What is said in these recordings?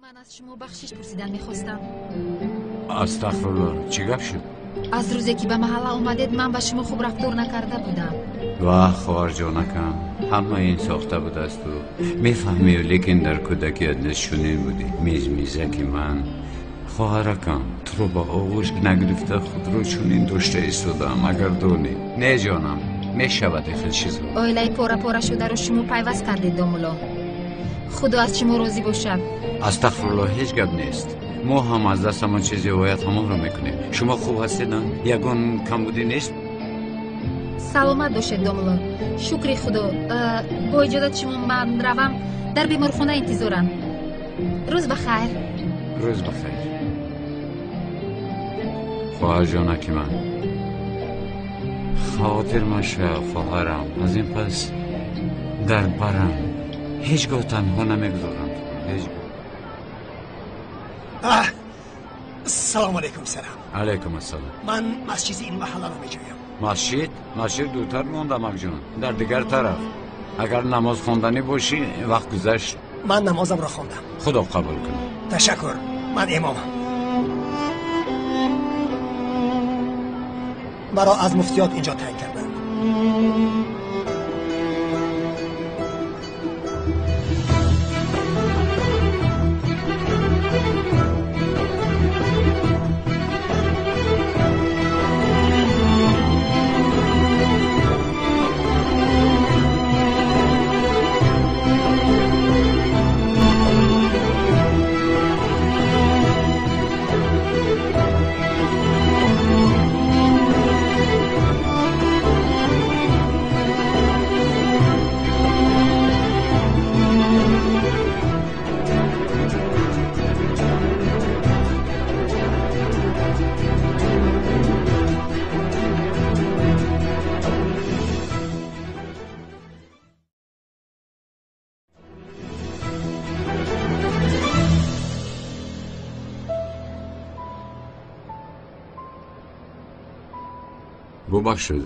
Ман аз шумо бахшиш пурсидан мехостам. Астағфируллоҳ, чӣ гап шуд? Аз рӯзе ки ба маҳалла омадед, ман ба шумо хуб рафтор накарда будам. Ваҳ, хоҳарҷонакам, ҳама ин сохта будасту. Мефаҳмию, лекин дар кӯдакият низ чунин будӣ. Мизмизаки ман. Хоҳаракам, туро ба оғӯш нагирифта худро чунин дошта истодаам, агар донӣ. Не ҷонам, мешавад ин хел чизҳо. Оилаи пора-пора шударо шумо пайваст кардед, домулло. Худо аз шумо розӣ бошад. Астағфируллоҳ, ҳеҷ гап нест. Мо ҳам аз дастамон чизе ояд ҳамонро мекунем. Шумо хуб ҳастед, а? Ягон камбудӣ нест? Саломат бошед, домулло. Шукри Худо. Бо иҷозати шумо ман равам, дар беморхона интизорам. Рӯз ба хайр. Рӯз ба хайр. Хоҳарҷонаки ман, хотир машав, хоҳарам. Аз ин пас дар барам ҳеҷ гоҳ танҳо намегузорам. Ҳеҷ гоҳ. Салом алейкум, сарам. Алейкум ассалом. Ман масҷиди ин маҳалларо меҷӯям. Масҷид? Масҷид дуртар монда, амакҷон, дар дигар тараф. Агар намоз хонданӣ бошӣ, вақт гузашт. Ман намозамро хондам. Худо қабул кунад. Ташаккур, ман имомам. Маро аз муфтиёт инҷо таъин карданд. Бубахшед,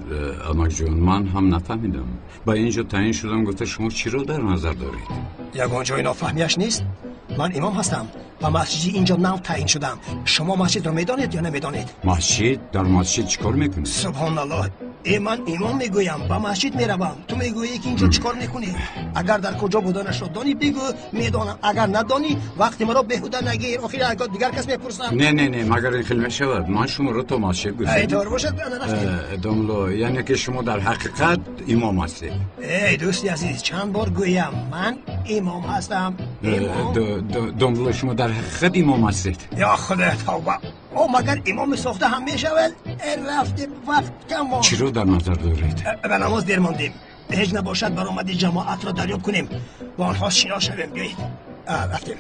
амакҷон, ман ҳам нафаҳмидам. Ба ин ҷо таъин шудам, гуфта шумо чиро дар назар доред? Ягон ҷои нофаҳмиаш нест. Ман имом ҳастам ва масҷиди инҷо нав таъин шудам. Шумо масҷидро медонед ё намедонед? Масҷид? Дар масҷид чӣ кор мекунед? Субҳоналлоҳ. Ман имом мегӯям, ба масҷид меравам. Ту мегӯӣ ки инҷо чӣ кор мекунӣ? Агар дар куҷо буданашро донӣ, бигӯ, медонам. Агар надонӣ, вақти маро беҳуда нагир. Охир агар дигар кас мепурсам. Не, не, не, магар ин хел мешавад? Ман шуморо то масҷид гуфтам. Эй, тавр бошад, нарафтем. Домло, яъне ки шумо дар ҳақиқат имом ҳастед. Эй, дӯсти азиз, чанд бор гӯям, ман имом ҳастам. Домло, шумо дар ҳақиқат имом ҳастед. Ё Худо, тавба. О, магар имоми сохта ҳам мешавад? Рафтем, вақт кам монд. Чиро дар назар доред? Ба намоз дер мондем. Ҳеҷ набошад баромади ҷамоатро дарёб кунем. Бо онҳо шинос шавем. Биёед. Рафтем.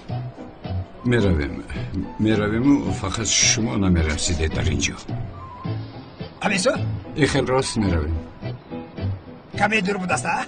Меравем. Меравему, фақат шумо намерасидед дар ин ҷо. Ҳамин су? Ин хел рост меравем. Каме дур будаст, а?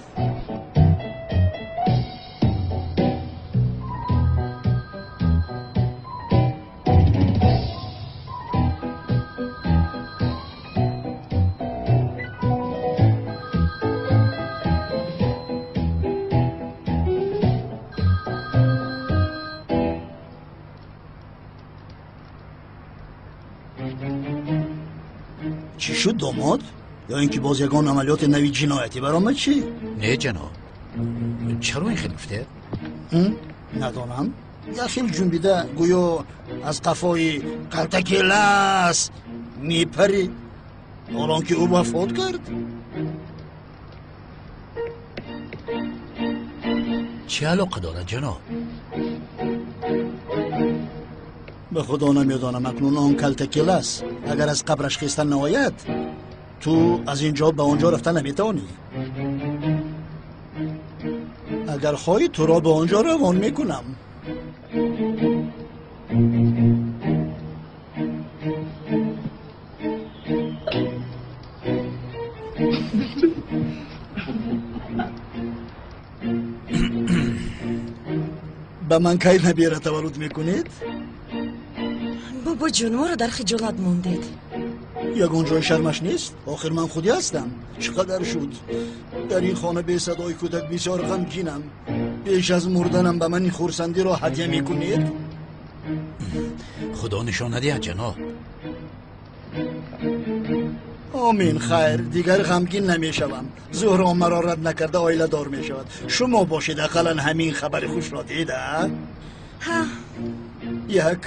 Чӣ шуд, домод? Ё ин ки боз ягон амалиёти нави ҷиноятӣ баромад чӣ? Не, ҷаноб. Чаро ин хел гуфтед? Надонам. Як хел ҷунбида гӯё аз қафои калтаки лас мепарӣ. Ҳолон ки ӯ вафот кард. Чӣ алоқа дорад, ҷаноб? Ба Худо намедонам, акнун он калтаки лас агар аз қабраш хеста наояд, ту аз ин ҷо ба он ҷо рафта наметавонӣ. Агар хоҳӣ, туро ба он ҷо равон мекунам. Ба ман кай набера таваллуд мекунед? Бобоҷон, моро дар хиҷолат мондед. Ягон ҷои шармаш нест. Охир ман худӣ ҳастам. Чӣ қадар шуд? Дар ин хона бе садои кӯдак бисёр ғамгинам. Пеш аз мурданам ба ман ин хурсандиро ҳадя мекунед? Худо нишон надиҳад, ҷаноб. Омин, хайр, дигар ғамгин намешавам. Зуҳро маро рад накарда оиладор мешавад. Шумо бошед, ақаллан ҳамин хабари хушро дида. Ҳа. Як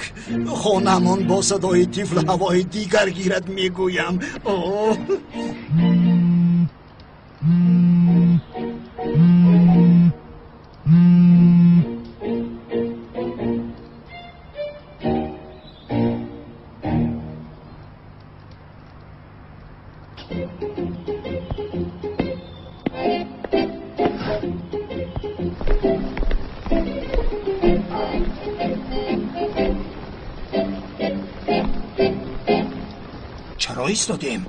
хонамон бо садои тифл ҳавои дигар гирад, мегӯям. О. Чаро истодем?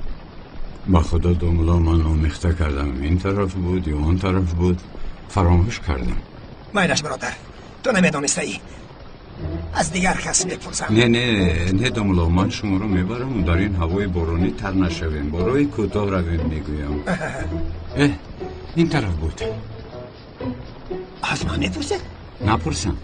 Ба худо домуло, ман омехта кардам. Ин тараф буд ё он тараф буд, фаромӯш кардам. Майлаш, бародар, ту намедонистаӣ. Аз дигар кас мепурсам. Не, не, не, домуло, ман шуморо мебарам, дар ин ҳавои боронӣ тар нашавем. Бо роҳи кӯтоҳ равем, мегӯям. Ин тараф буд. Аз ман мепурсед? Напурсам.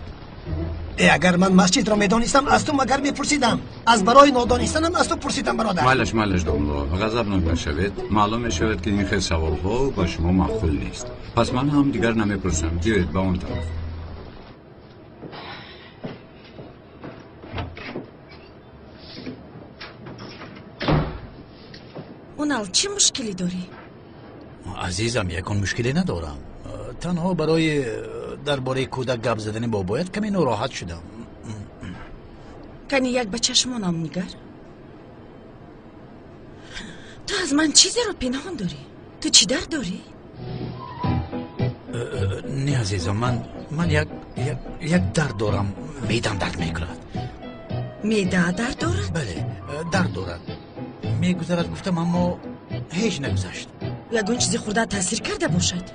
Агар ман масҷидро медонистам, аз ту магар мепурсидам. Аз барои нодонистанам аз ту пурсидам, бародар. Майлаш, майлаш, домуло, ғазабнок нашавед. Маълум мешавад, ки ин хел саволҳо ба шумо маъқул нест. Пас ман ҳам дигар намепурсам. Биёед ба он тараф. Унал, чӣ мушкилӣ дорӣ? Азизам, ягон мушкиле надорам. Танҳо барои дар бораи кӯдак гап задани бобоят каме нороҳат шудам. Кани як ба чашмонам нигар. Ту аз ман чизеро пинҳон дорӣ? Ту чӣ дард дорӣ? Не, азизам, ман як дард дорам. Меъдам дард мекунад. Меъда дард дорад? Бале, дард дорад. Мегузарад гуфтам, аммо ҳеҷ нагузашт. Ягон чизи хурда таъсир карда бошад?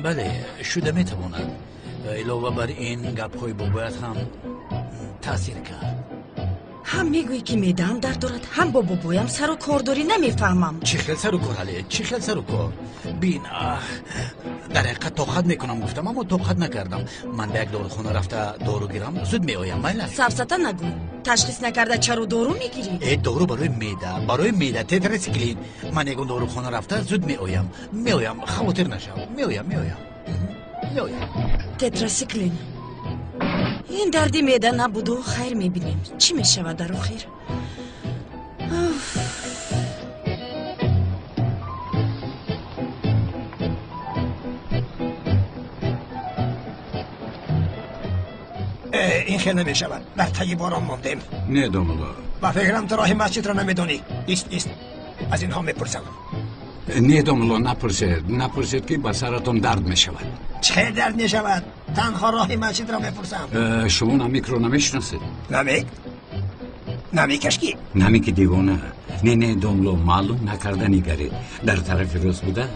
Бале, шуда метавонад. Илова бар ин гапҳои бобоят ҳам таъсир кард. Ҳам мегӯӣ, ки меъдаам дард дорад, ҳам бо бобоям сару кор дорӣ. Намефаҳмам. Чӣ хел сару кор, ҳале? Чӣ хел сару кор? Бин, дар ҳақиқат тоқат мекунам гуфтам, аммо тоқат накардам. Ман ба як дорухона рафта дору гирам, зуд меоям, майла? Сафсата нагӯ. Ташхис накарда чаро дору мегирӣ? Дору барои меъда, барои меъда, тетрациклин. Ман ягон дорухона рафта зуд меоям. Меоям, хавотир нашав. Меоям, меоям. Меоям. Тетрациклин. Ин дарди меъда набуду, хайр, мебинем. Чӣ мешавад дар охир? Ин хел намешавад. Дар таги борон мондем. Не, домуло. Ба фикрам, ту роҳи масҷидро намедонӣ. Ист, ист, аз инҳо мепурсам. Не, домуло, напурсед, напурсед, ки ба саратон дард мешавад. Чӣ хел дард мешавад? Танҳо роҳи масҷидро мепурсам. Шумо Намикро намешиносед? Намик? Намикаш ки? Намики девона. Не, не, домуло, маълум накарда нигаред. Дар тарафи рост буда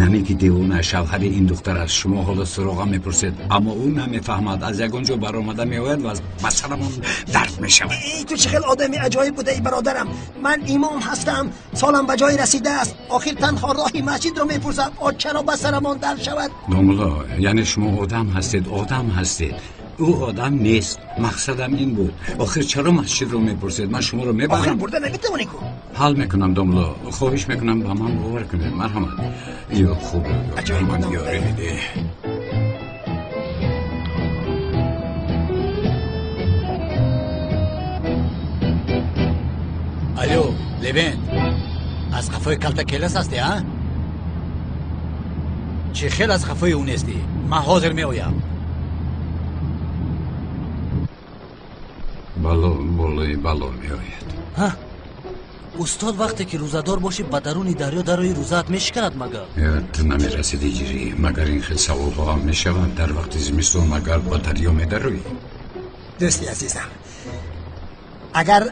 Намики девона шавҳари ин духтар аст. Шумо ҳоло суроға мепурсед, аммо ӯ намефаҳмад. Аз ягон ҷо баромада меояд ва ба сарамон дард мешавад. Эй, ту чӣ хел одами аҷоиб будаи, бародарам. Ман имом ҳастам, солам ба ҷой расидааст. Охир танҳо роҳи масҷидро мепурсам. О, чаро ба сарамон дард шавад? Домуло, яъне шумо одам ҳастед, одам ҳастед. Ӯ одам нест. Мақсадам ин буд. Охир чаро масҷидро мепурсед? Ман шуморо мебарам. Охир бурда наметавонӣ ку. Ҳал мекунам, домуло. Хоҳиш мекунам, ба ман бовар кунед. Марҳамат. Ё хуб, ман ёрӣ бидеҳ. Алло, Левент, аз қафои калта келас ҳастӣ, а? Чӣ хел аз қафои ӯ нестӣ? Ман ҳозир меоям. Бало болои бало меояд. Ҳа, устод, вақте ки рӯзадор бошӣ, ба даруни дарё дарои рӯзаат мешиканад магар? Ту намерасиди, ҷирӣ. Магар ин хел саволҳо ҳам мешаванд? Дар вақти зимистон магар ба дарё медароӣ? Дӯсти азизам, агар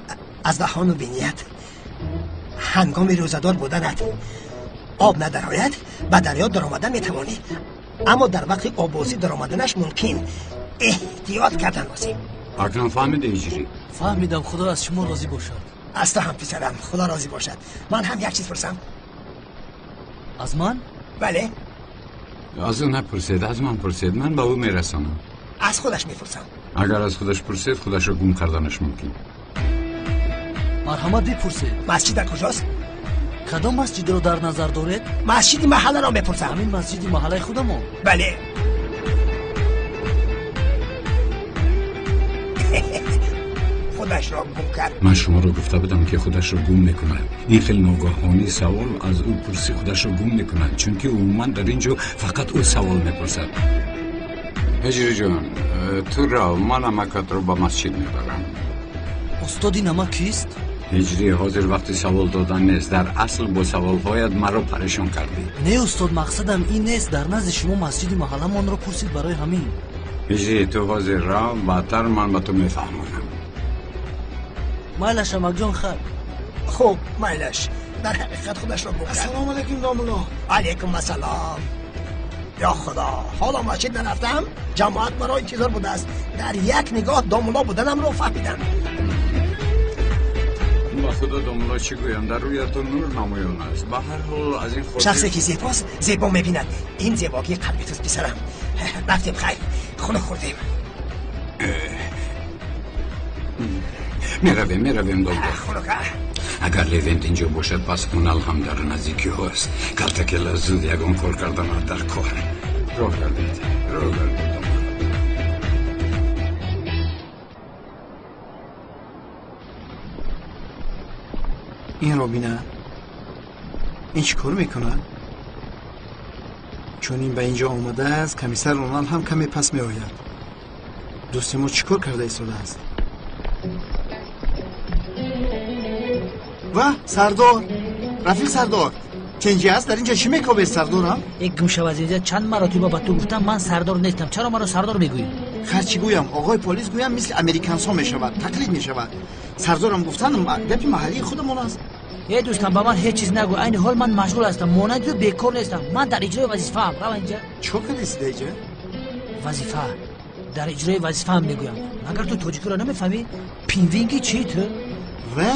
аз даҳону биният ҳангоми рӯзадор буданат об надарояд, ба дарё даромада метавонӣ, аммо дар вақти оббозӣ даромаданаш мумкин. Эҳтиёт кардан лозим. Акнун фаҳмида, иҷрӣ? Фаҳмидам, худо аз шумо розӣ бошад. Аз ту ҳам, писарам, худо розӣ бошад. Ман ҳам як чиз пурсам. Аз ман? Бале. Аз ӯ напурсед, аз ман пурсед. Ман ба ӯ мерасонам. Аз худаш мепурсам. Агар аз худаш пурсед, худашро гум карданаш мумкин. Марҳамат, бипурсед. Масҷид дар куҷост? Кадом масҷидро дар назар доред? Масҷиди маҳалларо мепурсам. Ҳамин масҷиди маҳаллаи худамон. Бале. Худашро гум кард. Ман шуморо гуфта будам, ки худашро гум мекунад. Ин хел ногаҳонӣ савол аз ӯ пурсӣ, худашро гум мекунад, чунки умуман дар ин ҷо фақат ӯ савол мепурсад. Ҳиҷриҷон, ту рав, ман амакатро ба масҷид мебарам. Устоди намак кист? Ҳиҷрӣ, ҳозир вақти савол додан нест. Дар асл бо саволҳоят маро парешон кардӣ. Не, устод, мақсадам ин нест. Дар назди шумо масҷиди маҳалламонро пурсид, барои ҳамин. Ҳиҷрӣ, ту ҳозир рав, баъдтар ман ба ту мефаҳмонам. Майлаш, амакҷон, хайр. Хуб, майлаш. Дар ҳақиқат худашро гум кард. Ассалому алайкум, домулло. Алайкум ассалом. Ё худо, ҳоло масҷид нарафтам, ҷамоат маро интизор будааст. Дар як нигоҳ домулло буданамро фаҳмидам. Ба худо, домулло, чӣ гӯям, дар рӯятон нур намоён аст. Ба ҳар ҳол, аз ин хотир шахсе ки зебост, зебо мебинад. Ин зебогии қалби туст, писарам. Рафтем, хайр, хунук хӯрдем. Меравем, меравем, домулло. Хунук. Агар Левент инҷо бошад, пас Унал ҳам дар наздикиҳост. Калтакела зуд ягон кор карданат дар кор. Роҳ гардед, роҳ гардед, домулло. Инро бина, ин чӣ кор мекунад? Чун ин ба инҷо омадааст, комиссар Унал ҳам каме пас меояд. Дӯсти мо чӣ кор карда истодааст? Ва сардор, рафиқ сардор, тинҷӣ аст? Дар инҷо чӣ мекобед, сардорам? Э, гум шав аз инҷа. Чанд маротиба ба ту гуфтам, ман сардор нестам. Чаро маро сардор мегӯӣ? Хар чӣ гӯям, оғои полис гӯям, мисли американсҳо мешавад, тақлид мешавад. Сардорам гуфтан гапи маҳаллии худамон аст. Э, дӯстам, ба ман ҳеҷ чиз нагӯ. Айни ҳол ман машғул ҳастам, монанди ту бекор нестам. Ман дар иҷрои вазифаам. Рав инҷа. Чӣ кор кардасӣ дар инҷа? Вазифа, дар иҷрои вазифаам мегӯям. Магар ту тоҷикиро намефаҳмӣ? Пинвинги чӣ ту? Ва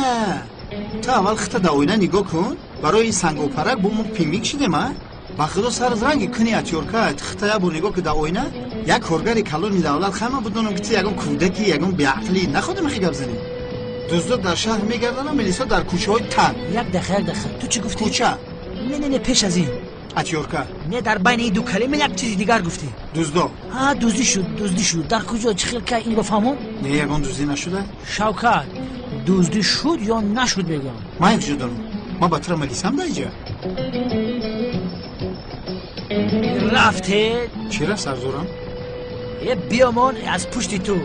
ту аввал хита дар оина нигоҳ кун. Барои ин сангопарак бо мо пинвинг шидем, а? Ба худо, сар ранги куни атёрка. Хита як бор нигоҳ ки дар оина. Як коргари калони давлат хама будонам, ки ту ягон кӯдаки, ягон беақлӣ находим. Хи гап занӣ. Дуздо дар шаҳр мегарданам, милисо дар кӯчаҳои танг. Як дақиқа, як дақиқа, ту чӣ гуфтӣ? Кӯча. Не, не, не, пеш аз ин. Атёрка. Не, дар байни ин ду калима як чизи дигар гуфтӣ. Дуздо. Ҳа, дуздӣ шуд, дуздӣ шуд. Дар куҷо, чӣ хел, кай, инро фаҳмон. Не, ягон дуздӣ нашуда. Шавкат, дуздӣ шуд ё нашуд, мегӯям. Ман якҷо дорам, ман ба тура милисам дар инҷа. Рафтед. Чӣ рафт, сардорам? Е, биёмон аз пушти ту.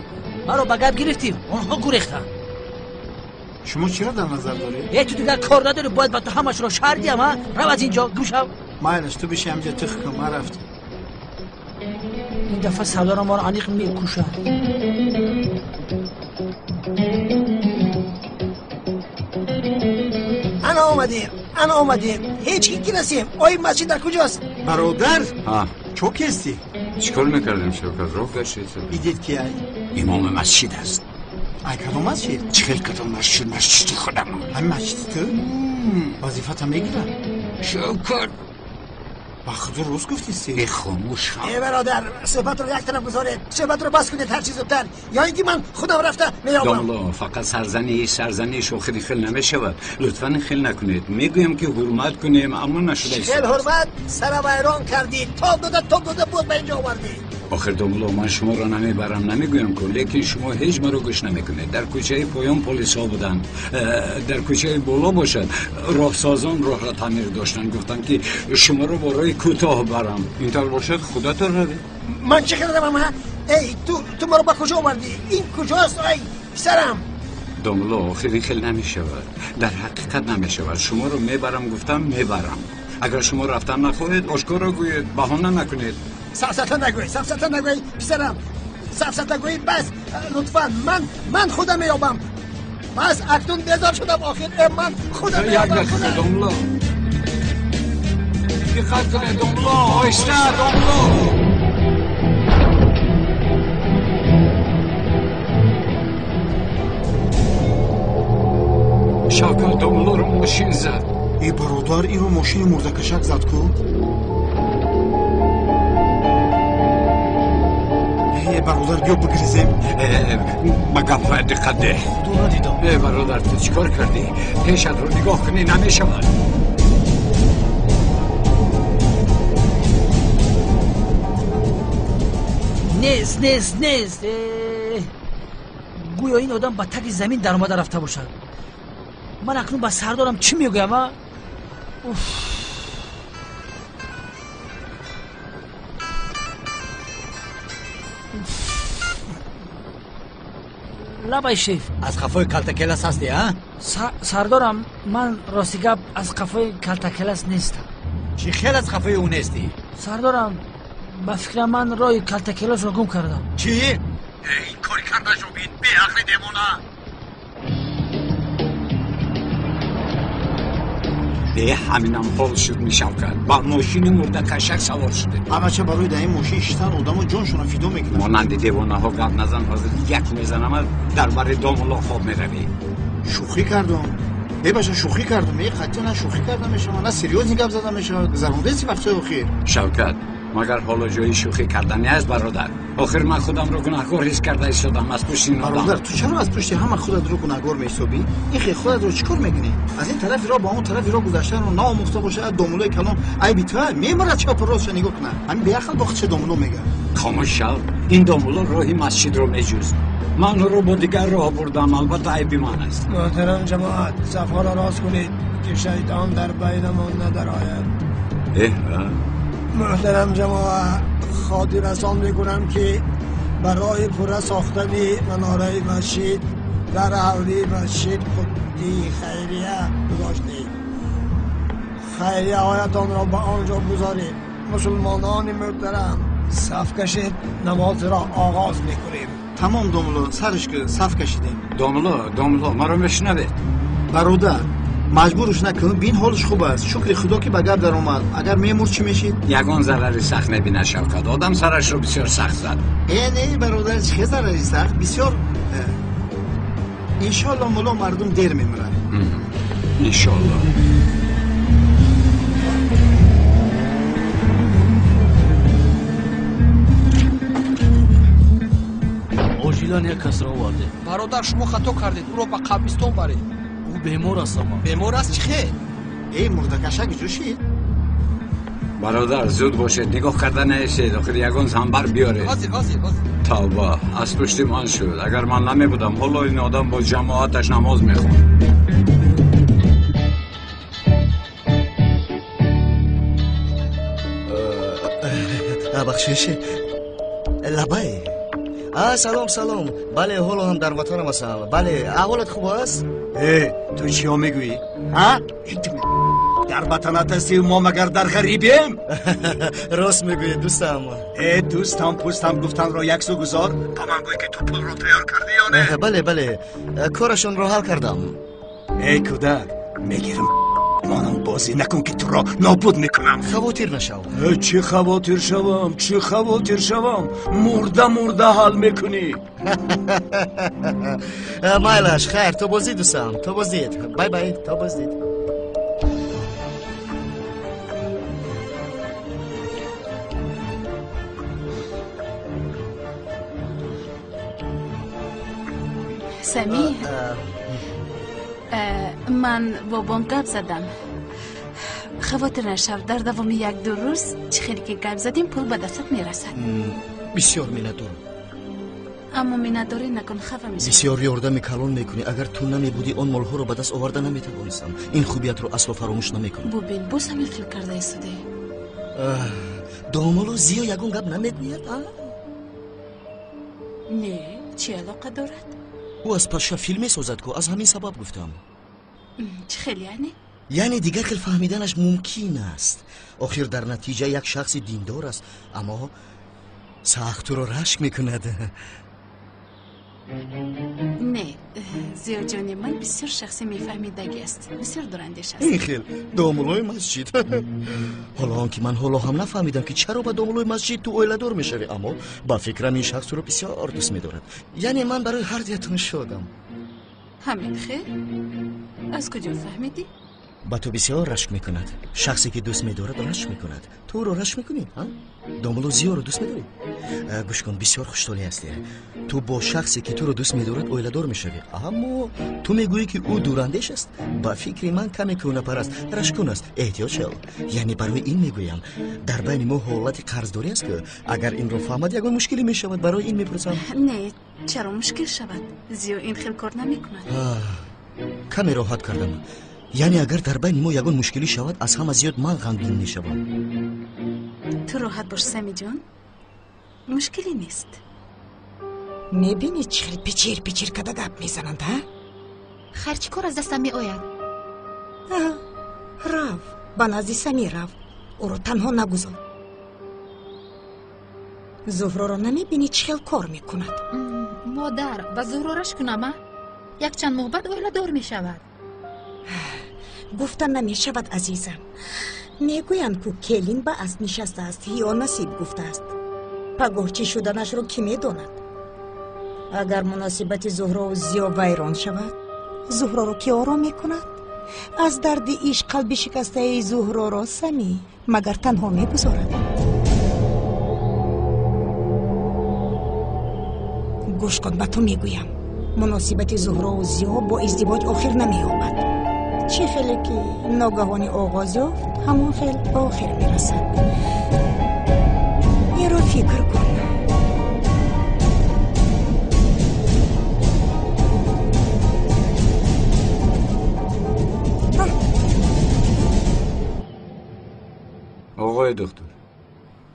Маро ба гап гирифтӣ, онҳо гурехтанд. Шумо чиро дар назар доред? Е, ту дигар кор надорӣ, бояд ба ту ҳамашро шарҳ диҳам, а? Рав аз инҷо, гум шав. Майлаш, ту биши ҳамҷа, тих кун, ман рафтам. Ин дафъа сардорам моро аниқ мекушад. Ана омадем, ана омадем. Ҳеҷ ки ки расем. Ои, масҷид дар куҷост? Бародар, Ҳа. чо кестӣ? Чӣ кор мекардем, Шавкат? Роҳ гаштед. Идед ки ай? Имоми масҷид аст. Ай, кадом масҷид? Чӣ хел кадом масҷид? Масҷиди худамон. Ҳамин масҷиди ту вазифата мегирад? Шавкат. Ба худо, рост гуфтисти. Э, хомӯш шав. Э, бародар, суҳбатро як тараф гузоред, суҳбатро бас кунед ҳарчи зудтар, ё ин ки ман худам рафта меёбам. Домулло, фақат сарзаниш, сарзаниш охири хел намешавад. Лутфан, хел накунед. Мегӯям, ки ҳурмат кунем, аммо нашуда. Хел ҳурмат? Сара вайрон кардӣ, тоб дода, тоб дода буд, ба инҷо овардӣ. Охир, домулло, ман шуморо намебарам намегӯям ку, лекин шумо ҳеҷ маро гӯш намекунед. Дар кӯчаи поён полисҳо буданд, дар кӯчаи боло бошад, роҳсозон роҳро таъмир доштанд. Гуфтанд, ки шуморо бо роҳи кӯтоҳ барам. Интавр бошад, худатон равед. Ман чӣ хел равам, ҳа? Эй, ту маро ба куҷо овардӣ? Ин куҷост, ай писарам? Домулло, охир ин хел намешавад, дар ҳақиқат намешавад. Шуморо мебарам гуфтам, мебарам. Агар шумо рафтан нахоҳед, ошкоро гӯед, баҳона накунед. Сафсата нагӯй, сафсата нагӯй, писарам, сафсата гӯй бас. Лутфан, ман худам меёбам. Бас, акнун безор шудам. Охир, э, ман худам Як меёбам. дақиқа. Худам. Домулло, диққат кунед, домулло, оҳиста, домулло. Шавкат, домуллоро мошин зад. Э, бародар, иро мошини мурдакашак зад ку. Бародар, биё бигризем. Ба гапҳоят диққат деҳ. Худо надидам. Бародар, ту чӣ кор кардӣ? Пешатро нигоҳ кунӣ намешавад. Нест, нест, нест. Гӯё ин одам ба таги замин даромада рафта бошад. Ман акнун ба сардорам чӣ мегӯям, а? Уф. Лабай шеф. Аз қафои калтакелас ҳастӣ, а? Сардорам, ман рости гап аз қафои калтакелас нестам. Чӣ хел аз қафои ӯ нестӣ? Сардорам, ба фикрам ман роҳи калтакеласро гум кардам. Чӣ? Ин кори кардашро бин, беақли девона. Ҳаминам ҳол шуд мешавкат. Ба мошини мурдакашак савор шудем. Ҳамача барои дар ин мошин шиштан одамо ҷоншонро фидо мекунанд. Монанди девонаҳо гап назан, ҳозир як мезанамат дар бари домулло хоб меравӣ. Шӯхӣ кардам. Бебаша, шӯхӣ кардам. Қатъия на шӯхӣ карда мешавад, на серьёзный гап зада мешавад. Гузарондаеси вақтҳои охир. Шавкат, магар ҳоло ҷои шӯхӣ кардани аст, бародар? Охир ман худамро гунаҳкор ҳис карда истодам аз пушти ин одам. Бародар, ту чаро аз пушти ҳама худатро гунаҳгор меҳисобӣ? Ин хел худатро чӣ кор мекунӣ? Аз ин тарафи роҳ ба он тарафи роҳ гузаштанро наомӯхта бошад, домулои калон айби ту мемирад, чапу ростша нигоҳ кунад. Ҳамин беақл бо худша домуло мегӯяд. Хомӯш шав. Ин домуло роҳи масҷидро меҷӯст. Ман ӯро бо дигар роҳ бурдам, албатта айби ман аст. Муҳтарам ҷамоат, сафҳоро рост кунед, ки шайтон дар байнамон надарояд. Муҳтарам ҷамоат, хотиррасон мекунам, ки барои пурра сохтани манораи масҷид дар ҳавлии масҷид қуттии хайрия гузоштем. Хайрияҳоятонро ба он ҷо гузоред. Мусулмонони муҳтарам, саф кашед, намозро оғоз мекунем. Тамом домулло, сарш ки саф кашидем. Домулло, домулло, маро мешунавед? Бародар, маҷбурш накун, бин ҳолаш хуб аст. Шукри худо ки ба гап даромад. Агар мемурд чӣ мешид? Ягон зарари сахт мебинад Шавкат. Одам сарашро бисёр сахт зад. Э не, бародар, чӣ зарари сахт? Бисёр. Иншоалло мулло мардум дер мемирад. Иншоалло. Оҷилан як касро овардем. Бародар, шумо хато кардед, ӯро ба қабристон баред. Ӯ бемор аст ама. Бемор аст чӣ хел? Эй, мурдакашак ҷӯшид. Бародар, зуд бошед, нигоҳ карда наистед, охир ягон занбар биёред. Ҳозир, ҳозир, ҳозир. Тавба, аз пушти ман шуд. Агар ман намебудам, ҳоло ин одам бо ҷамоаташ намоз мехонд. Бахшиш. Лабай. Салом, салом. Бале, ҳоло ҳам дар ватанам ҳастам. Бале, аҳволат хуб аст? Э, ту чиё мегӯӣ? Ҳа? Дар ватанат ҳастӣ, мо магар дар ғарибем? Рост мегӯӣ, дӯстам. Э, дӯстам, пӯстам гуфтанро як су гузор. Ба ман гӯй, ки ту пулро тайёр кардӣ ё не? Бале, бале, корашонро ҳал кардам. Эй кӯдак, мегирам монам бозӣ накун, ки туро нобуд мекунам. Хавотир нашав. Чӣ хавотир шавам, чӣ хавотир шавам? Мурда мурда ҳал мекунӣ. Майлаш, хайр, то боздид, дӯстам, то боздид. Бай бай, то боздид. Сами, ман бо бонк гап задам. Хавотир нашав, дар давоми як-ду рӯз чӣ хеле ки гап задем, пул ба дастат мерасад. Бисёр миннатдорам. Аммо миннатдорӣ накун, хафа мешавӣ. Бисёр ёрдами калон мекунӣ. Агар ту намебудӣ, он молҳоро ба даст оварда наметавонистам. Ин хубиятро асло фаромӯш намекунам. Бубин, боз ҳамин хел карда истодаӣ. Домоло зиё ягон гап намегӯяд, а? Не, чӣ алоқа дорад? Ӯ аз паша филм месозад ку, аз ҳамин сабаб гуфтам. Чӣ хел яъне? Яъне дигар хел фаҳмиданаш мумкин аст. Охир дар натиҷа як шахси диндор аст, аммо сахт туро рашк мекунад. Не, зиёҷони ман бисёр шахси мефаҳмидагӣ аст, бисёр дурандеш аст. Ин хел домулои масҷид. Ҳоло он ки ман ҳоло ҳам нафаҳмидам, ки чаро ба домулои масҷид ту оиладор мешавӣ, аммо ба фикрам ин шахс туро бисёр дӯст медорад. Яъне ман барои ҳар дуятон шодам. Ҳамин хел? Аз куҷо фаҳмидӣ? Ба ту бисёр рашк мекунад. Шахсе ки дӯст медорад рашк мекунад. Ту ӯро рашк мекунӣ, ҳа? Домулло Зиёро дӯст медорӣ? Гӯш кун, бисёр хуштолеъ ҳастӣ. Ту бо шахсе ки туро дӯст медорад оиладор мешавӣ, аммо ту мегӯӣ ки ӯ дурандеш аст. Ба фикри ман каме кӯҳнапараст, рашккун аст. Эҳтиёт шав. Яъне барои ин мегӯям, дар байни мо ҳолати қарздорӣ аст, ки агар инро фаҳмад ягон мушкиле мешавад. Барои ин мепурсам. Не, чаро мушкил шавад? Зиё ин хел кор намекунад. Каме роҳат кардам. Яъне агар дар байни мо ягон мушкилӣ шавад, аз ҳама зиёд ман ғамгин мешавам. Ту роҳат бош, Самиҷон, мушкиле нест. Мебинӣ чӣ хел пичир пичир када гап мезананд, ҳа? Хайр, чӣ кор аз дастам меояд? Рав, ба назди Самӣ рав, ӯро танҳо нагузор. Зуҳроро намебинӣ чӣ хел кор мекунад? Модар, ба Зуҳро рашк кунам, а? Якчанд моҳ баъд оиладор мешавад. Гуфта намешавад, азизам. Мегӯянд, ку келин ба асп нишастааст ё насиб гуфтааст. Пагоҳ чӣ шуданашро кӣ медонад? Агар муносибати Зуҳрову Зиё вайрон шавад, Зуҳроро кӣ ором мекунад? Аз дарди ишқ қалби шикастаи Зуҳроро Самӣ магар танҳо мегузорад? Гӯш кун, ба ту мегӯям, муносибати Зуҳрову Зиё бо издивоҷ охир намеёбад. Чӣ хеле ки ногаҳонӣ оғоз ёфт, ҳамон хел ба охир мерасад. Инро фикр кун. Оғои доктор,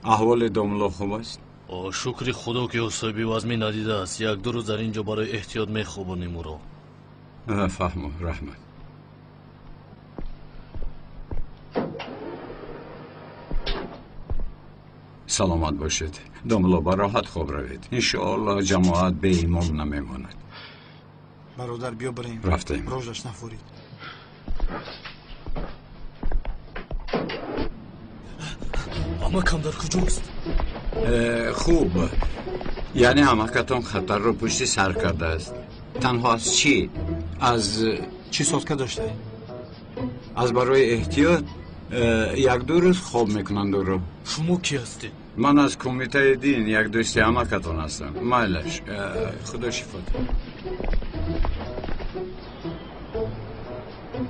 аҳволи домулло хуб аст? Шукри худо ки ҳисоби вазмин надидааст. Як-ду рӯз дар ин ҷо барои эҳтиёт мехобонем ӯро. Фаҳмо, раҳмат. Саломат бошед домулло, ба роҳат хоб равед. Иншоаллоҳ ҷамоат беимом намемонад. Бародар, биё бирем. Рафтем. Рожаш нафурид. Амакам дар куҷост? Хуб, яъне амакатон хатарро пушти сар кардааст. Танҳо аз чӣ? Аз чӣ сотка дошта? Аз барои эҳтиёт як-ду рӯз хоб мекунанд ӯро. Шумо кӣ ҳастед? Ман аз кумитаи дин як дӯсти амакатон ҳастам. Майлаш, худо шифо диҳад.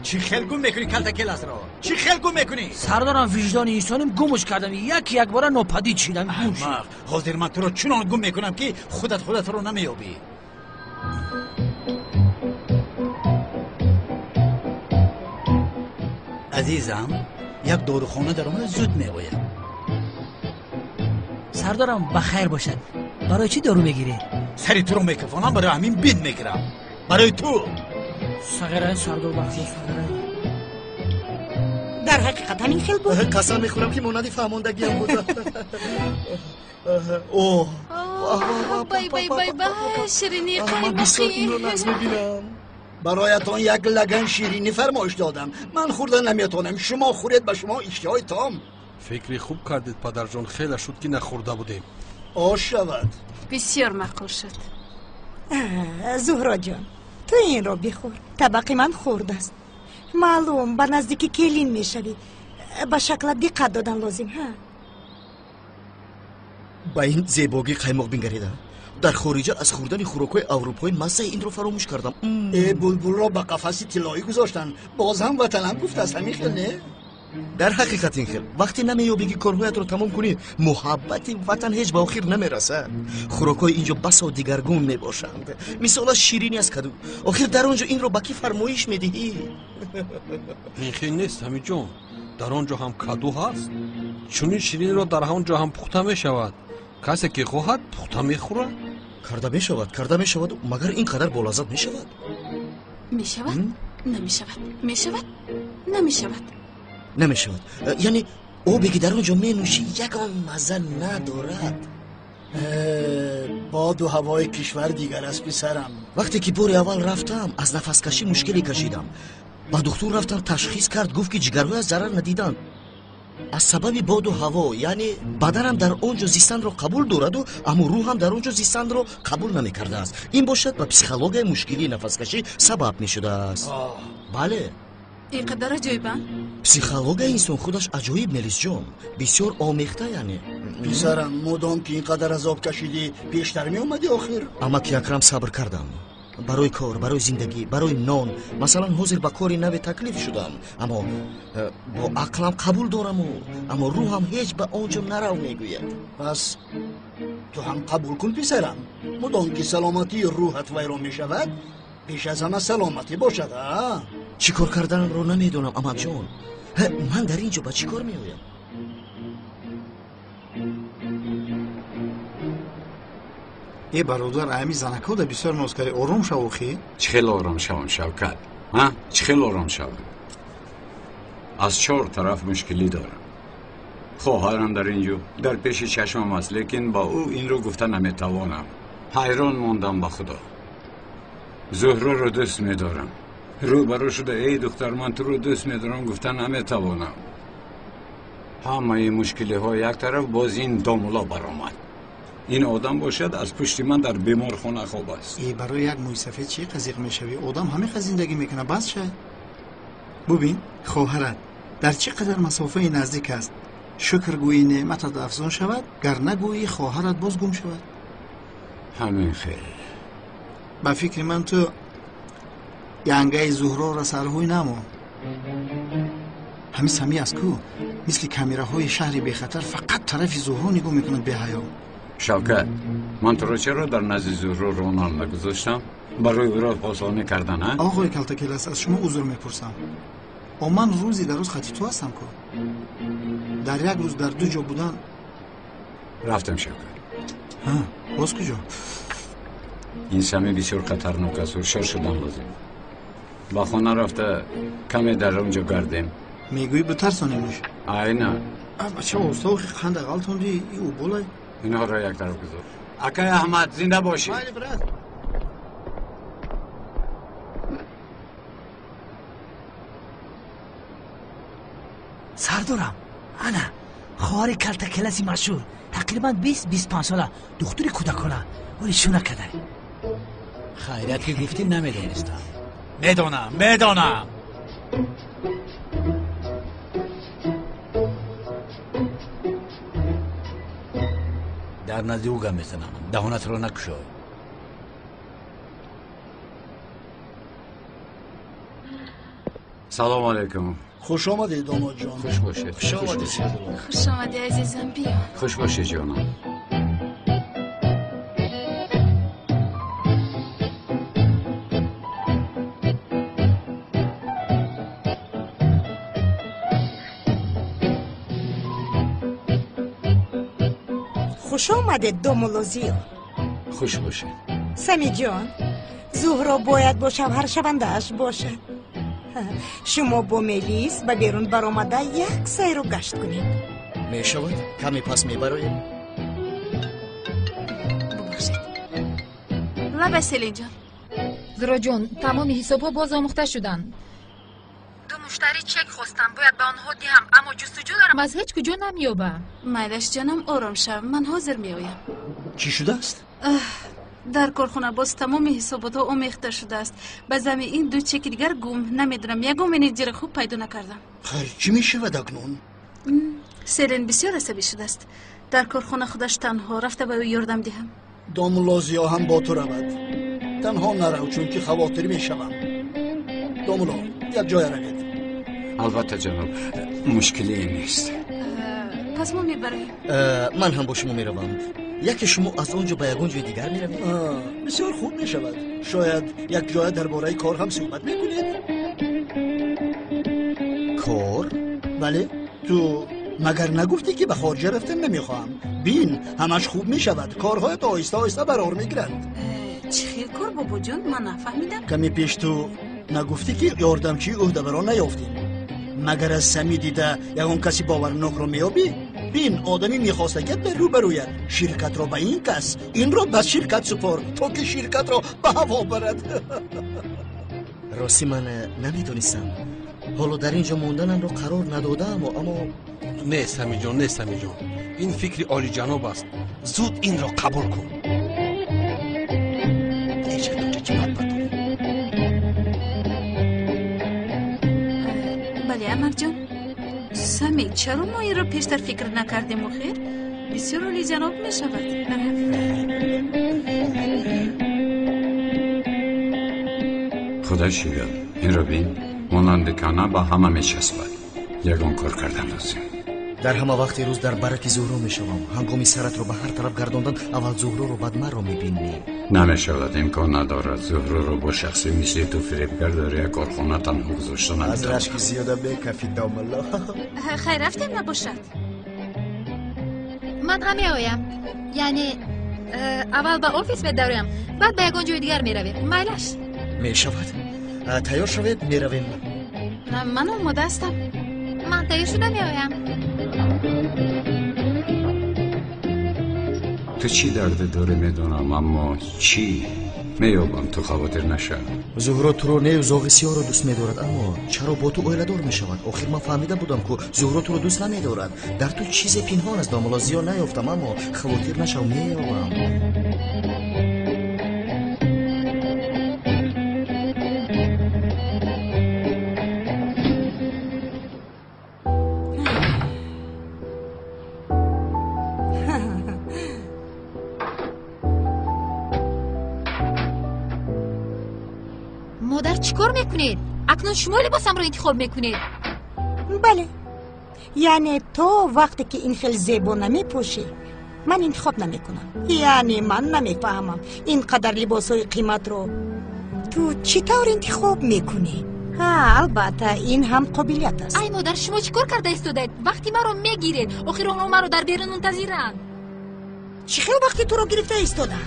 Чӣ хел гум мекунӣ калта келасро? Чӣ хел гум мекунӣ? Сардорам, виҷдони инсоним гумш кардам. Як якбора нопадид шидам. Аҳмақ, ҳозир ман туро чунон гум мекунам, ки худат худатро намеёбӣ. Азизам, як дорухона даромада зуд меояд. Сардорам, ба хайр бошад. Барои чӣ дору мегирӣ? Сари туро мекафонам, барои ҳамин бин мегирам. Барои ту. Сағирай, сардор, бахшо, сағирай. Дар ҳақиқат ҳамин хел буд? Қасам мехӯрам, ки монанди фаҳмондагиам буд. О, бай бай бай бай, ширинии ман бисёр инро нағз мебинам. Бароятон як лаган ширинӣ фармоиш додам. Ман хӯрда наметавонам. Шумо хӯред, ба шумо иштиҳои том. Фикри хуб кардед, падарҷон, хеле шуд ки нахӯрда будем. Ош шавад. Бисёр маъқул шуд. Зуҳроҷон, ту инро бихӯр. Табақи ман хурд аст. Маълум, ба наздики келин мешавӣ. Ба шаклат диққат додан лозим, ҳа? Ба ин зебогӣ қаймоқ бингарида. Дар хориҷа аз хӯрдани хӯрокҳои аврупоӣ маззаи инро фаромӯш кардам. Э, булбулро ба қафаси тиллоӣ гузоштанд. Боз ҳам ватанам гуфтааст, ҳамин хел не? Дар ҳақиқат ин хел. Вақте намеёбӣ ки корҳоятро тамом кунӣ, муҳаббати ватан ҳеҷ ба охир намерасад. Хӯрокҳои инҷо басо дигаргун мебошанд. Мисолаш ширинӣ аз каду. Охир дар он ҷо инро ба кӣ фармоиш медиҳӣ? Ин хел нест, Ҳамидҷон. Дар он ҷо ҳам каду ҳаст. Чунин шириниро дар ҳамон ҷо ҳам пухта мешавад. Касе ки хоҳад пухта мехӯрад. Карда мешавад, карда мешавад, магар ин қадар болаззат мешавад? Мешавад, намешавад, мешавад, намешавад. Намешавад. Яъне обе ки дар он ҷо менӯшӣ ягон мазза надорад. Боду ҳавои кишвар дигар аст, писарам. Вақте ки бори аввал рафтам, аз нафаскашӣ мушкиле кашидам. Ба духтур рафтам, ташхис кард, гуфт ки ҷигарҳояш зарар надиданд. Аз сабаби боду ҳаво, яъне баданам дар он ҷо зистанро қабул дораду, аммо рӯҳам дар он ҷо зистанро қабул намекардааст. Ин бошад ба психологияи мушкилии нафаскашӣ сабаб мешудааст. Бале. Ин қадар аҷоибам? Психологияи инсон худаш аҷоиб, Мелисҷон, бисёр омехта яъне. Писарам, мудом ки ин қадар азоб кашидӣ, пештар меомадӣ охир. Амаки Акрам, сабр кардам. Барои кор, барои зиндагӣ, барои нон. Масалан, ҳозир ба кори наве таклиф шудам, аммо бо ақлам қабул дораму, аммо рӯҳам ҳеҷ ба он ҷо нарав мегӯяд. Пас ту ҳам қабул кун, писарам. Мудом ки саломатии рӯҳат вайрон мешавад, пеш аз ҳама саломатӣ бошад, а? Чӣ кор карданамро намедонам, амакҷон. Ман дар ин ҷо ба чӣ кор меоям? Э бародар, ами занакҳо да бисёр ноз кардӣ. Ором шав охи. Чӣ хел ором шавам, Шавкат? Ҳа? Чӣ хел ором шавам? Аз чор тараф мушкилӣ дорам. Хоҳарам дар ин ҷо дар пеши чашмам аст, лекин ба ӯ инро гуфта наметавонам. Ҳайрон мондам ба Худо. Зуҳроро дӯст медорам. Рӯбарӯ шуда, эй духтар, ман туро дӯст медорам, гуфта наметавонам. Ҳамаи мушкилиҳо як тараф, боз ин домуло баромад. Ин одам бошад аз пушти ман дар беморхона хоб аст. Э, барои як мӯйсафед чӣ қазиқ мешавӣ? Одам ҳамин зиндагӣ мекунад, бас шай. Бубин, хоҳарат дар чӣ қадар масофаи наздик аст. Шукр гӯӣ, неъматат афзун шавад, гар нагӯӣ, хоҳарат боз гум шавад. Ҳамин хел. Ба фикри ман ту янгаи Зуҳрора сарҳӯй намо. Ҳамин Самӣ аст ку, мисли камераҳои шаҳри бехатар фақат тарафи Зуҳро нигоҳ мекунад, беҳаё. Шавкат, ман туро чаро дар назди Зуҳро ронам нагузоштам? Барои ӯро посонӣ кардан, а? Оғои Калтакелас, аз шумо узр мепурсам. О, ман рӯзи дар рӯз хати ту ҳастам ку. Дар як рӯз дар ду ҷо будан. Рафтам, Шавкат. Ҳа, боз куҷо? Ин Самӣ бисёр хатарнок аст, ҳушёр шудан лозим. Ба хона рафта каме дар он ҷо гардем. Мегӯӣ битарсонемш? Айна. Бача, оҳиста, охи қанда ғалтонди, и уболай. Инҳоро як тараф гузор. Акай Аҳмад, зинда бошӣ. Майли, брат. Сардорам, ана хоҳари Калтакеласи машҳур, тақрибан 20-25 сола, духтури кӯдакона, вале шу накардай. Хайрият ки гуфтӣ, намедонистам. Медонам, медонам. Дар назди ӯ гап мезанам, даҳонатро накушой. Салому алайкум. Хуш омадед, домодҷон. Хуш бошед. Хуш омадед. Хуш омадӣ, азизам, биё. Хуш бошед, ҷонам. Хуш омадед, домулло Зиё. Хуш бошед. Самиҷон, Зуҳро бояд бо шавҳаршавандааш бошад. Шумо бо Мелис ба берун баромада як сайру гашт кунед. Мешавад, каме пас мебароем. Бубахшед. Лабай, Селинҷон. Зуҳроҷон, тамоми ҳисобҳо боз омӯхта шуданд. Ду муштарӣ чек хостам, бояд ба онҳо диҳам, аммо ҷустуҷӯ дорам, аз ҳеҷ куҷо намеёбам. Майлаш, ҷонам, ором шав, ман ҳозир меоям. Чӣ шудааст? Дар корхона боз тамоми ҳисоботҳо омехта шудааст. Ба зами ин ду чеки дигар гум. Намедонам, ягон менеҷери хуб пайдо накардам. Хайр, чӣ мешавад акнун? Селин бисёр асабӣ шудааст. Дар корхона худаш танҳо, рафта ба ӯ ёрдам диҳам. Домулло Зиё ҳам бо ту равад. Танҳо нарав, чунки хавотир мешавам. Домулло, як ҷоя равед. Албатта, ҷаноб, мушкилие нест. Пас мо мебароем. Ман ҳам бо шумо меравам. Яке шумо аз он ҷо ба ягон ҷои дигар меравед? Бисёр хуб мешавад. Шояд як ҷоя дар бораи кор ҳам суҳбат мекунед. Кор? Бале, ту магар нагуфтӣ ки ба хориҷа рафтан намехоҳам? Бин, ҳамаш хуб мешавад. Корҳоят оҳиста оҳиста барор мегиранд. Чӣ хел кор, бобоҷон? Ман нафаҳмидам. Каме пеш ту нагуфтӣ ки ёрдамчии ӯҳдабарон наёфтем? Магар аз Сами дида ягон каси боварнокро меёбӣ? Бин, одами мехостагият ба рӯбарӯяд. Ширкатро ба ин кас, инро ба ширкат супор, то ки ширкатро ба ҳаво барад. Ростӣ ман намедонистам. Ҳоло дар ин ҷо монданамро қарор надодаам, аммо Не, Самиҷон, не, Самиҷон, ин фикри олиҷаноб аст. Зуд инро қабул кун. Бале, амакҷон. Сами, чаро мо инро пештар фикр накардем охир? Бисёр олиҷаноб мешавад дар ҳақиқат. Худо шигар, инро бин, монанди кана ба ҳама мечаспад. Ягон кор кардан лозим. Дар ҳама вақти рӯз дар бараки Зуҳро мешавам. Ҳангоми саратро ба ҳар тараф гардондан, аввал Зуҳроро, баъд маро мебинӣ. Намешавад, имкон надорад. Зуҳроро бо шахсе мисли ту фиребгар дар як корхона танҳо гузошта Аз наметавонам. рашки зиёда бекафи, домулло. Хайр, рафтем набошад. Ман ҳам меоям. Яъне аввал ба офис медароям, баъд ба ягон ҷои дигар меравем. Майлаш? Мешавад. Тайёр шавед, меравем. Ман омода ҳастам. Ман тайёр шуда меоям. Ту чӣ дарде дорӣ медонам, аммо чӣ меёбам, ту хавотир нашав. Зуҳро туро не, зоғи сиёҳро дӯст медорад, аммо чаро бо ту оиладор мешавад? Охир ман фаҳмида будам, ку Зуҳро туро дӯст намедорад. Дар ту чизе пинҳон аст, домулло. Зиён наёфтам, аммо хавотир нашав, меёбам. Модар, чӣ кор мекунед? Акнун шумо либосамро интихоб мекунед? Бале, яъне то вақте ки ин хел зебо намепӯшӣ, ман интихоб намекунам. Яъне ман намефаҳмам, ин қадар либосҳои қиматро ту чӣ тавр интихоб мекунӣ? Ҳа, албатта, ин ҳам қобилият аст. Ай модар, шумо чӣ кор карда истодаед? Вақти маро мегиред. Охир онҳо маро дар берун мунтазиранд. Чӣ хел вақти туро гирифта истодам?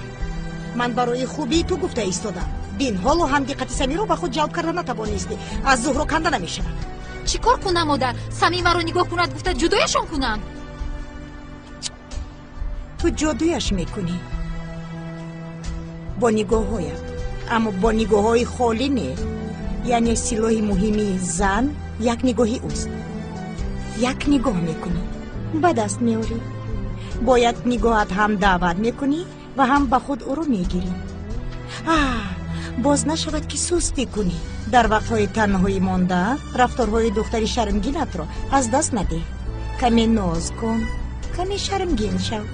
Ман барои хубии ту гуфта истодам. Бин, ҳоло ҳам диққати Самиро ба худ ҷалб карда натавонистӣ. Аз Зуҳро канда намешавад. Чӣ кор кунам, модар? Сами маро нигоҳ кунад гуфта ҷудояшон кунам? Ту ҷодуяш мекунӣ бо нигоҳҳоят, аммо бо нигоҳҳои холӣ не. Яъне силоҳи муҳими зан як нигоҳи ӯст. Як нигоҳ мекунӣ, ба даст меорӣ. Бо як нигоҳат ҳам даъват мекунӣ ва ҳам ба худ ӯро мегирӣ. А боз нашавад, ки сустӣ кунӣ. Дар вақтҳои танҳоӣ монда рафторҳои духтари шармгинатро аз даст надеҳ. Каме ноз кун, каме шармгин шав.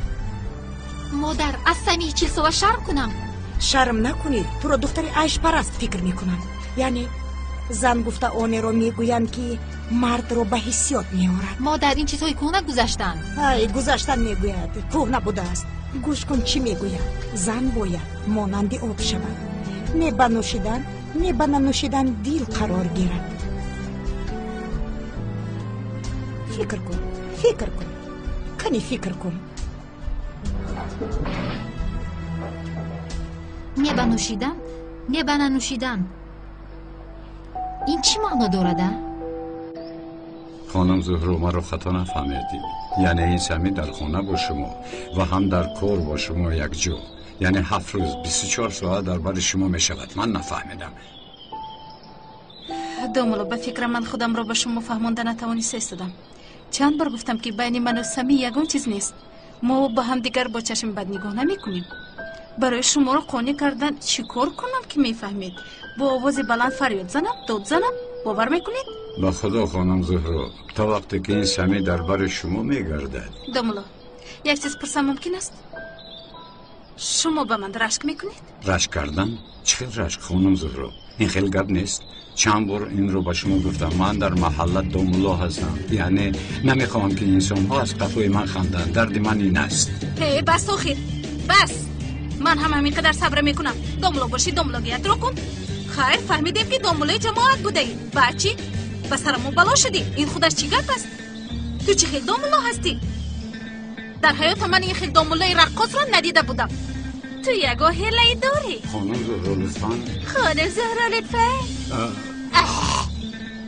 Модар, аз Самии 40-сола шарм кунам? Шарм накунӣ, туро духтари айшпараст фикр мекунам. Яъне зан гуфта онеро мегӯянд, ки мардро ба ҳиссиёт меорад. Модар, ин чизҳои кӯҳна гузаштанд. Ай, гузаштан мегӯяд, кӯҳна будааст. Гӯш кун, чӣ мегӯяд. Зан бояд монанди об шавад, не ба нӯшидан, не ба нанӯшидан дил қарор гирад. Фикр кун, фикр кун, кани фикр кун. Не ба нӯшидан, не ба нанӯшидан, ин чӣ маъно дорад, а? Хонум Зуҳро, маро хато нафаҳмед. Яъне ин Сами дар хона бо шумо ва ҳам дар кор бо шумо якҷо, яъне 7 рӯз 24 соат дар бари шумо мешавад. Ман нафаҳмидам. Домулло, ба фикрам, ман худамро ба шумо фаҳмонда натавониста истодам. Чанд бор гуфтам, ки байни ману Сами ягон чиз нест. Мо ба ҳамдигар бо чашми бад нигоҳ намекунем. Барои шуморо қонеъ кардан чӣ кор кунам, ки мефаҳмед? Бо овози баланд фарёд занам, дод занам, бовар мекунед? Ба худо, хонум Зуҳро, то вақте ки ин Сами дар бари шумо мегардад. Домулло, як чиз пурсам мумкин аст? Шумо ба ман рашк мекунед? Рашк кардан? Чӣ хел рашк, хонум Зуҳро? Ин хел гап нест. Чанд бор инро ба шумо гуфтам. Ман дар маҳалла домулло ҳастам, яъне намехоҳам, ки инсонҳо аз қафои ман ханданд. Дарди ман ин аст. Э, бас, охир бас. Ман ҳам ҳамин қадар сабр мекунам. Домулло бошӣ, домуллогиятро кун. Хайр, фаҳмидем, ки домуллои ҷамоат будаӣ. Баъд чӣ? Ба сарамон бало шудӣ. Ин худаш чӣ гап аст? Ту чӣ хел домулло ҳастӣ? Дар ҳаётам ман ин хел домуллои раққосро надида будам. Ту ягон ҳилае дорӣ. Хонум Зуҳро, лутфан. Хонум Зуҳро, лутфан.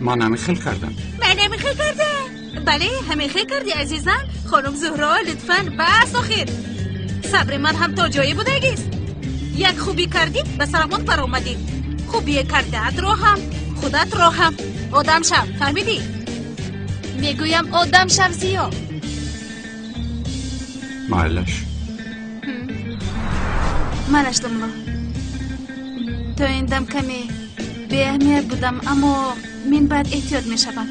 Ман ҳамин хел кардам? Ман ҳамин хел кардам. Бале, ҳамин хел кардӣ, азизам. Хонум Зуҳро, лутфан, бас, охир. Сабри ман ҳам то ҷое будагист. Як хубӣ кардӣ, ба сарамон баромадӣ. Хубие кардаатро ҳам, худатро ҳам. Одам шав, фаҳмидӣ? Мегӯям, одам шав, Зиё. Майлаш. Манаш, домулло, то ин дам каме беаҳамият будам, аммо мин баъд эҳтиёт мешавам.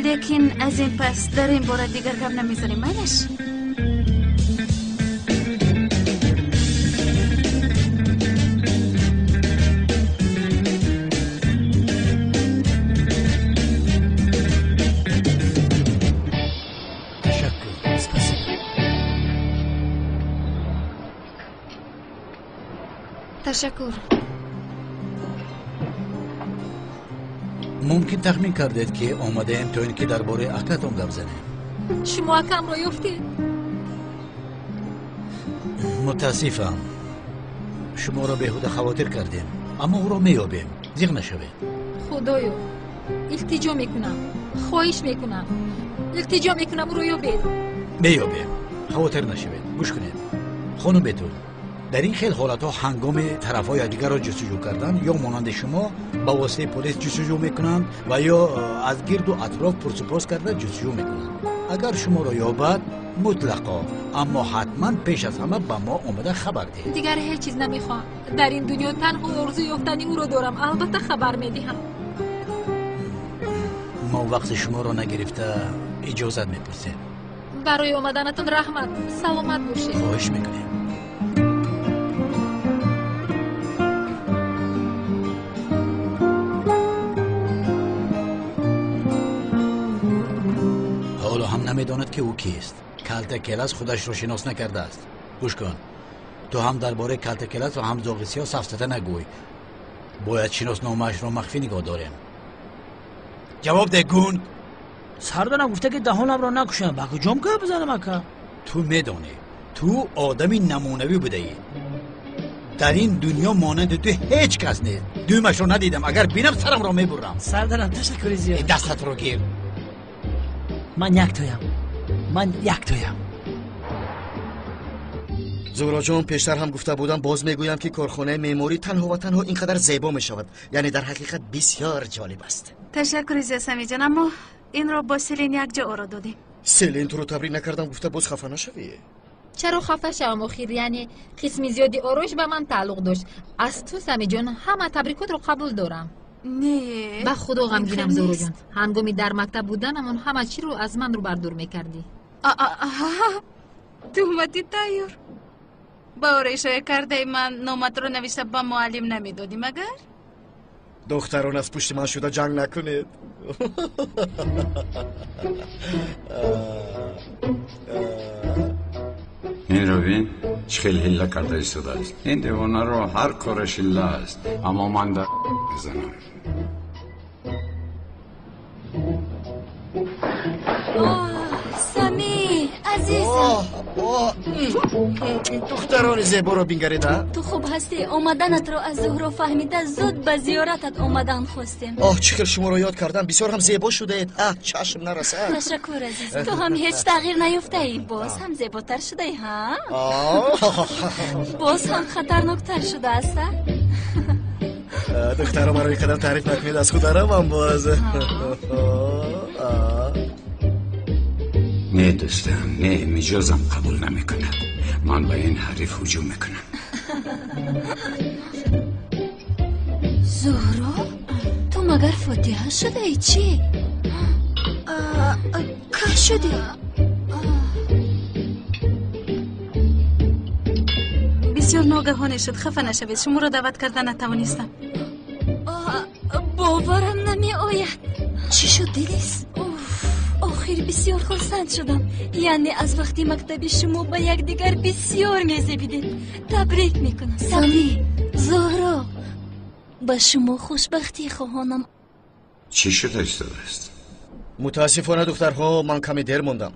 Лекин аз ин пас дар ин бора дигар гап намезанем, майлаш? Ташаккур. Спасибо. Ташаккур. Мумкин тахмин кардед, ки омадаем то ин ки дар бораи акатон гап занем. Шумо акамро ёфтед? Мутаассифам, шуморо беҳуда хавотир кардем, аммо ӯро меёбем, зиқ нашавед. Худоё, илтиҷо мекунам, хоҳиш мекунам, илтиҷо мекунам, ӯро ёбед. Меёбем, хавотир нашавед. Гӯш кунед, хонум Бетул, дар ин хел ҳолатҳо ҳангоми тарафҳо якдигарро ҷустуҷӯ кардан ё монанди шумо ба воситаи полис ҷустуҷӯ мекунанд ва ё аз гирду атроф пурсупос карда ҷустуҷӯ мекунанд. Агар шуморо ёбад, мутлақо, аммо ҳатман пеш аз ҳама ба мо омада хабар диҳед. Дигар ҳеҷ чиз намехоҳам. Дар ин дунё танҳо орзу ёфтани ӯро дорам. Албатта хабар медиҳам. Мо вақти шуморо нагирифта иҷозат мепурсем. Барои омаданатон раҳмат. Саломат бошед. Хоҳиш мекунем. Ҳоло ҳам намедонад, ки ӯ кист. Калтакелас худашро шинос накардааст. Гӯш кун, ту ҳам дар бораи Калтакелас ва ҳам зоғи сиёҳ сафсата нагӯй. Бояд шиносномаашро махфӣ нигоҳ дорем. Ҷавоб деҳ, гунг. Сардарам гуфта, ки даҳонамро накушам. Ба куҷом гап бизанам, ака? Ту медонӣ, ту одами намунавӣ будаӣ. Дар ин дунё монанди ту ҳеҷ кас нест. Дуюмашро надидам, агар бинам, сарамро мебурам. Сардарам, ташаккури зиёд. Дастатро гир. Ман яктоям, ман яктоям. Зуҳроҷон, пештар ҳам гуфта будам, боз мегӯям, ки корхонаи меъморӣ танҳо ва танҳо ин қадар зебо мешавад. Яъне дар ҳақиқат бисёр ҷолиб аст. Ташаккури зиёд, Самиҷон, аммо инро бо Селин якҷо оро додем. Селин, туро табрик накардам гуфта боз хафа нашавӣ. Чаро хафа шавам охир? Яъне қисми зиёди ороиш ба ман тааллуқ дошт. Аз ту, Самиҷон, ҳама табрикотро қабул дорам. Не, ба худо ғамгинам, ин хел Зуҳроҷон. нест. Ҳангоми дар мактаб буданамон ҳама чиро аз ман рӯбардур мекардӣ. Туҳмати тайёр. Ба ороишҳои кардаи ман номатро навишта ба муаллим намедодӣ, магар? Духтарон, аз пушти ман шуда ҷанг накунед. Инро бин, чӣ хел ҳилла карда истодааст. Ин девонаро ҳар кораш ҳилла аст, аммо ман дар мезанам. Сами, азизам. Ин духтарони зеборо бингаред, а? Ту хуб ҳастӣ? Омаданатро аз Зуҳро фаҳмида, зуд ба зиёратат омадан хостем. Оҳ, чӣ хел шуморо ёд кардам! Бисёр ҳам зебо шудаед, аҳ, чашм нарасад. Ташаккур, азиз. Ту ҳам ҳеҷ тағйир наёфтаӣ, боз ҳам зеботар шудаӣ, ҳа? Боз ҳам хатарноктар шудааст, а? Духтаро, маро ин қадар таъриф накунед, аз худ аравам боз. Не, дӯстам, не, миҷозам қабул намекунад. Ман ба ин ҳариф ҳуҷум мекунам. Зуҳро, ту магар фотиҳа шудаӣ, чӣ? Кай шудӣ? Бисёр ногаҳоне шуд, хафа нашавед, шуморо даъват карда натавонистам. Боварам намеояд. Чӣ шуд, Дилис? Охир бисёр хурсанд шудам. Яъне аз вақти мактаби шумо ба якдигар бисёр мезебидед. Табрик мекунам. Сами, Зуҳро, ба шумо хушбахтӣ хоҳонам. Чӣ шуда истодааст? Мутаассифона, духтарҳо, ман каме дер мондам.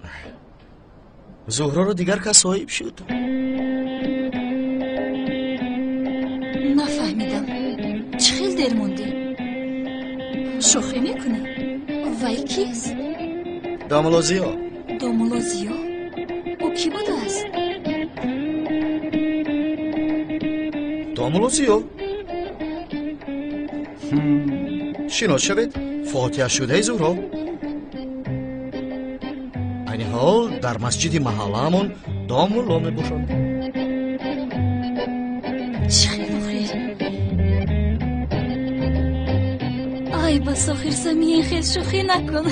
Зуҳроро дигар кас соҳиб шуд. Нафаҳмидам, чӣ хел дер мондӣ? Шӯхӣ мекунӣ? Вай кист? Домулло Зиё. Домулло Зиё? Ӯ кӣ будааст? Домулло Зиё. Шинос шавед, фотиҳашудаи Зуҳро. Айни ҳол дар масҷиди маҳаллаамон домулло мебошад. Чӣ хел охир? Ай бас, охир, Сами, ин хел шӯхӣ накун.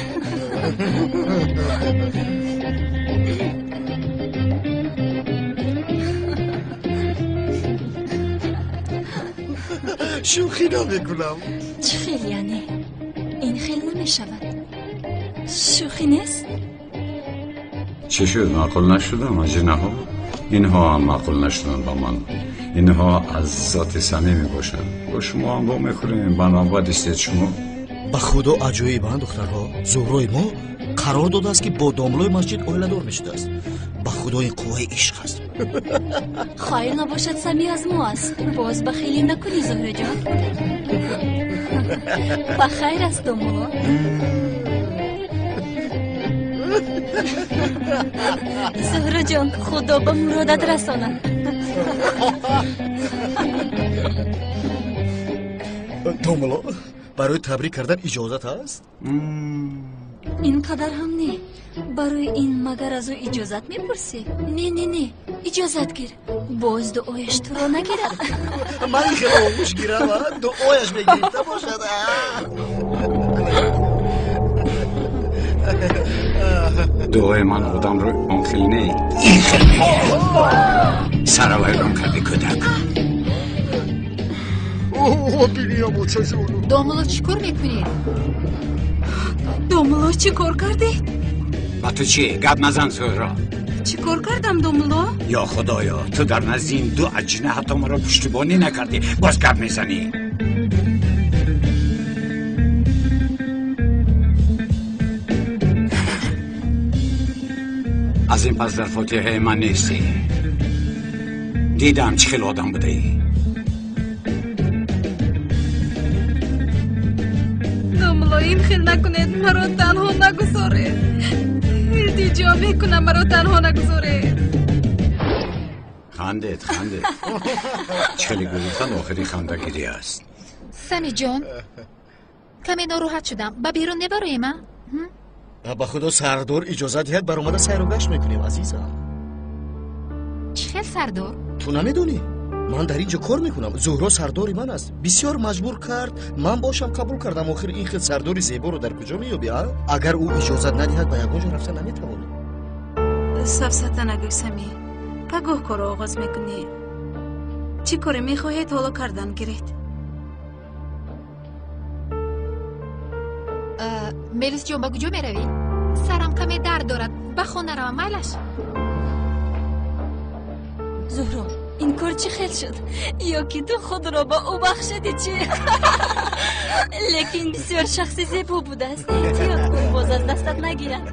Шӯхӣ намекунам. Чӣ хел яъне? Ин хел намешавад. Шӯхӣ нест? Чӣ шуд? Маъқул нашудам, аҷинаҳо? Инҳо ҳам маъқул нашуданд ба ман. Инҳо аз зоти самӣ мебошанд. Бо шумо ҳам вомехӯрем, ба навбат истед шумо. Ба худо аҷоибанд духтарҳо. Зуҳрои мо қарор додааст, ки бо домлои масҷид оиладор мешудааст. Ба худо ин қувваи ишқ аст. Хайр набошад, Самӣ аз мо аст. Боз бахилӣ накунӣ, Зуҳраҷон. Ба хайр аст, домуло. Зуҳраҷон, худо ба муродат расонад. Домуло, барои табрик кардан иҷозат ҳаст? Ин қадар ҳам не. Барои ин магар аз ӯ иҷозат мепурсӣ? Не, не, не, иҷозат гир. Боз дуояш туро нагирад. Ман ин хеле оғӯш гирам, дуояш мегирифта бошад. Дуои ман одамро он хел не, ин хел мегирад. Сара вайрон карди кӯдак. Домуло, чӣ кор мекунед? Домуло, чӣ кор кардед? Ба ту чӣ? Гап назан, Зуҳро. Чӣ кор кардам, домуло? Ё худоё, ту дар назди ин ду аҷина ҳатто маро пуштибонӣ накардӣ, боз гап мезанӣ. Аз ин пас дар фотиҳаи ман нестӣ. Дидам чӣ хел одам будаӣ. Домуло, ин хел накунед, маро танҳо нагузоред. Илтиҷо мекунам, маро танҳо нагузоред. Хандед, хандед. Чӣ хеле гуфтан охири хандагирӣ аст. Самиҷон, каме нороҳат шудам. Ба берун мебароем, а? Ба худо сардор иҷозат диҳад, баромада сайру гашт мекунем, азизам. Чӣ хел сардор? Ту намедонӣ? Ман дар ин ҷо кор мекунам. Зуҳро сардори ман аст. Бисёр маҷбур кард, ман бошам қабул кардам. Охир ин хел сардори зеборо дар куҷо меёбӣ, а? Агар ӯ иҷозат надиҳад, ба ягон ҷо рафта наметавонӣ. Сафсата нагӯй, Самӣ. Пагоҳ корро оғоз мекунӣ. Чӣ коре мехоҳед, ҳоло кардан гиред. Мелисҷон, ба куҷо меравӣ? Сарам каме дард дорад. Ба хона равам, майлаш? Зуҳро, ин кор чӣ хел шуд? Ё ки ту худро ба ӯ бахшидӣ чӣ? Лекин бисёр шахси зебо будааст. Эҳтиёт кун, боз аз дастат нагирад.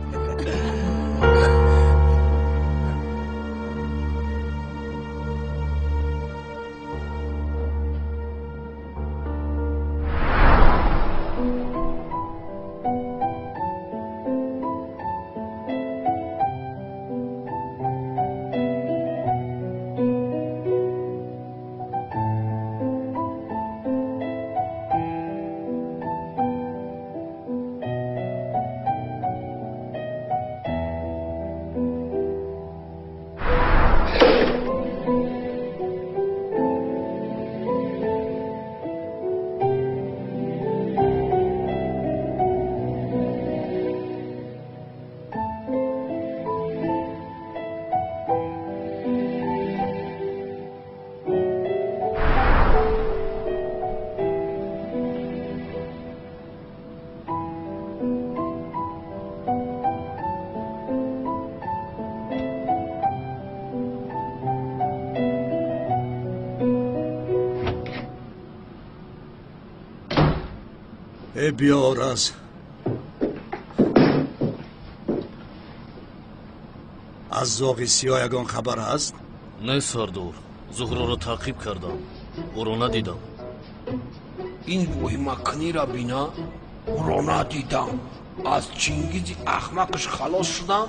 Биёр аз зоғи сиёҳ ягон хабар ҳаст? Не, сардор, Зуҳроро таъқиб кардам, ӯро надидам. Ин воҳимакунира бина, ӯро надидам. Аз Чингизи ахмақаш халос шудам,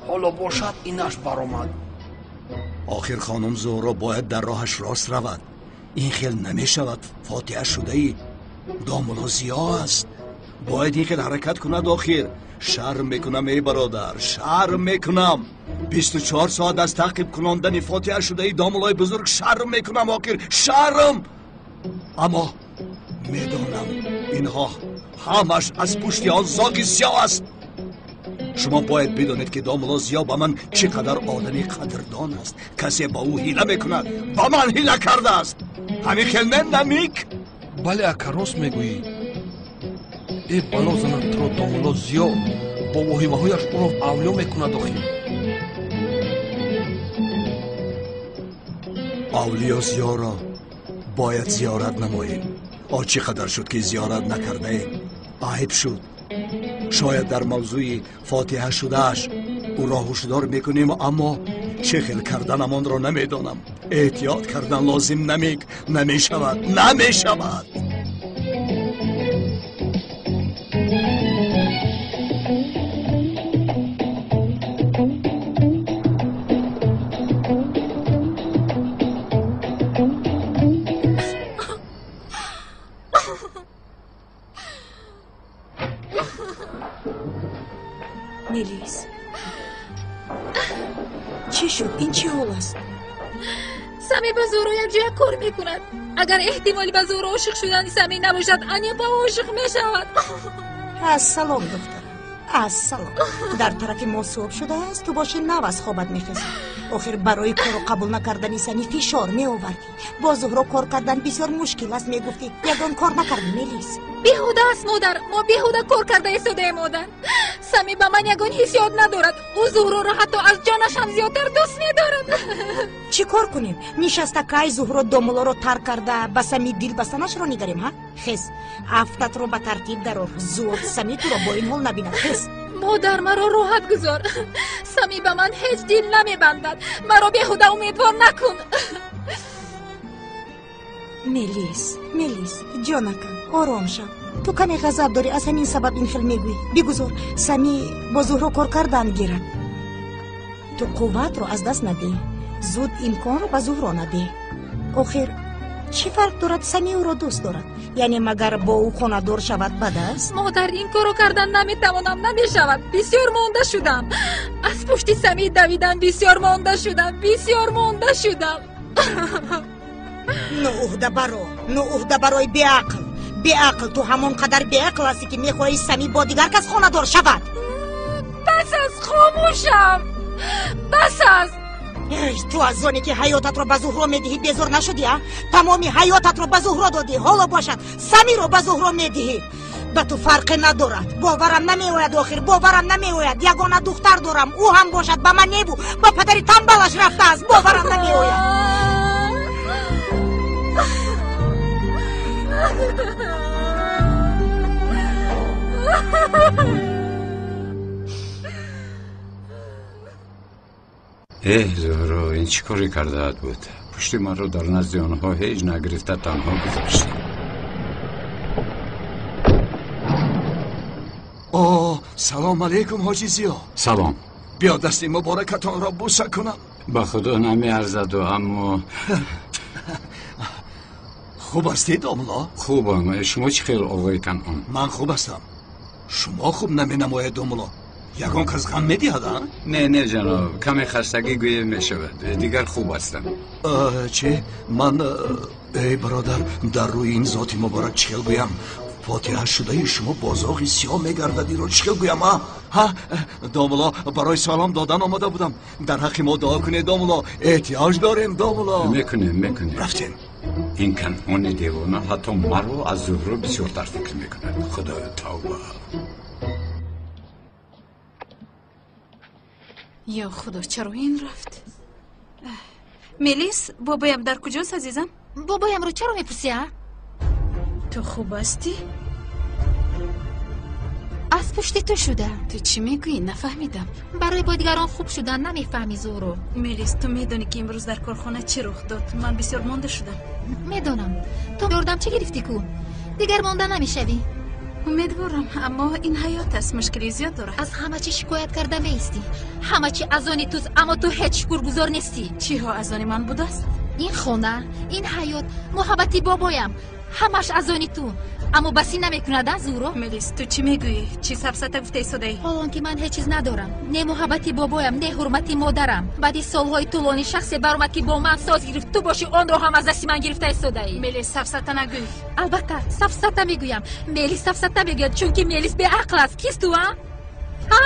ҳоло бошад инаш баромад. Охир хонум Зуҳро бояд дар роҳаш рост равад. Ин хел намешавад. Фотиҳа шудаи домуло Зиё аст. Бояд ин хел ҳаракат кунад. Охир шарм мекунам, эй бародар, шарм мекунам. 24 соат аз таъқиб кунондани фотиҳа шудаи домулои бузург шарм мекунам. Охир шарм. Аммо медонам инҳо ҳамаш аз пушти он зоғи сиёҳ аст. Шумо бояд бидонед, ки домулло Зиё ба ман чӣ қадар одами қадрдон аст. Касе ба ӯ ҳила мекунад, ба ман ҳила кардааст. Ҳамин хел не, Намик? Бале, ака, рост мегӯӣ. Э, бало занад туро домулло Зиё, бо воҳимаҳояш ӯро авлиё мекунад охир. Авлиё Зиёро бояд зиёрат намоем. О, чӣ қадар шуд, ки зиёрат накардаем. Айб шуд. Шояд дар мавзӯи фотиҳа шудааш ӯро ҳушдор мекунем, аммо чӣ хел карданамонро намедонам. Эҳтиёт кардан лозим, Намик. Намешавад, намешавад. Мелис, чӣ шуд? Ин чӣ ҳол аст? Сами ба Зуҳро якҷоя кор мекунад. Агар эҳтимоли ба Зуҳро ошиқ шудани Сами набошад, Аня ба ӯ ошиқ мешавад. Ассалом, духтарам, ассалом. Дар тарафи мо субҳ шудааст, ту боши нав аз хобат мехезӣ. Охир барои корро қабул накардани Сами фишор меовардӣ. Бо Зуҳро кор кардан бисёр мушкил аст, мегуфтӣ. Ягон кор накардӣ, Мелис. Беҳуда аст, модар. Мо беҳуда кор карда истодаем, модар. Сами ба ман ягон ҳиссиёт надорад. Ӯ Зуҳроро ҳатто аз ҷонаш ҳам зиёдтар дӯст медорад. Чӣ кор кунем? Нишаста кай Зуҳро домулоро тарк карда ба Сами дил бастанашро нигарем, ҳа? Хез, афтатро ба тартиб дарор. Зуд Сами туро бо ин ҳол набинад. Хез. Модар, маро роҳат гузор. Сами ба ман ҳеҷ дил намебандад. Маро беҳуда умедвор накун. Мелис, Мелис, ҷонакам, ором шав. Ту каме ғазаб дорӣ, аз ҳамин сабаб ин хел мегӯӣ. Бигузор Сами бо Зуҳро кор кардан гирад. Ту қувватро аз даст надеҳ. Зуд имконро ба Зуҳро надеҳ. Охир чӣ фарқ дорад, Сами ӯро дӯст дорад? Яъне магар бо ӯ хонадор шавад бад аст? Модар, ин корро кардан наметавонам, намешавад. Бисёр монда шудам. Аз пушти Сами давидан бисёр монда шудам, бисёр монда шудам. Нӯҳдабаро, нӯҳдабарои беақл, беақл. Ту ҳамон қадар беақл ҳастӣ, ки мехоҳӣ Сами бо дигар кас хонадор шавад. Бас аст, хомӯшам, бас аст. Ту аз оне ки ҳаётатро ба Зуҳро медиҳӣ безор нашудӣ, а? Тамоми ҳаётатро ба Зуҳро додӣ, ҳоло бошад Самиро ба Зуҳро медиҳӣ. Ба ту фарқе надорад. Боварам намеояд, охир боварам намеояд. Ягона духтар дорам, ӯ ҳам бошад ба ман небу ба падари тамбалаш рафтааст. Боварам намеояд. Эҳ, Зуҳро, ин чӣ коре кардаат буд? Пушти маро дар назди онҳо ҳеҷ нагирифта танҳо гузоштӣ. О, салом алейкум, ҳоҷи Зиё. Салом. Биё дасти муборакатонро буса кунам. Ба худо намеарзаду, аммо хуб ҳастед, домулло? Хубам. Шумо чӣ хел, оғои Канъон? Ман хуб ҳастам. Шумо хуб наменамоед, домулло. Ягон кас ғам медиҳад, а? Не, не, ҷаноб, каме хастагӣ гӯя мешавад. Дигар хуб ҳастам. Чӣ? Ман, эй бародар, дар рӯи ин зоти муборак чӣ хел гӯям? Фотиҳа шудаи шумо бозоғи сиёҳ мегардад, инро чӣ хел гӯям, а? Ҳа, домулло, барои салом додан омада будам. Дар ҳаққи мо дуо кунед, домулло. Эҳтиёҷ дорем, домулло. Мекунем, мекунем. Рафтем. Ин Канъони девона ҳатто маро аз Зуҳро бисёртар фикр мекунад. Худоё, тавба. Ё худо, чаро ин рафт? Мелис, бобоям дар куҷост, азизам? Бобоямро чаро мепурсӣ, а? Ту хуб ҳастӣ? Аз пушти ту шуда. Ту чӣ мегӯӣ? Нафаҳмидам. Барои бо дигарон хуб шудан намефаҳмӣ, Зуҳро. Мелис, ту медонӣ, ки имрӯз дар корхона чӣ рух дод? Ман бисёр монда шудам. Медонам. Ту ёрдам чӣ гирифтӣ ку? Дигар монда намешавӣ. Умедворам, аммо ин ҳаёт аст, мушкили зиёд дорад. Аз ҳама чӣ шикоят карда меистӣ. Ҳама чӣ аз они туст, аммо ту ҳеҷ шукргузор нестӣ. Чиҳо аз они ман будааст? Ин хона, ин ҳаёт, муҳаббати бобоям, ҳамаш аз они ту. Аммо басӣ намекунад, а, Зуҳро? Мелис, ту чӣ мегӯӣ? Чӣ сафсата гуфта истодаӣ? Ҳолон ки ман ҳеҷ чиз надорам. Не муҳаббати бобоям, не ҳурмати модарам. Баъди солҳои тӯлонӣ шахсе баромад, ки бо ман соз гирифт. Ту бошӣ онро ҳам аз дасти ман гирифта истодаӣ. Мелис, сафсата нагӯй. Албатта, сафсата мегӯям. Мелис сафсата мегӯяд, чунки Мелис беақл аст. Кист ту, а? Ҳа?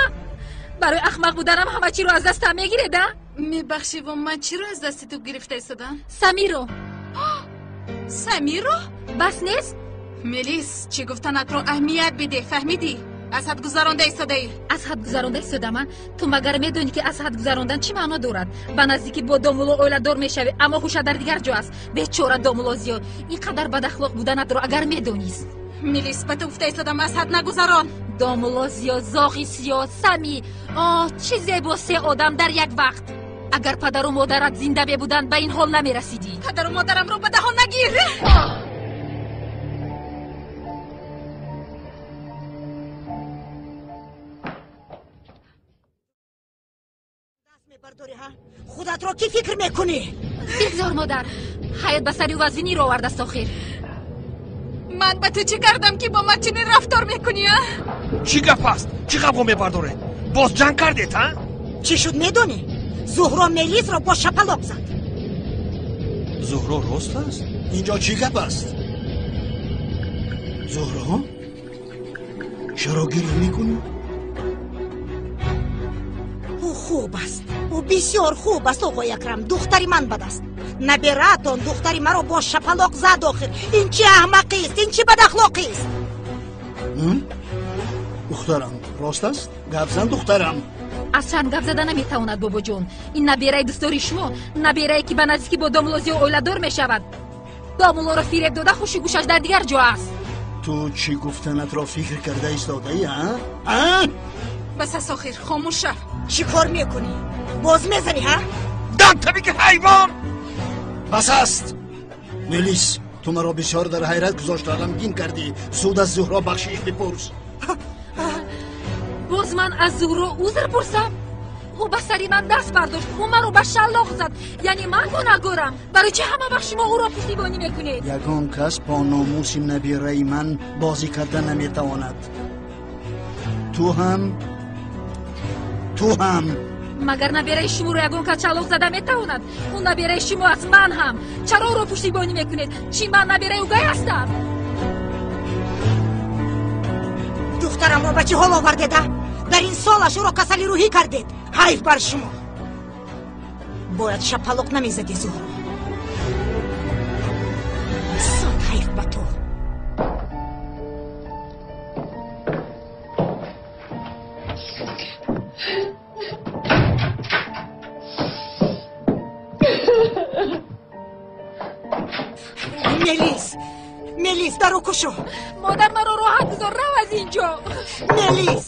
Барои ахмақ буданам ҳама чиро аз дастам мегиред, а? Мебахшӣ, во ман чиро аз дасти ту гирифта истодам? Самиро. Самиро? Бас нест? Мелис, чӣ гуфтанатро аҳамият бидеҳ, фаҳмидӣ? Аз ҳад гузаронда истодаӣ. Аз ҳад гузаронда истодам, а? Ту магар медонӣ, ки аз ҳад гузарондан чӣ маъно дорад? Ба наздикӣ бо домулло оиладор мешавӣ, аммо ҳуша дар дигар ҷо аст. Бечора домулло Зиё, ин қадар бадахлоқ буданатро агар медонист. Мелис, ба ту гуфта истодам, аз ҳад нагузарон. Домулло Зиё, зоғи сиё, Сами. Оҳ, чӣ зебо се одам дар як вақт. Агар падару модарат зинда мебуданд, ба ин ҳол намерасидӣ. Падару модарамро ба даҳон нагир. Худатро кӣ фикр мекунӣ? Бигзор, модар, ҳаёт ба сари вазиниро овардааст охир. Ман ба ту чӣ кардам, ки бо ман чунин рафтор мекунӣ, а? Чӣ гап аст? Чӣ ғавғо мебардоред? Боз ҷанг кардед, а? Чӣ шуд медонӣ? Зуҳро Мелисро бо шапалоқ зад. Зуҳро рост аст? Инҷо чӣ гап аст? Зуҳро, чаро гиря мекунӣ? Ӯ хуб аст, ӯ бисёр хуб аст, оғои Акрам. Духтари ман бад аст. Набераатон духтари маро бо шапалоқ зад охир. Ин чӣ аҳмақист, ин чӣ бадахлоқист? Духтарам, рост аст? Гап зан, духтарам. Аз шарм гап зада наметавонад, бобоҷон. Ин набераи дӯстдори шумо, наберае, ки ба наздикӣ бо домулло Зиё оиладор мешавад, домуллоро фиреб дода, хушу гӯшаш дар дигар ҷо аст. Ту чӣ гуфтанатро фикр карда истодаӣ, а? Бас аст охир, хомӯш шав. Чӣ кор мекунӣ? Боз мезанӣ, ҳа? Дам табики ҳайвон! Бас аст! Мелис, ту маро бисёр дар ҳайрат гузошта, ғамгин кардӣ. Зуд аз Зуҳро бахшиш бипурс. Боз ман аз Зуҳро узр пурсам? Ӯ ба сари ман даст бардошт, ӯ маро ба шаллоқ зад. Яъне ман гунаҳгорам? Барои чӣ ҳама вақт шумо ӯро пуштибонӣ мекунед? Ягон кас бо номуси набираи ман бозӣ карда наметавонад. Ту ҳам, ту ҳам. Магар набираи шуморо ягон кас шаллоқ зада метавонад? Ӯ набираи шумо аст, ман ҳам. Чаро ӯро пуштибонӣ мекунед? Чӣ ман набираи ӯгай ҳастам? Духтарамро ба чӣ ҳол овардед, а? Дар ин солаш ӯро касали рӯҳӣ кардед. Ҳайф бар шумо. Бояд шапалоқ намезадӣ, Зуҳро. Сад ҳайф ба ту. Мелис, Мелис, даро кушо. Модар, маро роҳат гузор, рав аз инҷо. Мелис,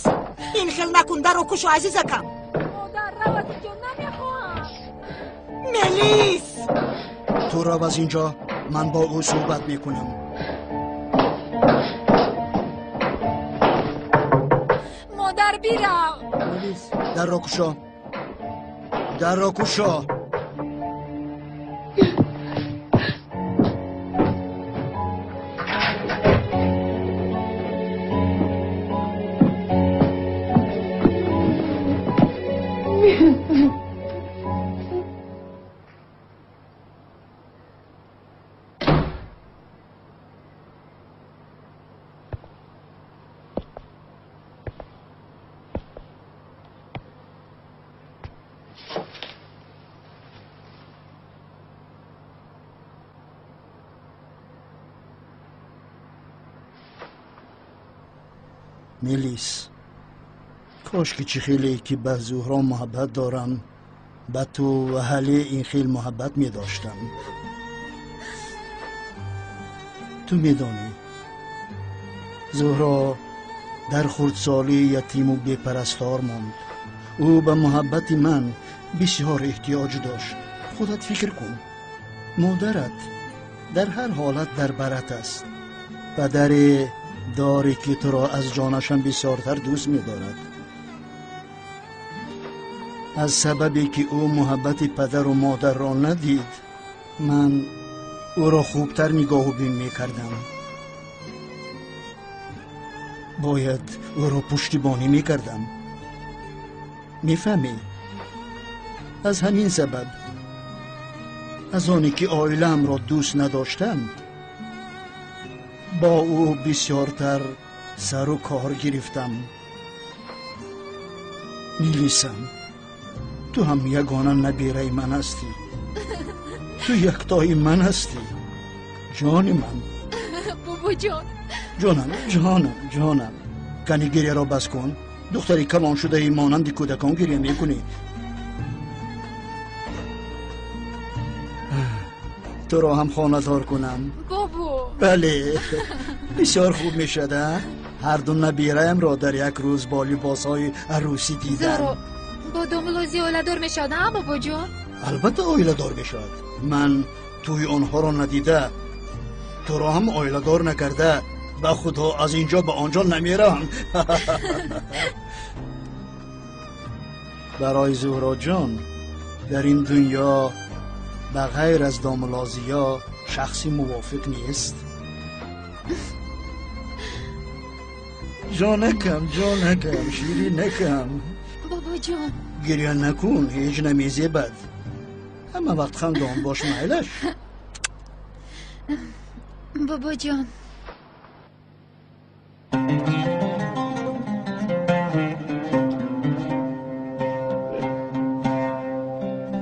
ин хел накун, даро кушо, азизакам. Модар, рав аз инҷо, намехоҳам. Мелис, ту рав аз инҷо, ман бо ӯ суҳбат мекунам. Модар, бирав. Мелис, дарро кушо, дарро кушо. Мелис, кош ки чӣ хеле ки ба Зуҳро муҳаббат дорам, ба ту ва ҳале ин хел муҳаббат медоштам. Ту медонӣ, Зуҳро дар хурдсолӣ ятиму бепарастор монд. Ӯ ба муҳаббати ман бисёр эҳтиёҷ дошт. Худат фикр кун, модарат дар ҳар ҳолат дар барат аст. Падаре дорӣ, ки туро аз ҷонашам бисёртар дӯст медорад. Аз сабабе ки ӯ муҳаббати падару модарро надид, ман ӯро хубтар нигоҳубин мекардам. Бояд ӯро пуштибонӣ мекардам. Мефаҳмӣ? Аз ҳамин сабаб, аз оне ки оилаамро дӯст надоштам, бо ӯ бисёртар сару кор гирифтам. Мелисам, ту ҳам ягона набираи ман ҳастӣ. Ту яктои ман ҳастӣ. Ҷони ман. Бобоҷон. Ҷонам, ҷонам, ҷонам. Кани гиряро бас кун. Духтари калон шудаи монанди кӯдакон гиря мекунӣ. Туро ҳам хонадор кунам. Бобо. Бале, бисёр хуб мешавад, а? Ҳар ду набираямро дар як рӯз бо либосҳои арӯсӣ дидам. Зоро бо домулло Зиё оиладор мешавад, а, бобоҷон? Албатта оиладор мешавад. Ман тӯи онҳоро надида, туро ҳам оиладор накарда, ба худо аз ин ҷо ба он ҷо намеравам. Барои Зуҳроҷон дар ин дунё ба ғайр аз домулло Зиё шахси мувофиқ нест. Ҷонакам, ҷонакам, ширинакам. Бобоҷон. Гиря накун, ҳеҷ намезебад. Ҳама вақт хандон бош, майлаш. Бобоҷон.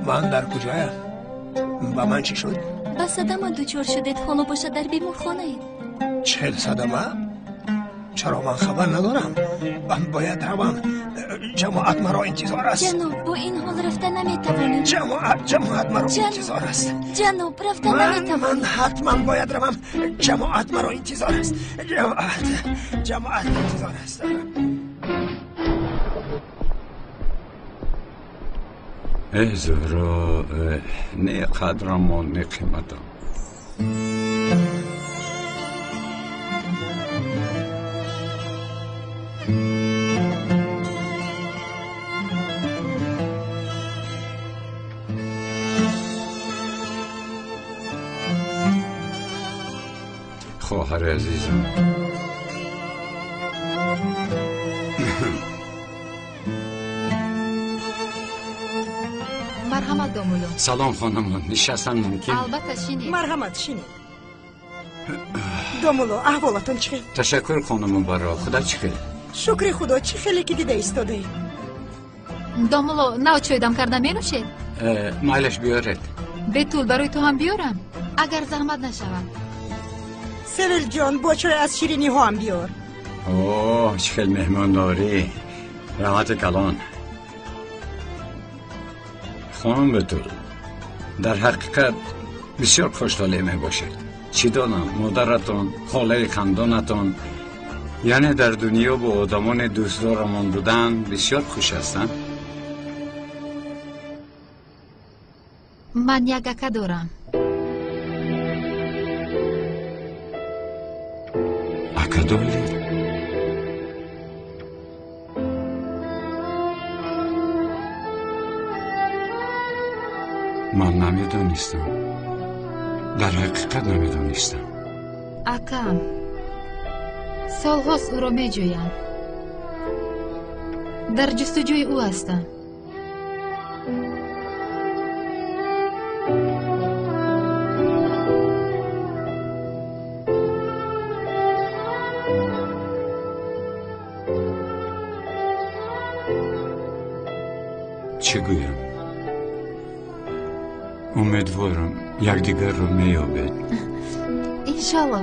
Ман дар куҷоям? Ба ман чӣ шуд? Ба садама дучор шудед, ҳоло бошад дар беморхонаед. Чӣ садама? Чаро ман хабар надорам? Ман бояд равам. Ҷамоат маро интизор аст. Ҷаноб, бо ин ҳол рафта наметавонед. Ҷамоат маро интизор аст. Ҷаноб, рафта наметавонед. Ман ҳатман бояд равам. Ҷамоат маро интизор аст. Ҷамоат интизор аст. Эй Зуҳро, не қадрамон, не қиматам. Хоҳари азизам, марҳамат домулло. Салом хонумон, нишастан мумкин? Албатта, шинед. Марҳамат, шинед. Домулло, аҳволатон чӣ хел? Ташаккур хонумон, баро худо чӣ хел? Шукри худо, чӣ хеле ки дида истодаед. Домулло, нав чойдам карда менӯшед? Майлаш биёред. Бетул, барои ту ҳам биёрам, агар заҳмат нашавад. Севилҷон, бо чой аз шириниҳоам биёр. Оҳ, чӣ хел меҳмондорӣ! Раҳмати калон. Хонум Бетул, дар ҳақиқат бисёр хуштолеъ мебошед. Чӣ донам, модаратон, холаи хандонатон, яъне дар дунё бо одамони дӯстдорамон будан бисёр хуш ҳастанд. Ман як ака дорам. Ака доред? Ман намедонистам. Дар ҳақиқат намедонистам. Акам, солҳост ӯро меҷӯям. Дар ҷустуҷӯи ӯ ҳастам. Чӣ гӯям? Умедворам якдигарро меёбед. Иншалло.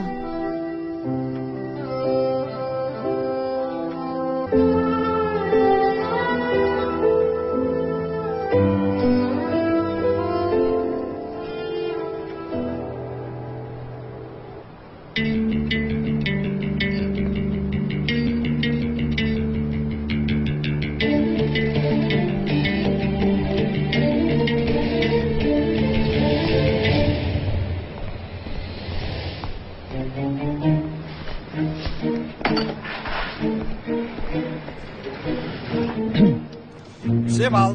Севал!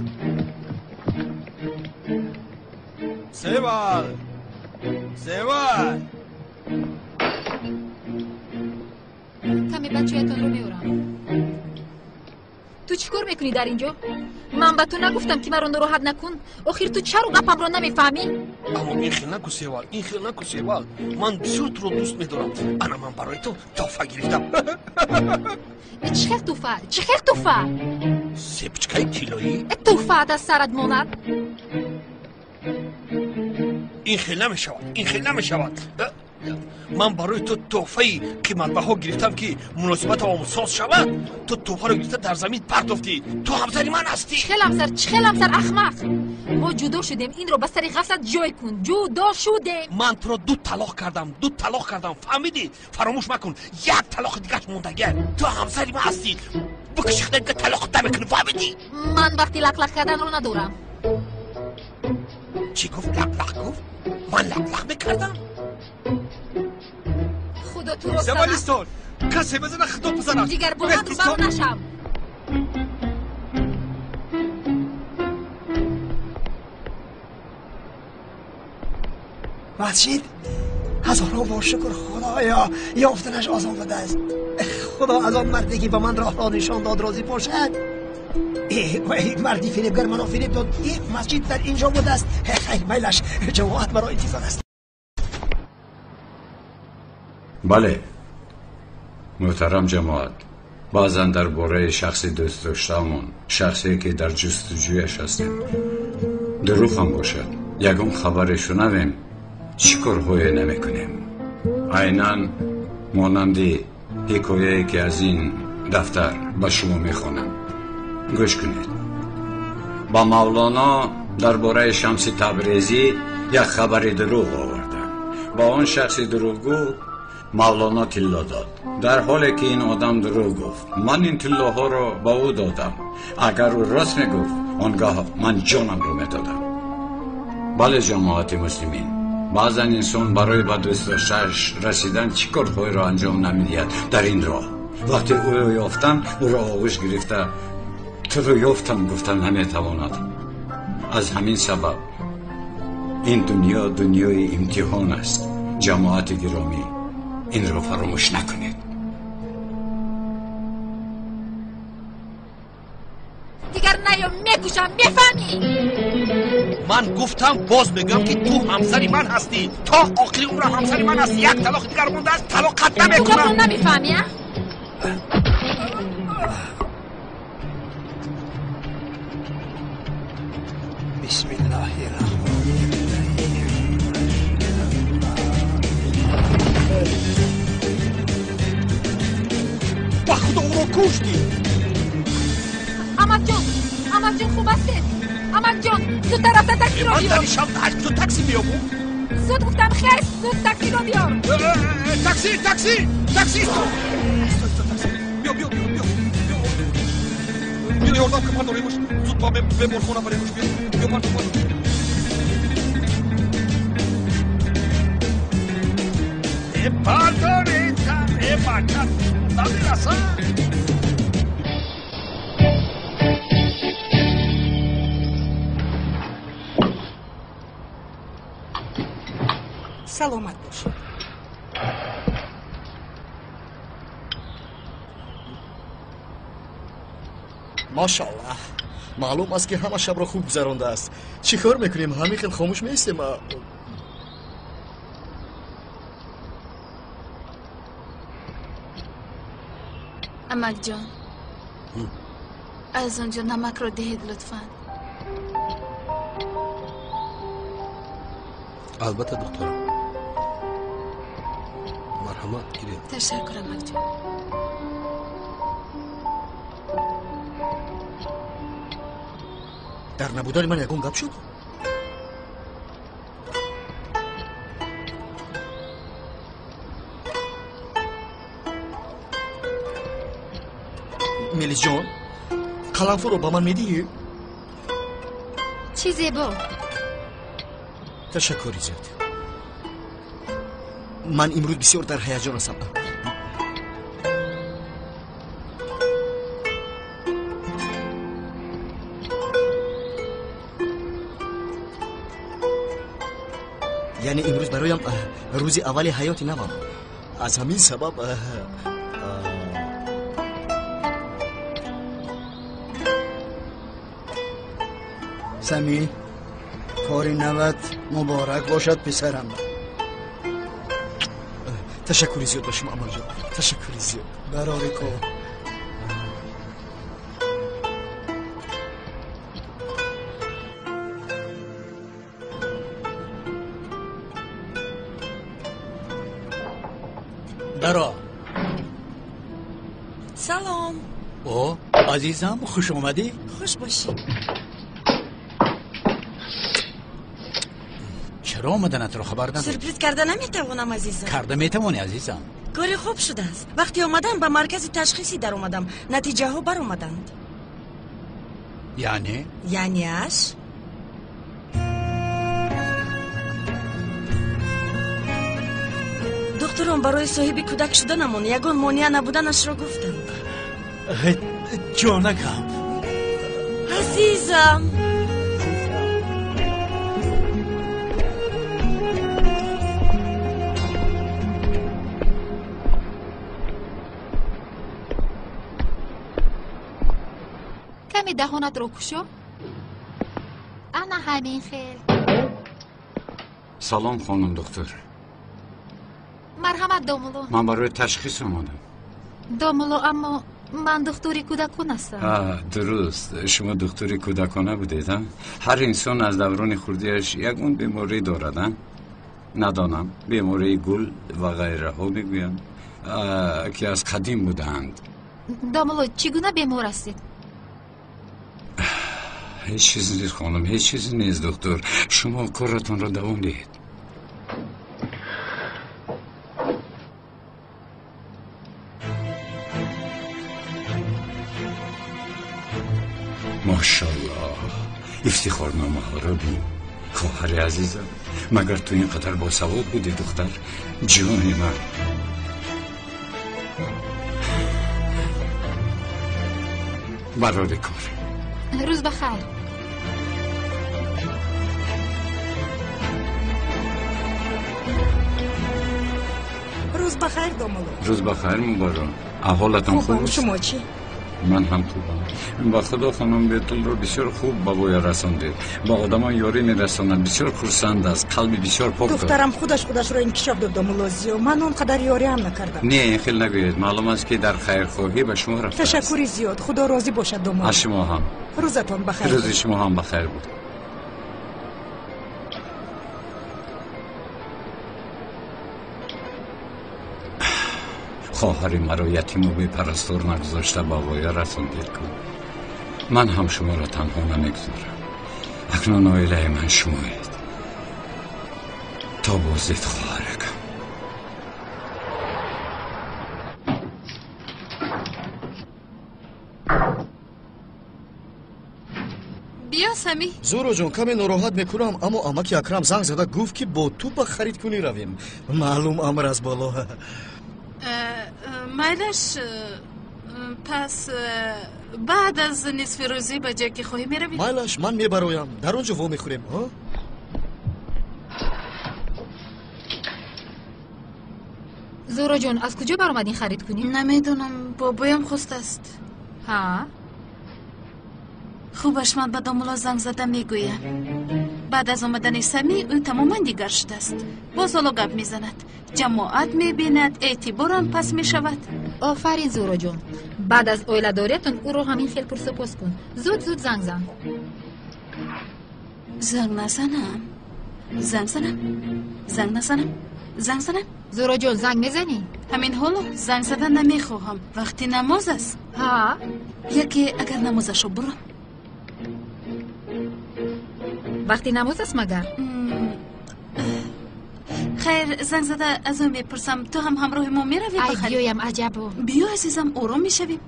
Севал! Севал! Каме баъд чоятонро меорам. Ту чӣ кор мекунӣ дар ин ҷо? Ман ба ту нагуфтам, ки маро нороҳат накун? Охир ту чаро гапамро намефаҳмӣ? Аммо ин хел наку, Севал, ин хел наку, Севал. Ман бисёр туро дӯст медорам. Ана ман барои ту тӯҳфа гирифтам. Чӣ хел тӯҳфа? Чӣ хел тӯҳфа? Сепчкаи тиллоӣ? Туҳфаат аз сарат монад. Ин хел намешавад, ин хел намешавад. Ман барои ту тӯҳфаи қиматбаҳо гирифтам, ки муносибатам соз шавад. Ту тӯҳфаро гирифта дар замин партофтӣ. Ту ҳамсари ман ҳастӣ. Чӣ хел ҳамсар, чӣ хел ҳамсар, ахмақ! Мо ҷудо шудем, инро ба сари ғафлат ҷой кун. Ҷудо шудем. Ман туро ду талоқ кардам, ду талоқ кардам, фаҳмидӣ? Фаромӯш макун, як талоқи дигаш мондагиа. Ту ҳамсари ман ҳастӣ. Бикуши худат, талоқ намекунӣ, фаҳмидӣ? Ман вақти лақлақ карданро надорам. Чӣ гуфт? Лақлақ гуфт? Ман лақлақ мекардам? Худо туро Завалистон, касе бизана, худо бизанад. Дигар бо ман рӯбарӯ нашав. Масҷид, ҳазорҳо бор шукр, Худоё, ёфтанаш осон будааст. Худо аз он марде ки ба ман роҳро нишон дод розӣ бошад. Марди фиребгар маро фиреб дод. Масҷид дар инҷо будааст. Хайр, майлаш, ҷамоат маро интизор аст. Бале, муҳтарам ҷамоат, баъзан дар бораи шахси дӯстдоштаамон, шахсе ки дар ҷустуҷӯяш ҳастем, дурӯғ ҳам бошад, ягон хабаре шунавем, чӣ корҳое намекунем. Айнан монанди ҳикояе ки аз ин дафтар ба шумо мехонам. Гӯш кунед. Ба Мавлоно дар бораи Шамси Табрезӣ як хабари дурӯғ овардам. Ба он шахси дурӯғгӯ Мавлоно тилло дод, дар ҳоле ки ин одам дурӯғ гуфт. Ман ин тиллоҳоро ба ӯ додам. Агар ӯ рост мегуфт, он гоҳ ман ҷонамро медодам. Бале, ҷамоати муслимин, баъзан инсон барои ба дӯстдоштааш расидан чӣ корҳоеро анҷом намедиҳад дар ин роҳ. Вақте ӯро ёфтан, ӯро оғӯш гирифта туро ёфтам гуфтан наметавонад. Аз ҳамин сабаб ин дунё дунёи имтиҳон аст. Ҷамоати гиромӣ, инро фаромӯш накунед. Дигар наё, мекушам, мефаҳмӣ? Ман гуфтам, боз мегӯям, ки ту ҳамсари ман ҳастӣ. То охири умрам ҳамсари ман ҳастӣ. Як талоқи дигар мондааст, талоқат намекунам. Ту намефаҳмӣ, а? Бисмиллаҳи раҳмони раҳим. Ба худо, ӯро куштӣ. Амакҷон, амакҷон, хуб ҳастед? Амакҷон, зудтар рафта таксиро Ман биёр. дар ин шаб ту такси меёбум? Зуд гуфтам, хес, зуд таксиро биёр. Такси, такси, такси, исто, исто, такси, биё, биё, биё, биё, биё, ёрдам кун, бардоремуш зуд, ба беморхона баремуш. Биё, биё, бардор, бардор. Э, бардоред, э, бача, намерасад. Саломат бошед. Машааллоҳ, маълум аст, ки ҳама шабро хуб гузарондааст. Чӣ кор мекунем? Ҳамин хел хомӯш меистем? Амакҷон, аз он ҷо намакро диҳед, лутфан. Албатта, духтарам, марҳамат, гиред. Ташаккур, амакҷон. Дар набудани ман ягон гап шуд? Мелисҷон, қаламфуро ба ман медиҳӣ? Чӣ зебо! Ташаккури зиёд. Ман имрӯз бисёр дар ҳаяҷон ҳастам. Яъне имрӯз бароям рӯзи аввали ҳаёти навам. Аз ҳамин сабаб Сами, кори нават муборак бошад, писарам. Ташаккури зиёд ба шумо, амакҷон, ташаккури зиёд. Барори кор. Даро. Салом. О, азизам, хуш омадӣ. Хуш бошӣ. Чаро омаданатро хабар надодӣ? Сюрприз карда наметавонам, азизам. Карда метавонӣ, азизам. Кори хуб шудааст. Вақте омадам ба маркази ташхисӣ даромадам, натиҷаҳо баромаданд. Яъне? Яънеаш? Духтурон барои соҳиби кӯдак шуданамон ягон монеа набуданашро гуфтанд. Ҷонакам. Азизам. Каме даҳонатро кушо. Ана ҳамин хел. Салом, хонум духтур. Марҳамат, домулло. Ман барои ташхис омадам. Домулло, аммо ман духтури кӯдакон ҳастам. Дуруст, шумо духтури кӯдакона будед, а? Ҳар инсон аз даврони хурдиаш ягон беморӣ дорад, а? Надонам, бемории гул ва ғайраҳо мегӯянд, ки аз қадим будаанд. Домулло, чӣ гуна бемор ҳастед? Ҳеҷ чизе нест, хонум, ҳеҷ чизе нест, духтур. Шумо коратонро давом диҳед. Мошаллоҳ, ифтихорномаҳоро бин. Хоҳари азизам, магар ту ин қадар босавод будӣ, духтар? Ҷони ман. Барори кор. Рӯз ба хайр. Рӯз ба хайр, домулло. Рӯз ба хайр, Муборак. Аҳволатон хуб аст? Шумо чӣ? Ман ҳам хубам. Ба худо, хонум Бетулро бисёр хуб ба воя расондед. Ба одамон ёрӣ мерасонад, бисёр хурсанд аст, қалби бисёр пок дорад. Духтарам худаш худашро инкишоф дод, домулло Зиё. Ман он қадар ёриам накардам. Не, ин хел нагӯед. Маълум аст, ки дар хайрхоҳӣ ба шумо рафтааст. Ташаккури зиёд. Худо розӣ бошад, домулло. Аз шумо ҳам. Рӯзатон ба хайр. Рӯзи шумо ҳам ба хайр буд. Хоҳари маро ятиму бепарастор нагузошта ба воя расондед кун. Ман ҳам шуморо танҳо намегузорам. Акнун оилаи ман шумоед. То боздид, хоҳаракам. Биё, Самӣ. Зуроҷон, каме нороҳат мекунам, аммо амаки Акрам занг зада гуфт, ки бо ту ба харидкунӣ равем. Маълум амр аз боло. Майлаш, пас баъд аз нисфи рӯзӣ ба ҷое ки хоҳӣ меравӣ? Майлаш, ман мебароям. Дар он ҷо вомехӯрем. Зуроҷон, аз куҷо баромадин харид кунӣ? Намедонам, бобоям хостааст. Ҳа? Хубаш, ман ба домулло занг зада мегӯям. Баъд аз омадани Самӣ ӯ тамоман дигар шудааст. Боз ҳоло гап мезанад, ҷамоат мебинад, эътиборам пас мешавад. Офарин, Зуроҷон. Баъд аз оиладориятон ӯро ҳамин хел пурсупос кун. Зуд зуд занг зан. Занг назанам. Занг занам. Занг назанам. Занг занам. Зуроҷон, занг мезанӣ? Ҳамин ҳоло занг зада намехоҳам. Вақти намоз аст. Ҳа? Яке агар намозашро бурам. Вақти намоз аст магар? Хайр, занг зада аз ӯ мепурсам. Ту ҳам ҳамроҳи мо меравӣ ба Ай, харид? биёям, аҷабо. Биё, азизам, ором мешавем.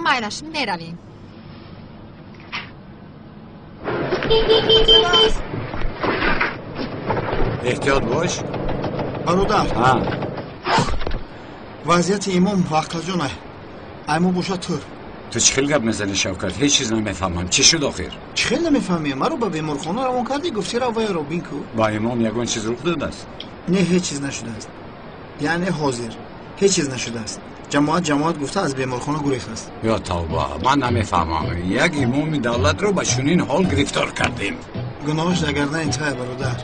Майлаш, меравем. Эҳтиёт бош. Бародар. Вазъияти имом вақтаҷон ай мо бошад тур. Ту чӣ хел гап мезанӣ, Шавкат? Ҳеҷ чиз намефаҳмам. Чӣ шуд охир? Чӣ хел намефаҳмӣ? Маро ба беморхона равон кардӣ, гуфтӣ рав вайро бин ку. Ба имом ягон чиз рух додааст? Не, ҳеҷ чиз нашудааст. Яъне ҳозир ҳеҷ чиз нашудааст. Ҷамоат ҷамоат гуфта аз беморхона гурехтааст. Ё тавба, ман намефаҳмам. Як имоми давлатро ба чунин ҳол гирифтор кардем. Гуноҳаш дар гардани тая, бародар.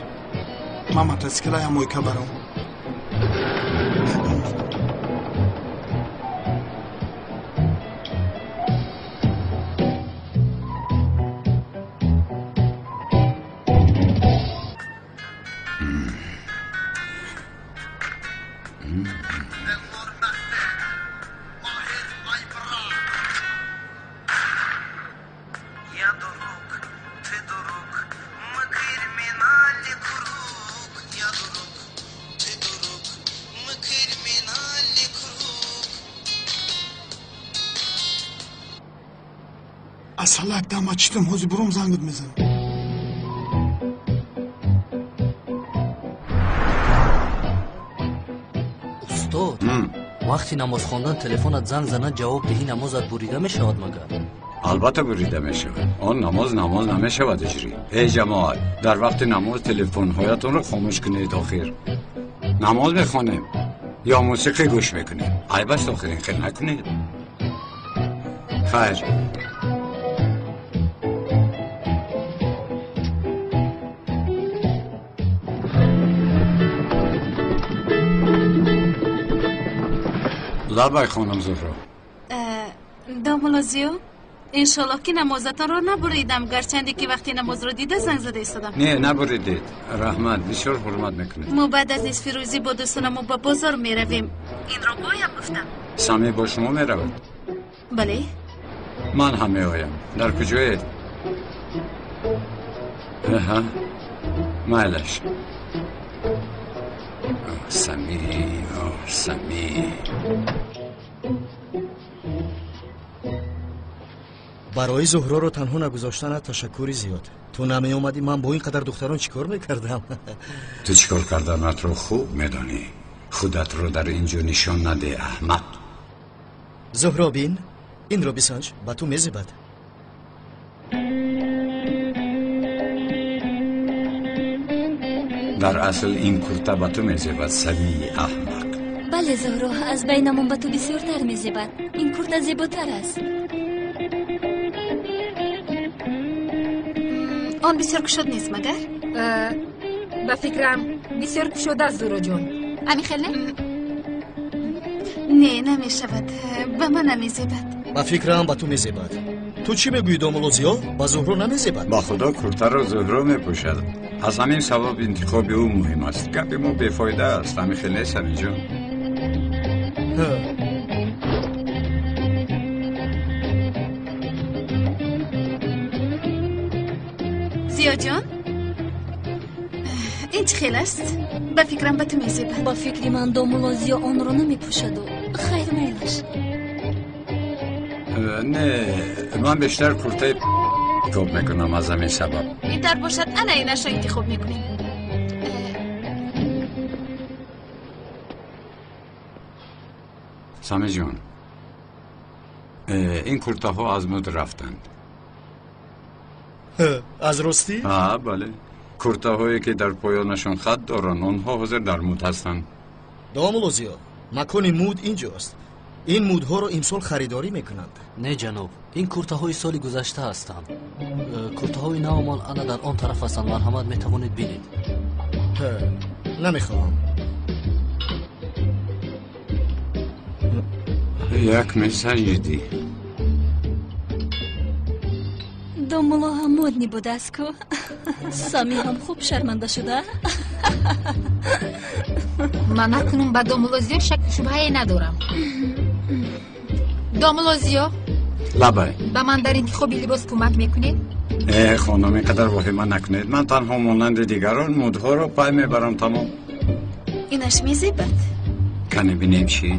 Ман мотосиклаям мойка баром. Асалак дама читам, ҳозир буром зангат мезанам. Устод, вақти намоз хондан телефонат занг занад, ҷавоб диҳӣ, намозат бурида мешавад магар? Албатта бурида мешавад. Он намоз намоз намешавад иҷрӣ. Эй ҷамоат, дар вақти намоз телефонҳоятонро хомӯш кунед охир. Намоз мехонем ё мусиқӣ гӯш мекунем. Айб аст охир, ин хел накунед. Хайр. Лабай хонум Зуҳро. Домулло Зиё, иншоллоҳ ки намозатонро набуридам, гарчанде ки вақти намозро дида занг зада истодам. Не, набуридед. Раҳмат, бисёр ҳурмат мекунед. Мо баъд аз нисфирӯзӣ бо дӯстонамо ба бозор меравем. Инро бояд гуфтам. Сами бо шумо меравад? Бале. Ман ҳам меоям. Дар куҷоед? Аҳа, майлаш. Сами, Сами. Барои Зуҳроро танҳо нагузоштанат ташаккури зиёд. Ту намеомадӣ, ман бо ин қадар духтарон чӣ кор мекардам? Ту чӣ кор карданатро хуб медонӣ. Худатро дар ин ҷо нишон наде, аҳмақ. Зуҳро, бин, инро бисанҷ, ба ту мезебад. Дар асл ин курта ба ту мезебад, Самии аҳмақ. Бале, Зуҳро, аз байнамон ба ту бисёртар мезебад. Ин курта зеботар аст. Он бисёр кушод нест, магар? Ба фикрам, бисёр кушод аст, Зуҳроҷон. Ҳамин хел не? Не, намешавад. Ба ман намезебад. Ба фикрам, ба ту мезебад. Ту чӣ мегӯӣ, домулло Зиё? Ба Зуҳро намезебад? Ба худо, куртаро Зуҳро мепӯшад. Аз ҳамин сабаб интихоби ӯ муҳим аст. Гапи мо бефоида аст. Ҳамин хел нест, Самиҷон? Зиёҷон, ин чӣ хел аст? Ба фикрам, ба ту мезебад. Ба фикри ман, домулло Зиё онро намепӯшаду. Хайр, майлаш. Не, ман бештар куртаи интихоб мекунам аз ҳамин сабаб. Ин тар бошад, ана инашро интихоб мекунем. Самиҷон, ин куртаҳо аз муд рафтанд. Аз ростӣ? Ҳа, бале. Куртаҳое ки дар поёнашон хат доранд, онҳо ҳозир дар муд ҳастанд. Домулло Зиё, макони муд инҷост. Ин мудҳоро имсол харидорӣ мекунанд. Не, ҷаноб, ин куртаҳои соли гузашта ҳастанд. Куртаҳои навамон ана дар он тараф ҳастанд. Марҳамат, метавонед бинед. Намехоҳам. Як месанҷидӣ. Домулло ҳам модни будааст ку. Сами ҳам хуб шарманда шуда. Ман акнун ба домулло Зиё шакку шубҳае надорам. Домулло Зиё, лабай, ба ман дар интихоби либос кӯмак мекунед? Э, хонум, ин қадар воҳима накунед. Ман танҳо монанди дигарон мудҳоро пай мебарам, тамом. Инаш мезебад. Кане бинем чӣ?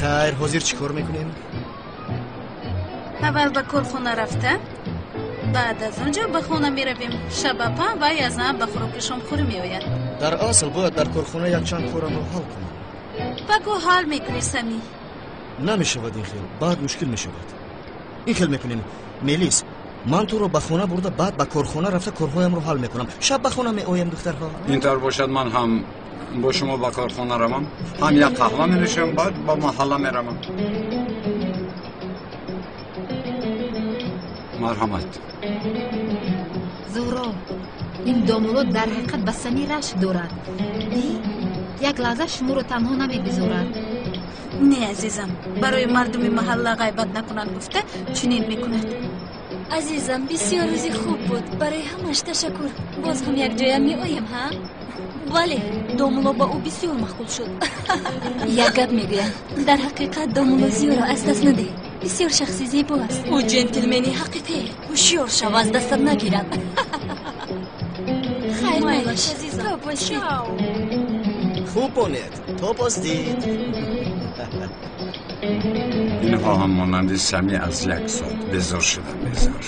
Хайр, ҳозир чӣ кор мекунем? Аввал ба корхона рафта, баъд аз он ҷо ба хона меравем. Шабапа ва язан ба хӯроки шомхӯрӣ меояд. Дар асл бояд дар корхона якчанд корамро ҳал кунам. Паго ҳал мекунӣ, Самӣ. Намешавад ин хел, баъд мушкил мешавад. Ин хел мекунем. Мелис, Ман туро ба хона бурда, баъд ба корхона рафта корҳоямро ҳал мекунам. Шаб ба хона меоям, духтарҳо. Ин тавр бошад, ман ҳам бо шумо ба корхона равам, ҳам як қаҳва менӯшам, баъд ба маҳалла меравам. Марҳамат. Зуҳро, ин домулло дар ҳақиқат ба Самӣ рашк дорад. Як лаҳза шуморо танҳо намегузорад. Не, азизам, барои мардуми маҳалла ғайбат накунанд гуфта чунин мекунад. Азизам, бисёр рӯзи хуб буд. Барои ҳамаш ташаккур. Боз ҳам якҷоя меоем, ҳа? Бале, домулло ба ӯ бисёр маъқул шуд. Як гап мегӯям, дар ҳақиқат домулло Зиёро аз даст надеҳ. Бисёр шахси зебо аст. Ӯ ҷентлмени ҳақиқӣ. Ҳушёр шав, аз дастат нагирад. Хайр, майлаш, азизам. То боздид. Хуб бонед, то боздид. Инҳо ҳам монанди Самӣ аз як соат безор шудам, безор.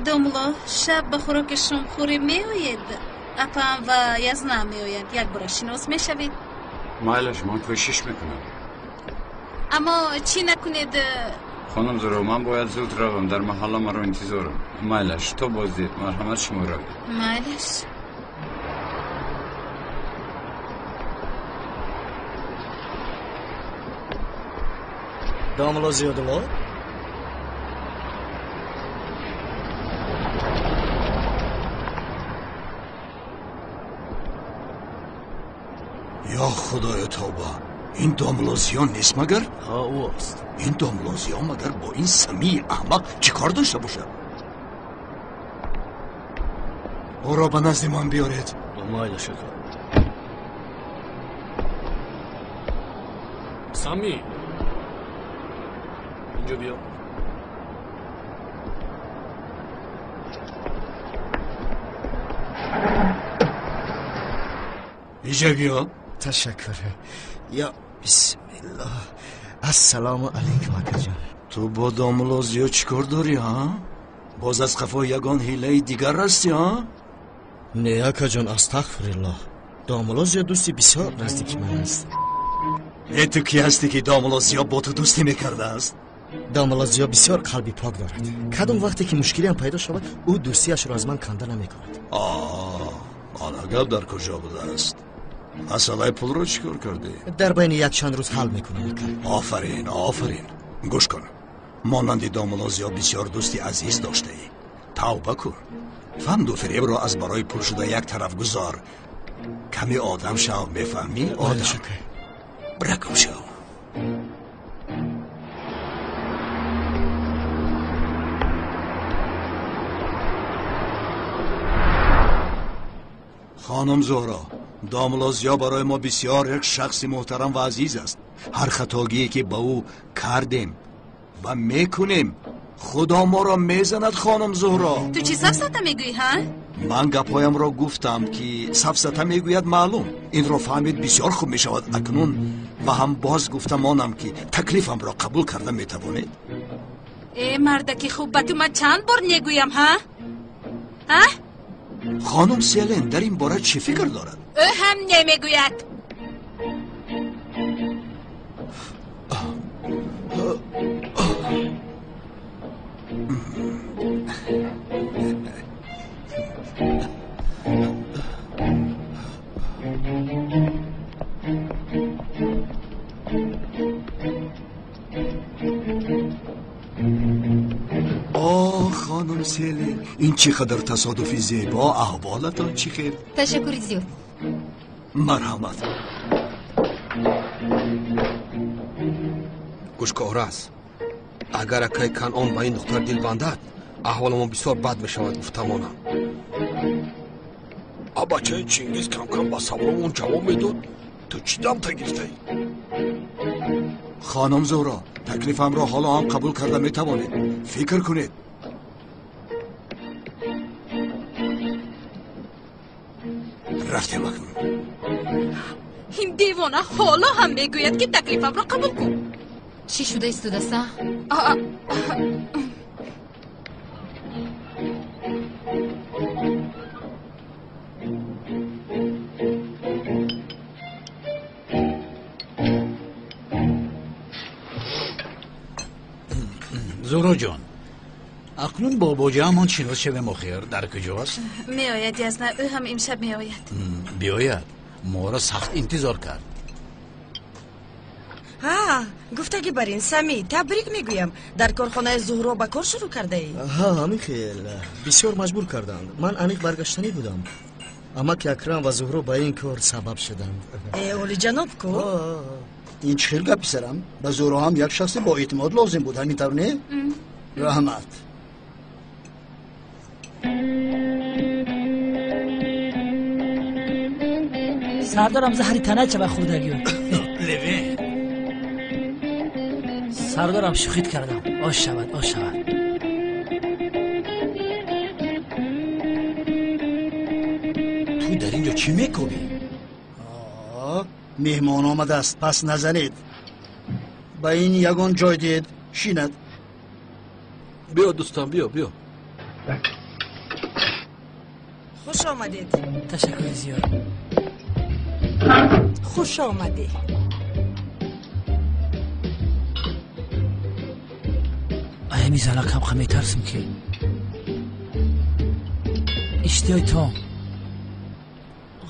Домулло, шаб ба хӯроки шомхӯрӣ меоед? Апаам ва Язна меоянд. Як бора шинос мешавед. Майлаш, ман кӯшиш мекунам. Аммо чӣ накунед? Хонум Зуҳро, ман бояд зуд равам, дар маҳалла маро интизорам. Майлаш, то боздид. Марҳамат, шумо равед. Майлаш. Домулло Зиёдулло? Ё худоё, тавба! Ин домулло Зиё нест магар? Ҳа, ӯ аст. Ин домулло Зиё магар бо ин Самии аҳмақ чӣ кор дошта бошад? Ӯро ба назди ман биёред. Майлаш, ака. Самӣ, инҷо биё. Инҷо биё. Ташаккур. Ё бисмиллоҳ. Ассалому алайкум, акаҷон. Ту бо домулло Зиё чӣ кор дорӣ, ҳа? Боз аз қафои ягон ҳилаи дигар ҳастӣ, ҳа? Не, акаҷон, астағфируллоҳ. Домулло Зиё дӯсти бисёр наздики ман аст. Э, ту кӣ ҳастӣ, ки домулло Зиё бо ту дӯстӣ мекардааст? Домулло Зиё бисёр қалби пок дорад. Кадом вақте ки мушкилиам пайдо шавад, ӯ дӯстиашро аз ман канда намекунад. Ана гап дар куҷо будааст? Масъалаи пулро чӣ кор кардӣ? Дар байни якчанд рӯз ҳал мекунам, ака. Офарин, офарин. Гӯш кун, монанди домулло Зиё бисёр дӯсти азиз доштаӣ. Тавба кун, фанду фиребро аз барои пул шуда як тараф гузор. Каме одам шав, мефаҳмӣ? Одам бракум шав. Хонум Зуҳро, домулло Зиё барои мо бисёр як шахси муҳтарам ва азиз аст. Ҳар хатогие ки ба ӯ кардем ва мекунем, худо моро мезанад. Хонум Зуҳро, ту чӣ сафсата мегӯӣ, ҳа? Ман гапҳоямро гуфтам, ки сафсата мегӯяд маълум. Инро фаҳмид бисёр хуб мешавад. Акнун ва ҳам боз гуфтамонам, ки таклифамро қабул карда метавонед. Э, мардаки хуб, ба ту ман чанд бор негӯям, ҳа? Ҳа? Хонум Селен дар ин бора чӣ фикр дорад? Ӯ ҳам немегӯяд. Хонум Селен, ин чӣ қадар тасодуфи зебо! Аҳволатон чӣ хел? Ташаккури зиёд. Марҳамат. Гӯшкор аст, агар акай Канъон ба ин духтар дил бандад, аҳволамон бисёр бад мешавад, гуфтамонам. А бачаи Чингиз кам-кам ба саволомон ҷавоб медод. Ту чӣ дамта гирифтаӣ? Хонум Зуҳро, таклифамро ҳоло ҳам қабул карда метавонед. Фикр кунед. Рафтем акнун. Ин девона ҳоло ҳам мегӯяд, ки таклифамро қабул кун. Чӣ шуда истодаса? Зуҳроҷон, акнун бо боҷаамон шинос шавем. Охир дар куҷост? Меояд, Язна, ӯ ҳам имшаб меояд. Биёяд, моро сахт интизор кард. Ҳа, гуфтагӣ бар ин, Сами, табрик мегӯям. Дар корхонаи Зуҳро ба кор шурӯъ кардаӣ? Ҳа, ҳамин хел. Бисёр маҷбур карданд. Ман аниқ баргаштанӣ будам. Амаки Акрам ва Зуҳро ба ин кор сабаб шуданд. Э, олиҷаноб ку? Ин чӣ хел гап, писарам? Ба Зуҳро ҳам як шахси боэътимод лозим буд, ҳамин тавр не? Раҳмат. Сардорам, заҳри тана чава хӯрдагиё. Левен. Сардорам, шӯхит кардам. Ош шавад, ош шавад. Ту дар ин ҷо чӣ мекобӣ? Меҳмон омадааст, пас назанед. Ба ин ягон ҷой диҳед, шинад. Биё, дӯстам, биё, биё. Хуш омадед. Ташаккури зиёд. Хуш омадӣ. Аями занакам ха метарсим, ки иштиёи том.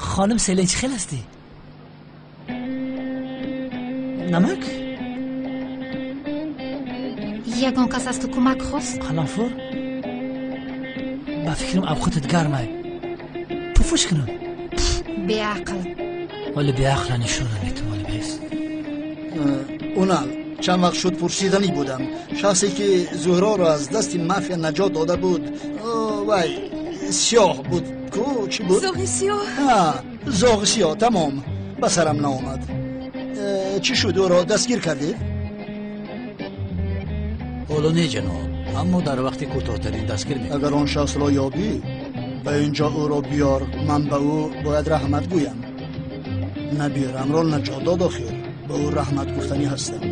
Хоним Селен, чӣ хел ҳастӣ? Намак? Ягон кас аз ту кӯмак хост? Қаламфур, ба фикрам, авқотат гармай. Пуфуш кунам. Беақл. Ҳоли беақла нишона метум, ҳоли бес. Унал, чанд вақт шуд, пурсиданӣ будам. Шахсе ки Зуҳроро аз дасти мафия наҷот дода буд, вай сиёҳ буд ку, чӣ буд? Зоғи сиёҳ. Зоғи сиёҳ, тамом, ба сарам наомад. Чӣ шуд, ӯро дастгир кардед? Ҳоло не, ҷаноб, аммо дар вақти кӯтоҳтарин дастгир мекунем. Агар он шахсро ёбӣ, ба ин ҷо ӯро биёр. Ман ба ӯ бояд раҳмат гӯям. Набирамро наҷот дод, охир ба ӯ раҳмат гуфтанӣ ҳастам.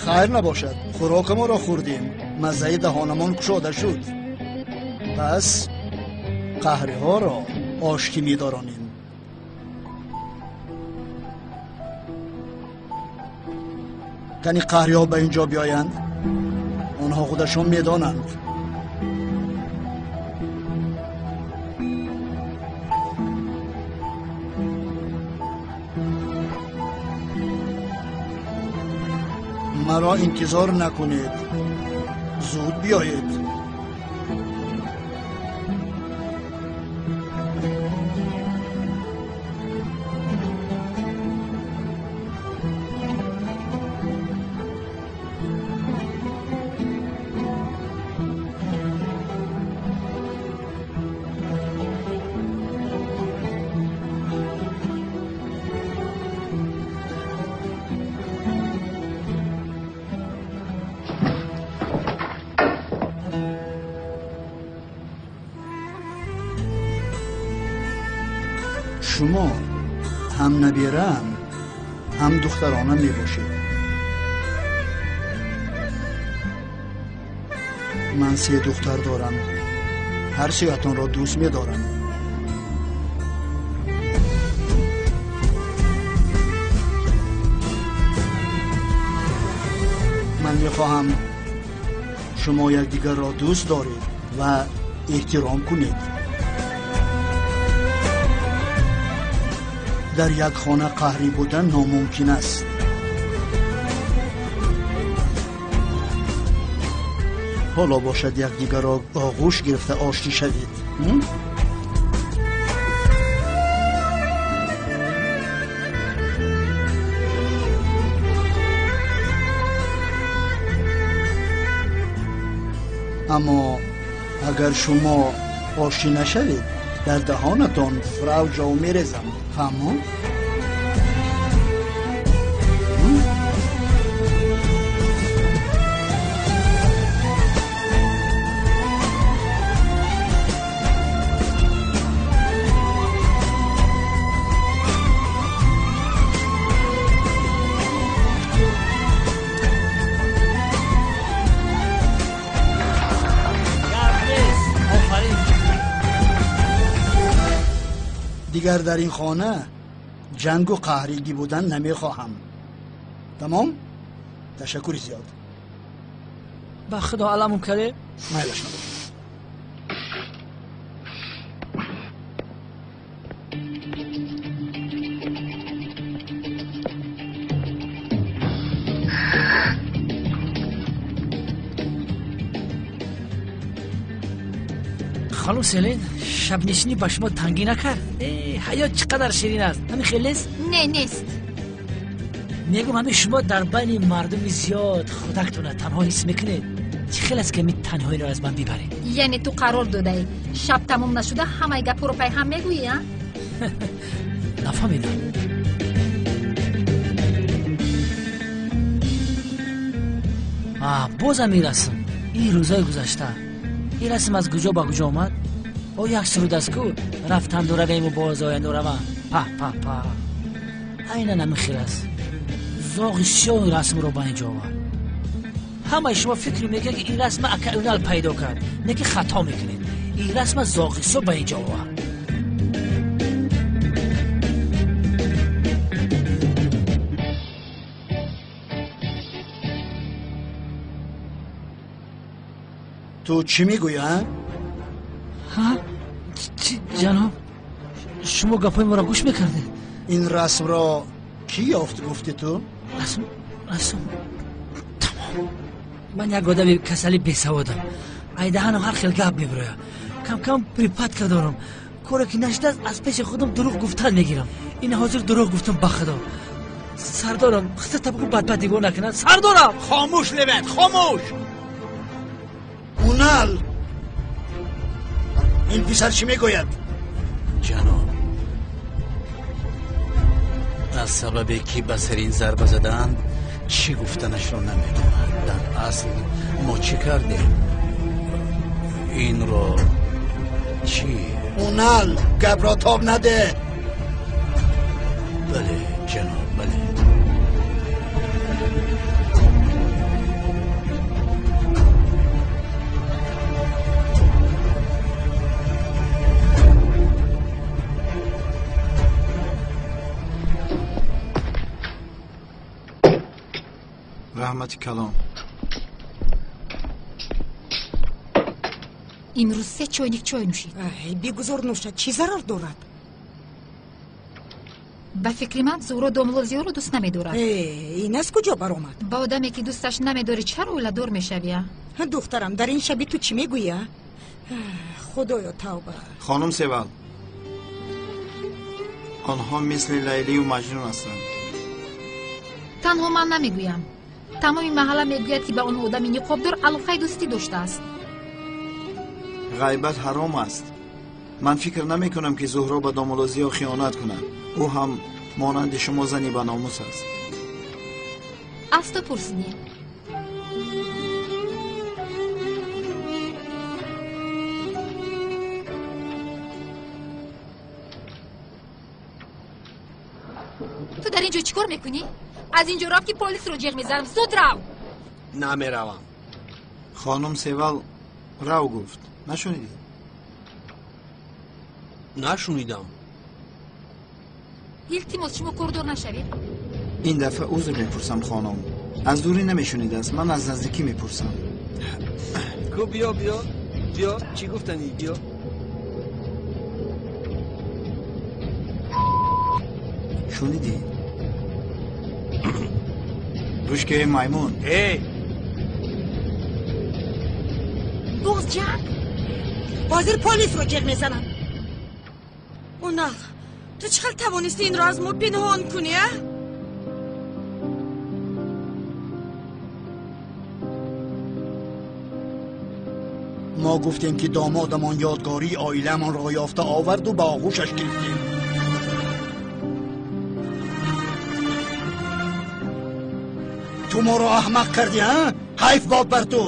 Хайр набошад, хӯрокамонро хӯрдем, маззаи даҳонамон кушода шуд. Пас қаҳриҳоро оштӣ медоронем. Кани қаҳриҳо ба ин ҷо биёянд, онҳо худашон медонанд. Маро интизор накунед, зуд биёед. Шумо ҳам набираам, ҳам духтарона мебошед. Ман се духтар дорам, ҳар сеятонро дӯст медорам. Ман мехоҳам шумо якдигарро дӯст доред ва эҳтиром кунед. Дар як хона қаҳрӣ будан номумкин аст. Ҳоло бошад, якдигарро оғӯш гирифта оштӣ шавед. Аммо агар шумо оштӣ нашавед, дар даҳонатон фрав ҷов мерезам. Фаҳмо? Дигар дар ин хона ҷангу қаҳригӣ будан намехоҳам. Тамом? Ташаккури зиёд. Ба худо аламум карде? Майлаш набошад. Ханум Селин, шабнишинӣ ба шумо тангӣ накард? Ҳаёт чӣ қадар ширин аст, ҳамин хел нест? Не, нест. Мегӯм, ҳамин шумо дар байни мардуми зиёд худактона танҳо ҳис мекунед. Чӣ хел аст ки ҳамин танҳоиро аз ман бибаред? Яъне ту қарор додаӣ шаб тамом нашуда ҳамаи гапҳоро пайҳам мегӯӣ, а? Нафаҳмидам. Бозам ин расм, ин рӯзҳои гузашта. Ин расм аз куҷо ба куҷо омад? О, як суруд аст ку, рафтанду равему боз оянду равам. Па па па. Айнан ҳамин хел аст. Зоғи сиёҳ ин расмро ба инҷо овард. Ҳамаи шумо фикр мекунед ки ин расма ака Унал пайдо кард, не ки хато мекунед. Ин расма зоғи сиёҳ ба инҷо овард. Ту чӣ мегӯӣ, а? Ҳа? Чӣ, ҷаноб? Шумо гапҳои моро гӯш мекардед? Ин расмро кӣ ёфт гуфти ту? Расм, расм. Тамом. Ман як одами касали бесаводам. Айдаҳанам ҳар хел гап мебирояд. Кам-кам припадка дорам. Коре ки нашудааст, аз пеши худам дурӯғ гуфтан мегирам. Ин ҳозир дурӯғ гуфтам ба худо. Сардорам, худата бигӯ бадбад нигоҳ накунад. Сардорам! Хомӯш, Левент, хомӯш! Унал! Ин писар чӣ мегӯяд? Ҷаноб, аз сабабе ки ба сари ин зарба задаанд, чӣ гуфтанашро намедонад. Дар асл мо чӣ кардем? Инро чӣ? Унал, гапро тоб наде! Бале, ҷаноб, бале. Раҳмати калон. Имрӯз се чойник чой нӯшид. Бигузор нӯшад, чӣ зарар дорад? Ба фикри ман Зуҳро домулло Зиёро дӯст намедорад. Ин аз куҷо баромад? Ба одаме ки дӯсташ намедорӣ чаро оиладор мешавӣ, а? Духтарам, дар ин шаби ту чӣ мегӯӣ, а? Худоё, тавба. Хонум Севал, онҳо мисли Лайлию Маҷнун ҳастанд. Танҳо ман намегӯям. Тамоми маҳалла мегӯяд ки ба он одами ниқобдор алоқаи дӯстӣ доштааст. Ғайбат ҳаром аст. Ман фикр намекунам ки Зуҳро ба домулло Зиё хиёнат кунад. Ӯ ҳам монанди шумо зани баномус аст. Аз ту пурсидем. Ту дар ин ҷо чӣ кор мекунӣ? Аз ин ҷо рав ки полисро ҷеғ мезанам. Зуд рав! Намеравам. Хонум Севал рав гуфт. Нашунидӣ? Нашунидам. Илтимос, шумо кордор нашавед. Ин дафъа узр мепурсам, хонум. Аз дурӣ намешунидааст, ман аз наздикӣ мепурсам. Ку биё, биё, биё, чӣ гуфтанӣ, биё. Шунидӣ? Гӯш ки маймун. Эй! Боз ҷанг? Ҳозир полисро ҷеғ мезанам. Унал, ту чӣ хел тавонистӣ инро аз мо пинҳон кунӣ, а? Мо гуфтем ки домодамон ёдгории оиламонро ёфта оварду ба оғӯшаш гирифтем. Ту моро аҳмақ кардӣ, а? Ҳайф бод бар ту!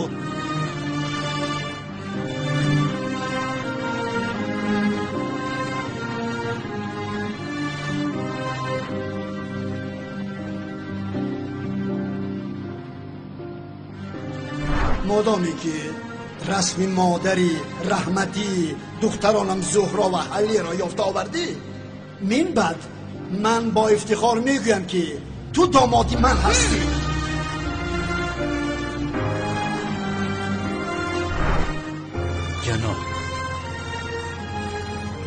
Модоме ки расми модари раҳматӣ духтаронам Зуҳро ва Ҳалиро ёфта овардӣ, Мин баъд ман бо ифтихор мегӯям, ки ту домоди ман ҳастӣ. Ҷаноб,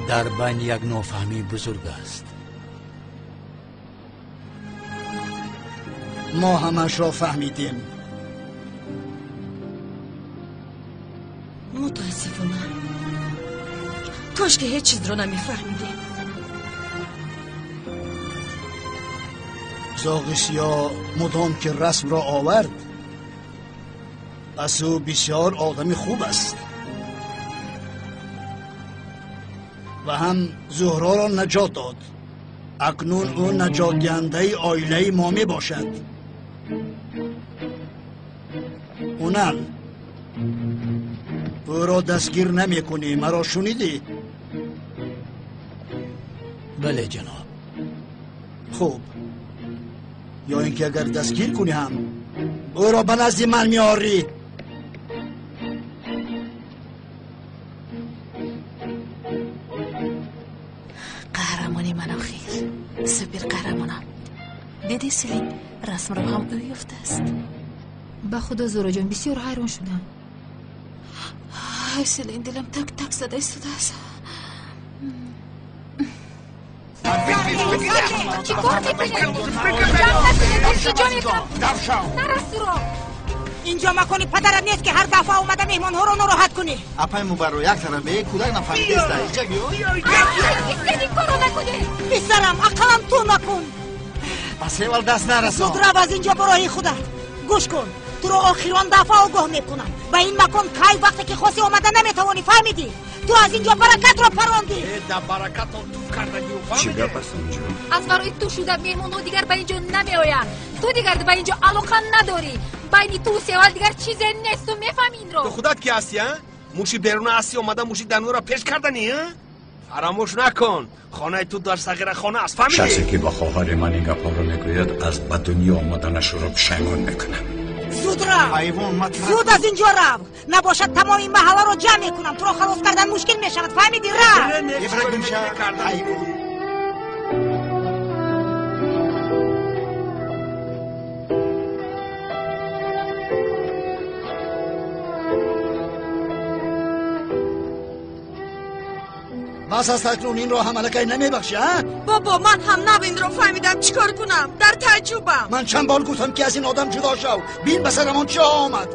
дар байн як нофаҳмии бузург аст. Мо ҳамаашро фаҳмидем. Мутаассифона, кошки ҳеҷ чизро намефаҳмидем. Зоғи сиёҳ мудом ки расмро овард, пас ӯ бисёр одами хуб аст ва ҳам Зуҳроро наҷот дод. Акнун ӯ наҷотдиҳандаи оилаи мо мебошад. Унал, ӯро дастгир намекунӣ, маро шунидӣ? Бале, ҷаноб. Хуб, ё ин ки агар дастгир кунӣ ҳам, ӯро ба назди ман меорӣ. Қаҳрамони ман, охир супер қаҳрамонам. Дидӣ, Селин, расмро ҳам ӯ ёфтааст. Ба худо, Зуҳроҷон, бисёр ҳайрон шудам. Ай, Селин, дилам так так зада истодааст. Чӣ кор мекунед? Ҷамъ накунед, илтиҷо мекунам, нарасуро. Инҷо макони падарат нест, ки ҳар дафъа омада меҳмонҳоро нороҳат кунӣ. Апай Мубарро, як тараф бе, кӯдак нафаҳмидеста, иҷа биё. Истед, ин корро накунед. Писарам, ақаллан ту накун. Ба Севал даст нарасон. Зуд рав аз инҷо ба роҳи худат. Гӯш кун, туро охирон дафъа огоҳ мекунам: ба ин макон кай вақте ки хосӣ омада наметавонӣ, фаҳмидӣ? Ту аз инҷо баракатро парондӣ. Да баракатон туф кардагиу. Чӣ гап аст онҷо? Аз барои ту шуда меҳмонҳо дигар ба ин ҷо намеоянд. Ту дигар ба ин ҷо алоқа надорӣ. Байни ту Севал дигар чизе нест, ту мефаҳми инро? Ту худат ки ҳастӣ, а? Муши беруна ҳастӣ, омада муши дарунро пеш карданӣ, а? Фаромӯш накун, хонаи ту дар сағирахона аст, фаҳмидӣ? Шахсе ки ба хоҳари ман ин гапҳоро мегӯяд, аз ба дунё омаданашро пушаймон мекунам. Зуд рав. Ҳайвон, матрак. Зуд аз инҷо рав, набошад тамоми маҳалларо ҷамъ мекунам, туро халос кардан мушкил мешавад, фаҳмидӣ? Рав. Ҳайвон. Бас аст акнун, инро ҳам аллакай намебахшӣ, а? Бобо, ман ҳам нав инро фаҳмидам, чӣ кор кунам? Дар тааҷҷубам. Ман чанд бор гуфтам, ки аз ин одам ҷудо шав. Бин, ба сарамон чӣ омад.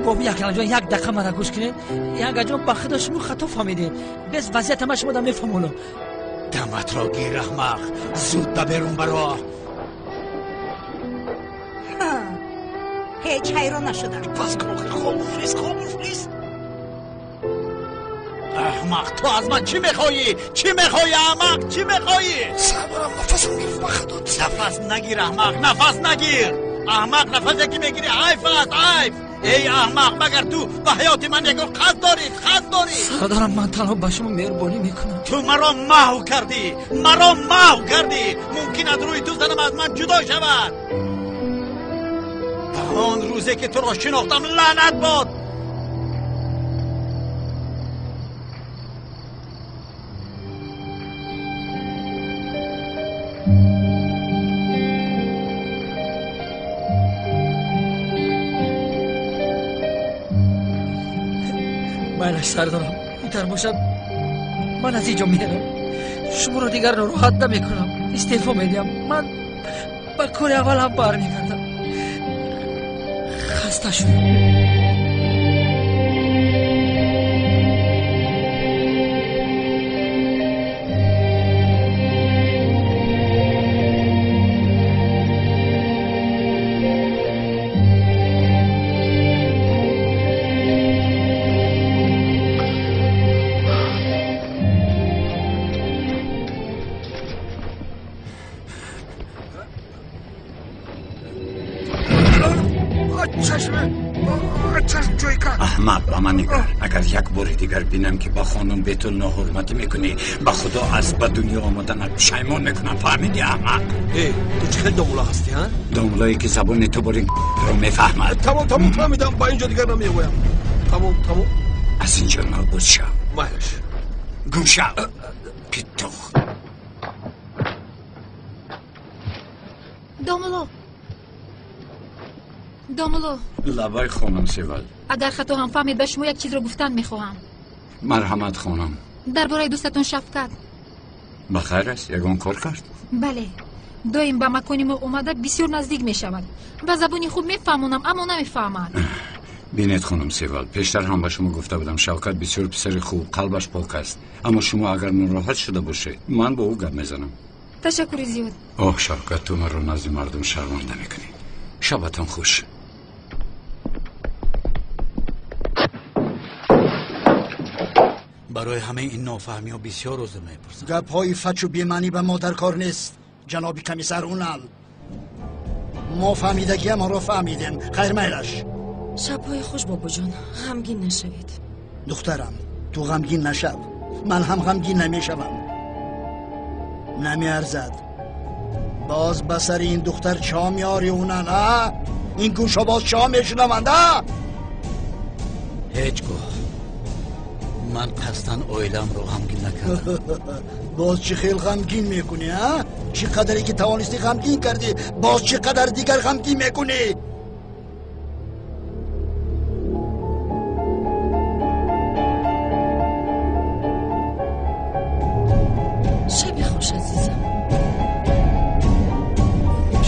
Бобо Якрамҷон, як дақиқа мара гӯш кунед. Янгаҷон, ба худо, шумо хато фаҳмидед. Бес вазъията ман шумо да мефаҳмонам. Даматро гир, аҳмақ, зуд ба берун баро. Ҳеҷ ҳайрон нашудам. Пас кун, охир хомӯш нест, хомӯш нест. Аҳмақ, ту аз ман чӣ мехоҳӣ? Чӣ мехоҳӣ, аҳмақ, чӣ мехоҳӣ? Сабрам, нафасам гирифт, ба худо. Нафас нагир, аҳмақ, нафас нагир. Аҳмақ, нафасе ки мегирӣ, ҳайф аст, ҳайф. Эй аҳмақ, магар ту ба ҳаёти ман ягон қасд дорӣ? Қасд дорӣ? Сардарам, ман танҳо ба шумо меҳрубонӣ мекунам. Ту маро маҳв кардӣ, маро маҳв кардӣ. Мумкин аз рӯи ту занам аз ман ҷудо шавад. Он рӯзе ки туро шинохтам, лаънат бод. Майлаш, сардорам, интар бошад, ман аз инҷо мерам, шуморо дигар нороҳат намекунам, истеъфо медиҳам. Ман ба кори аввалам бармегардам, хаста шудам. Аҳмақ, ба ман нигар. Агар як бори дигар бинам, ки ба хонум Бетул ноҳурматӣ мекунӣ, ба худо, аз ба дунё омаданат пушаймон мекунам, фаҳмидӣ, аҳмақ? Э, ту чӣ хел домула ҳастӣ, а? Домулое ки забони ту бори ро мефаҳмад. Тамом, тамом, фаҳмидам, ба инҷо дигар намеоям. Тамом, тамом. Аз инҷо нобуд шав. Майлаш. Гум шав. Питух. Домулло. Домулло. Лабай хонум Севал. Агар хато ҳам фаҳмед, ба шумо як чизро гуфтан мехоҳам. Марҳамат хонум. Дар бораи дӯстатон Шавкат. Ба хайр аст? Ягон кор кард? Бале. Доим ба макони мо омада бисёр наздик мешавад. Ба забони хуб мефаҳмонам, аммо намефаҳмад. Бинед хонум Севал, пештар ҳам ба шумо гуфта будам, Шавкат бисёр писари хуб, қалбаш пок аст. Аммо шумо агар нороҳат шуда бошед, ман бо ӯ гап мезанам. Ташаккури зиёд. Оҳ Шавкат, ту маро назди мардум шарманда мекунӣ. Шабатон хуш. Барои ҳамаи ин нофаҳмиҳо бисёр узр мепурсам. Гапҳои фачу бемаънӣ ба мо дар кор нест, ҷаноби комиссар Унал. Мо фаҳмидагиамонро фаҳмидем. Хайр, майлаш. Шабҳои хуш, бобоҷон. Ғамгин нашавед. Духтарам, ту ғамгин нашав. Ман ҳам ғамгин намешавам. Намеарзад. Боз ба сари ин духтар чо меорӣ, Унал, а? Ин гӯшо боз чо мешунаванд, а? Ҳеҷ гоҳ ман қасдан оиламро ғамгин накардам. Боз чӣ хел ғамгин мекунӣ, а? Чӣ қадаре ки тавонистӣ ғамгин кардӣ, боз чӣ қадар дигар ғамгин мекунӣ? Шаби хуш, азизам.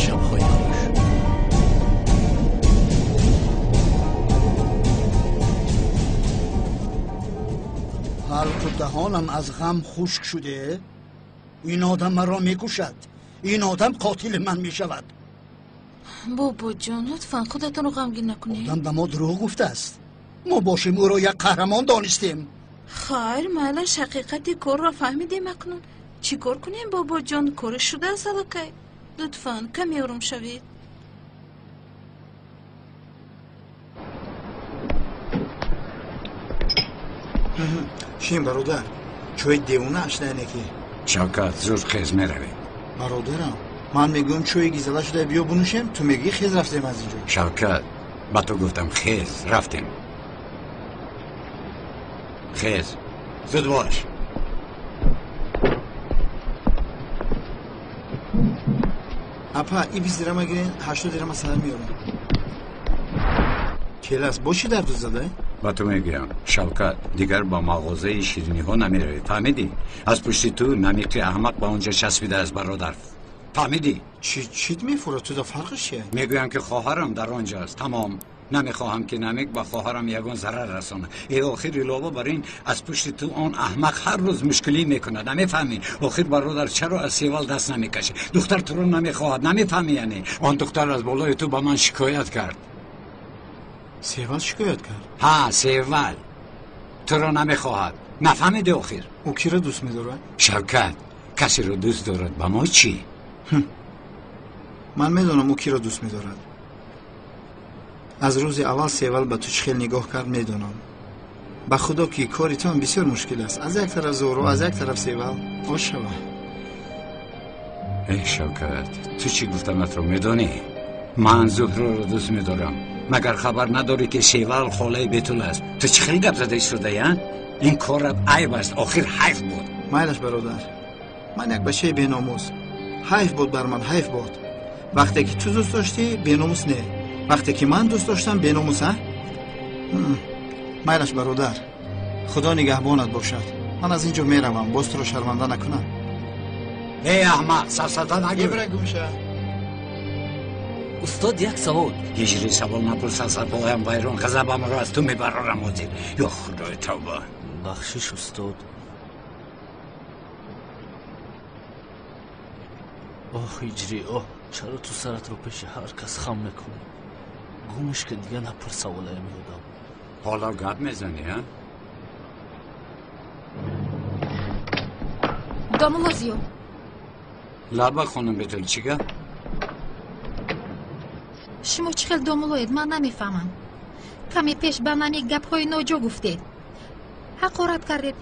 Шабҳои хуш. Ҳалқу даҳонам аз ғам хушк шуде. Ин одам маро мекушад. Ин одам қотили ман мешавад. Бобоҷон, лутфан худатонро ғамгин накунед. Одам ба мо дурӯғ гуфтааст. Мо бошем ӯро як қаҳрамон донистем. Хайр, майлаш, ҳақиқати корро фаҳмидем акнун. Чӣ кор кунем, бобоҷон? Коре шудааст аллакай. Лутфан каме ором шавед. Шин бародар, чои девона ашнайне ки. Шавкат, зуд хез меравем. Бародарам, ман мегӯям чои гизала шуда биё бинӯшем, ту мегӯӣ хез рафтем аз инҷо. Шавкат, ба ту гуфтам хез рафтем. Хез, зуд бош. Апа, и 20 дирама гирен, 80 дирама сар меорам. Келас, бо чӣ дарду зада? Ба ту мегӯям, Шавкат, дигар ба мағозаи шириниҳо намеравӣ, фаҳмидӣ? Аз пушти ту намиқи аҳмақ ба он ҷо часпидааст, бародар. Фаҳмидӣ? Чит мефурад? Ту да фарқиш чия? Мегӯям ки хоҳарам дар он ҷо аст. Тамом. Намехоҳам ки намик ба хоҳарам ягон зарар расонад. Э охир илова бар ин аз пушти ту он аҳмақ ҳар рӯз мушкилӣ мекунад. Намефаҳмӣ? Охир бародар, чаро аз Севал даст намекашӣ? Духтар туро намехоҳад. Намефаҳмӣ яъне? Он духтар аз болои ту ба ман шикоят кард. Севал шикоят кард? Ҳа, Севал туро намехоҳад. Нафаҳмидӣ охир? Ӯ киро дӯст медорад? Шавкат, касеро дӯст дорад, ба мо чӣ? Ман медонам ӯ киро дӯст медорад. Аз рӯзи аввал Севал ба ту чӣ хел нигоҳ кард медонам. Ба худо ки кори туам бисёр мушкил аст. Аз як тараф Зуҳро, аз як тараф Севал. Ош шава. Эй Шавкат, ту чӣ гуфтанатро медонӣ? Ман Зуҳроро дӯст медорам. Магар хабар надорӣ ки Севал холаи Бетул аст? Ту чӣ хел гап зада истодаӣ, а? Ин корат айб аст, охир ҳайф буд. Майлаш бародар, ман як бачаи беномус. Ҳайф буд бар ман, ҳайф буд. Вақте ки ту дӯст доштӣ, беномус не. Вақте ки ман дӯст доштам, беномус, а? Майлаш бародар, худо нигаҳбонат бошад. Ман аз ин ҷо меравам, боз туро шарманда накунам. Эй аҳмақ, сафсата нагӯ. Ибра гумша. Устод, як савол. Ҳиҷри савол напурс, асабҳоям вайрон, ғазабамро аз ту мебарорам ҳозир. Ё худои тавба. Бахшиш, устод. Оҳ, ҳиҷрӣ, оҳ, чаро ту саратро пеши ҳар кас хам мекунӣ? Гумш ки дигар напурс саволаям ёдам. Ҳоло гап мезанӣ, а? Домулло Зиё. Лаба хонум Бетул, чӣ гап? Шумо чӣ хел домуллоед, ман намефаҳмам. Каме пеш ба намик гапҳои ноҷо гуфтед. Ҳақорат кардед,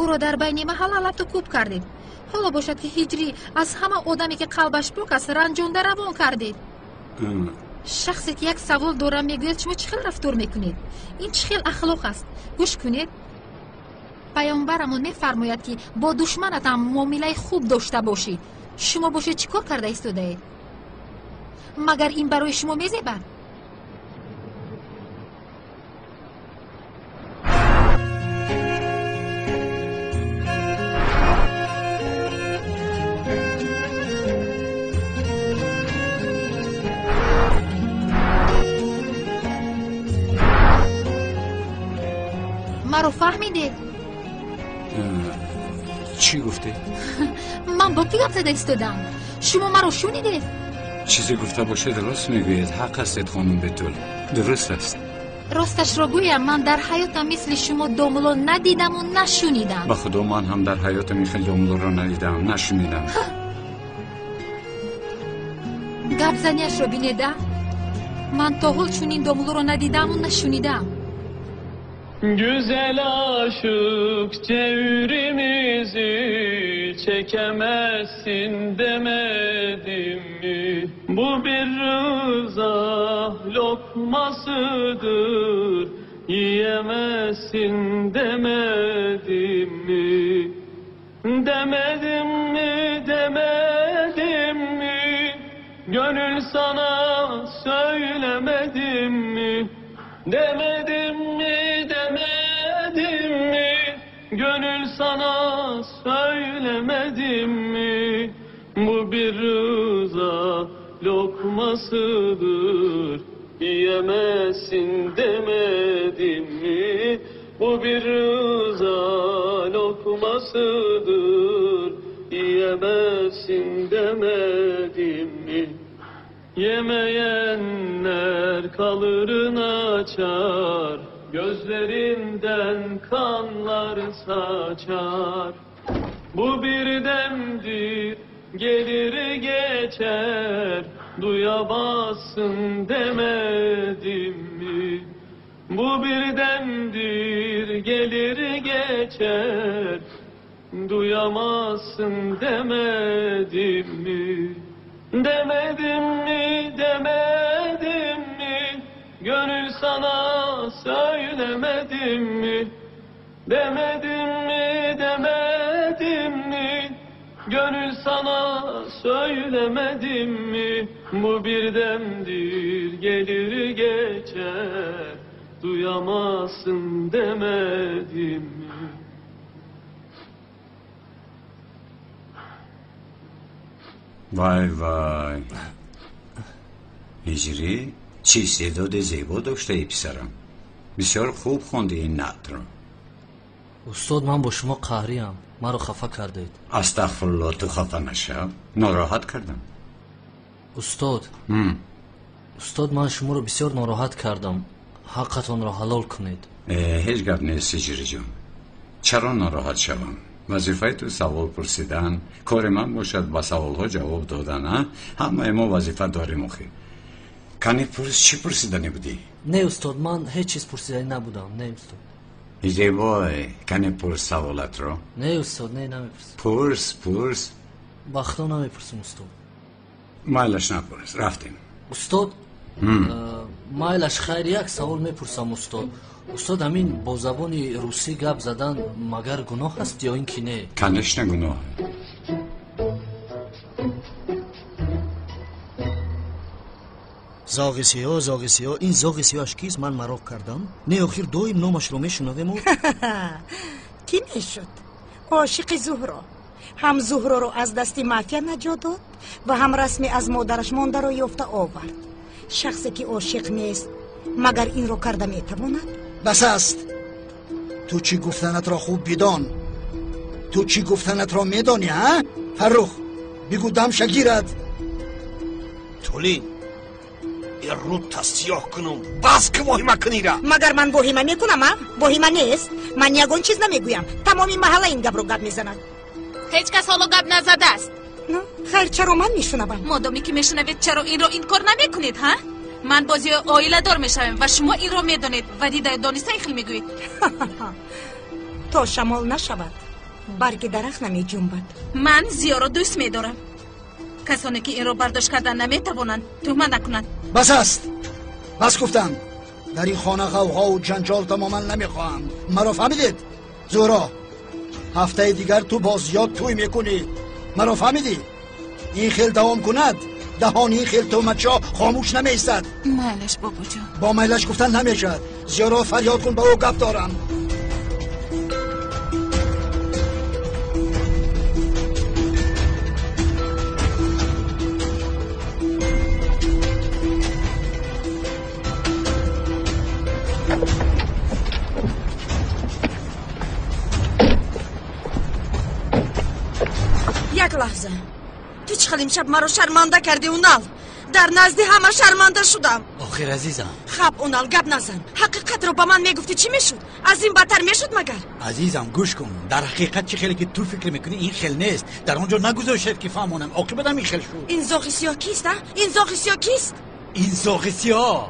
ӯро дар байни маҳалла лату кӯб кардед. Ҳоло бошад ки ҳиҷрӣ аз ҳама одаме ки қалбаш пок аст ранҷонда равон кардед. Шахсе ки як савол дорам мегӯяд, шумо чӣ хел рафтор мекунед? Ин чӣ хел ахлоқ аст? Гӯш кунед, паёмбарамон мефармояд, ки бо душманатам муомилаи хуб дошта бошӣ. Шумо бошед чӣ кор карда истодаед? Магар ин барои шумо мезебад? Маро фаҳмидед? Чӣ гуфтед? Ман бо кӣ гап зада истодам? Шумо маро шунидед? Чизе гуфта бошед, рост мегӯед. Ҳақ ҳастед, хонум Бетул, дуруст аст. Росташро гӯям, ман дар ҳаётам мисли шумо домуло надидаму нашунидам. Ба худо, ман ҳам дар ҳаётам ин хел домулоро надидам, нашунидам. Гапзанияшро бинеда, ман то ҳол чунин домулоро надидаму нашунидам. Güzel aşık çevrimizi çekemezsin demedim mi? Bu bir rıza lokmasıdır, yiyemezsin demedim mi? Demedim mi, demedim mi? Gönül sana söylemedim mi? Demedim mi, demedim mi? Gönül sana söylemedim mi? Bu bir rıza lokmasıdır, yiyemezsin demedim mi? Bu bir rıza lokmasıdır, yiyemezsin demedim mi? Yemeyenler kalır naçar, gözlerinden kanlar saçar. Bu bir demdir, gelir geçer, duyamazsın demedim mi? Bu bir demdir, gelir geçer, duyamazsın demedim mi? Demedim mi, demedim mi? Gönül sana söylemedim mi? Demedim mi, demedim mi? Gönül sana söylemedim mi? Bu bir demdir, gelir geçer, duyamazsın demedim mi? Вай вай, ҳиҷрӣ, чӣ истеъдоди зебо доштаи, писарам. Бисёр хуб хонди ин наътро. Устод, ман бо шумо қаҳриям, маро хафа кардед. Астағфирулло, ту хафа нашав. Нороҳат кардам? Устод, устод, ман шуморо бисёр нороҳат кардам, ҳаққатонро ҳалол кунед. Ҳеҷ гап нест, ҳиҷриҷон, чаро нороҳат шавам? Вазифаи ту савол пурсидан, кори ман бошад ба саволҳо ҷавоб додан. А ҳамаи мо вазифа дорем охир. Кани, пурс, чӣ пурсиданӣ будӣ? Не, устод, ман ҳеҷ чиз пурсиданӣ набудам, не, устод. Зебой, кани, пурс саволатро. Не, устод, не, намепурсам. Пурс, пурс. Ба худо, намепурсам, устод. Майлаш, напурс, рафтем. Устод, майлаш, хайр, як савол мепурсам, устод. Устод, ҳамин бо забони русӣ гап задан магар гуноҳ аст ё ин ки не? Конечно, гуноҳ. Зоғи сиёҳ, зоғи сиёҳ, ин зоғи сиёҳаш кист? Ман мароқ кардам. Не, охир доим номашро мешунавему. Кӣ мешуд? Ошиқи Зуҳро. Ҳам Зуҳроро аз дасти мафия наҷот дод ва ҳам расми аз модараш мондаро ёфта овард. Шахсе ки ошиқ нест, магар инро карда метавонад? Бас аст. Ту чӣ гуфтанатро хуб бидон. Ту чӣ гуфтанатро медонӣ, а? Фаррух, бигӯ дамша гирад. Тулин, рӯта сиёҳ кунум, бас ки воҳима кунира. Магар ман воҳима мекунам, а? Воҳима нест. Ман ягон чиз намегӯям. Тамоми маҳалла ин гапро гап мезанад. Ҳеҷ кас ҳоло гап назадааст. Хайр, чаро ман мешунавам? Модоме ки мешунавед, чаро инро инкор намекунед, ҳа? Ман бози оиладор мешавем ва шумо инро медонед ва дидаю дониста ин хел мегӯед. То шамол нашавад, барги дарахт намеҷунбад. Ман Зиёро дӯст медорам. Касоне ки инро бардошт кардан наметавонанд, туҳмат накунанд. Бас аст, бас гуфтам. Дар ин хона ғавғову ҷанҷол тамоман намехоҳам. Маро фаҳмидед? Зуҳро, ҳафтаи дигар ту бо зиёд тӯй мекунӣ. Маро фаҳмидӣ? Ин хел давом кунад, даҳони ин хел туҳматчо хомӯш намеистад. Майлаш, бобоҷон. Бо майлаш гуфтан намешавад. Зиёро фарёд кун, ба ӯ гап дорам. Як лаҳза, ту чӣ хел имшаб маро шарманда кардӣ, Унал? Дар назди ҳама шарманда шудам. Охир, азизам. Хаб, Унал, гап назан. Ҳақиқатро ба ман мегуфтӣ, чӣ мешуд? Аз ин бадтар мешуд магар? Азизам, гӯш кун. Дар ҳақиқат чӣ хеле ки ту фикр мекунӣ, ин хел нест. Дар он ҷо нагузоштед ки фаҳмонам. Оқибатам ин хел шуд. Ин зоғи сиёҳ кист, а? Ин зоғи сиёҳ кист? Ин зоғи сиёҳ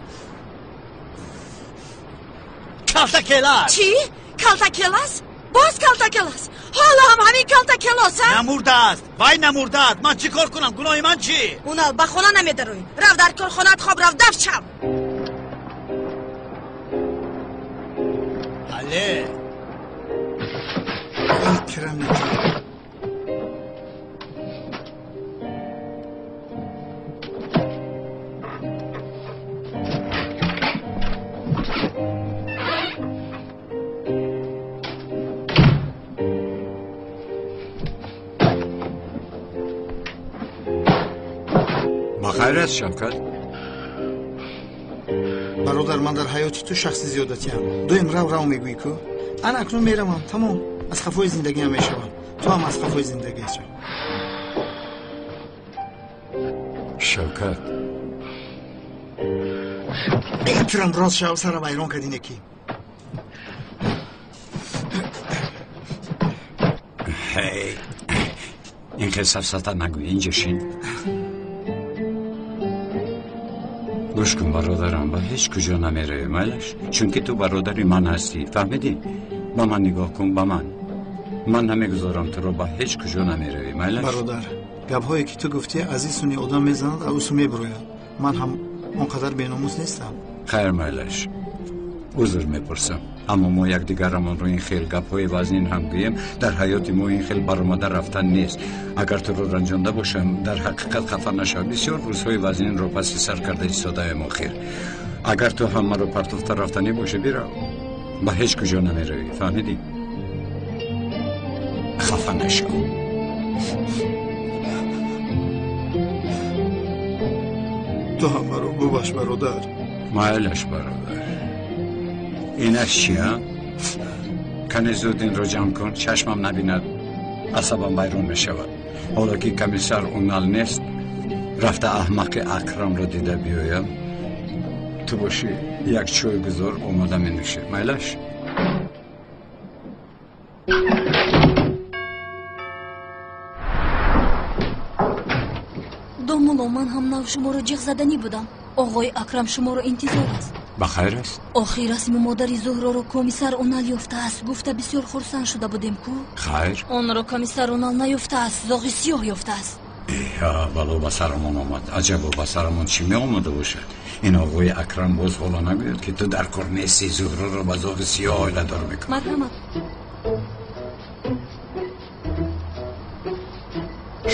калтакелас. Чӣ? Калтакелас? Боз калтакелас? Ҳоло ҳам ҳамин калтакелос, а? Намурдааст, вай намурдааст. Ман чӣ кор кунам? Гуноҳи ман чӣ? Унал, ба хона намедароӣ. Рав дар корхонаат хоб рав, дафт шав. Бале. Эҳтиром накард. Бахайр аст, Шавкат? Бародар, ман дар ҳаёти ту шахси зиёдатиам. Доим рав рав мегӯӣ ку. Ана акнун меравам, тамом. Аз хафои зиндагиам мешавам. Ту ҳам аз хафои зиндагиат шав. Шавкат, эҳтиром, рост шав, сара вайрон кардӣ неки. Ҳей, ин хел сафсата нагӯ, инҷо шин. Гӯш кун, бародарам, ба ҳеҷ куҷо намеравӣ, майлаш? Чунки ту бародари ман ҳастӣ, фаҳмидӣ? Ба ман нигоҳ кун, ба ман. Ман намегузорам туро, ба ҳеҷ куҷо намеравӣ, майлаш? Бародар, гапҳое ки ту гуфтӣ аз ин суни одам мезанад, аз ӯ су мебурояд. Ман ҳам он қадар беномус нестам. Хайр, майлаш, узр мепурсам, аммо мо якдигарамонро ин хел гапҳои вазнин ҳам гӯем, дар ҳаёти мо ин хел баромада рафтан нест. Агар туро ранҷонда бошам, дар ҳақиқат хафа нашав. Бисёр рӯзҳои вазнинро паси сар карда истодаем охир. Агар ту ҳам маро партофта рафтанӣ бошӣ, бирав, ба ҳеҷ куҷо намеравӣ, фаҳмидӣ? Хафа нашав. Ту ҳам маро бубахш, бародар. Майлаш, бародар. Инаш чи, а? Кане зуд инро ҷамъ кун, чашмам набинад, асабам вайрон мешавад. Ҳоло ки комиссар Унал нест, рафта аҳмақи Акрамро дида биёям. Ту бошӣ, як чой гузор, омода менӯшӣ, майлаш? Домулло, ман ҳам нав шуморо ҷиғ заданӣ будам. Оғои Акрам шуморо интизор аст. Ба хайр аст? Охир расму модари Зуҳроро комиссар Унал ёфтааст. Гуфта бисёр хурсанд шуда будем ку. Хайр? Онро комиссар Унал наёфтааст, зоғи сиёҳ ёфтааст. Эҳа, бало ба сарамон омад. Аҷабо, ба сарамон чӣ меомада бошад? Ин оғои Акрам боз ҳоло нагӯяд, ки ту дар кор нестӣ, Зуҳроро ба зоғи сиёҳ оиладор мекунӣ. Марҳамат.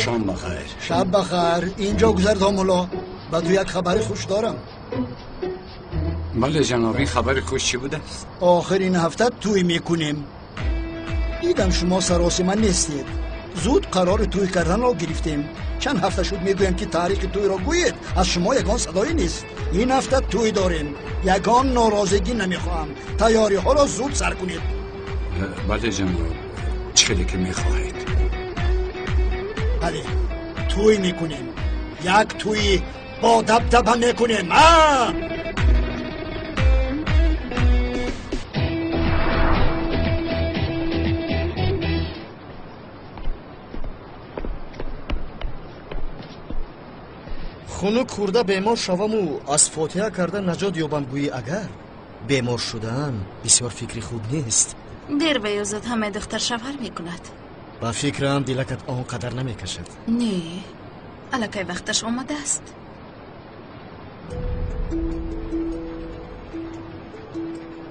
Шом ба хайр. Шаб ба хайр. Инҷо гузар, домулло, ба ту як хабари хуш дорам. Бале, ҷаноб, ин хабари хуш чӣ будааст? Охир ин ҳафта тӯй мекунем. Дидам шумо саросима нестед. Зуд қарори тӯй карданро гирифтем. Чанд ҳафта шуд мегӯям, ки таърихи тӯйро гӯед, аз шумо ягон садое нест. Ин ҳафта тӯй дорем. Ягон норозигӣ намехоҳам. Тайёриҳоро зуд сар кунед. Бале, ҷаноб, чӣ хеле ки мехоҳед. Бале, тӯй мекунем. Як тӯйи бо дабдаба мекунем. А? Хунук хӯрда бемор шаваму аз фотиҳа карда наҷот ёбам гӯӣ, агар бемор шудан бисёр фикри хуб нест. Дер ба ёзад ҳамаи духтар шавҳар мекунад. Ба фикрам дилакат он қадар намекашад. Не, Аллакай вақташ омадааст.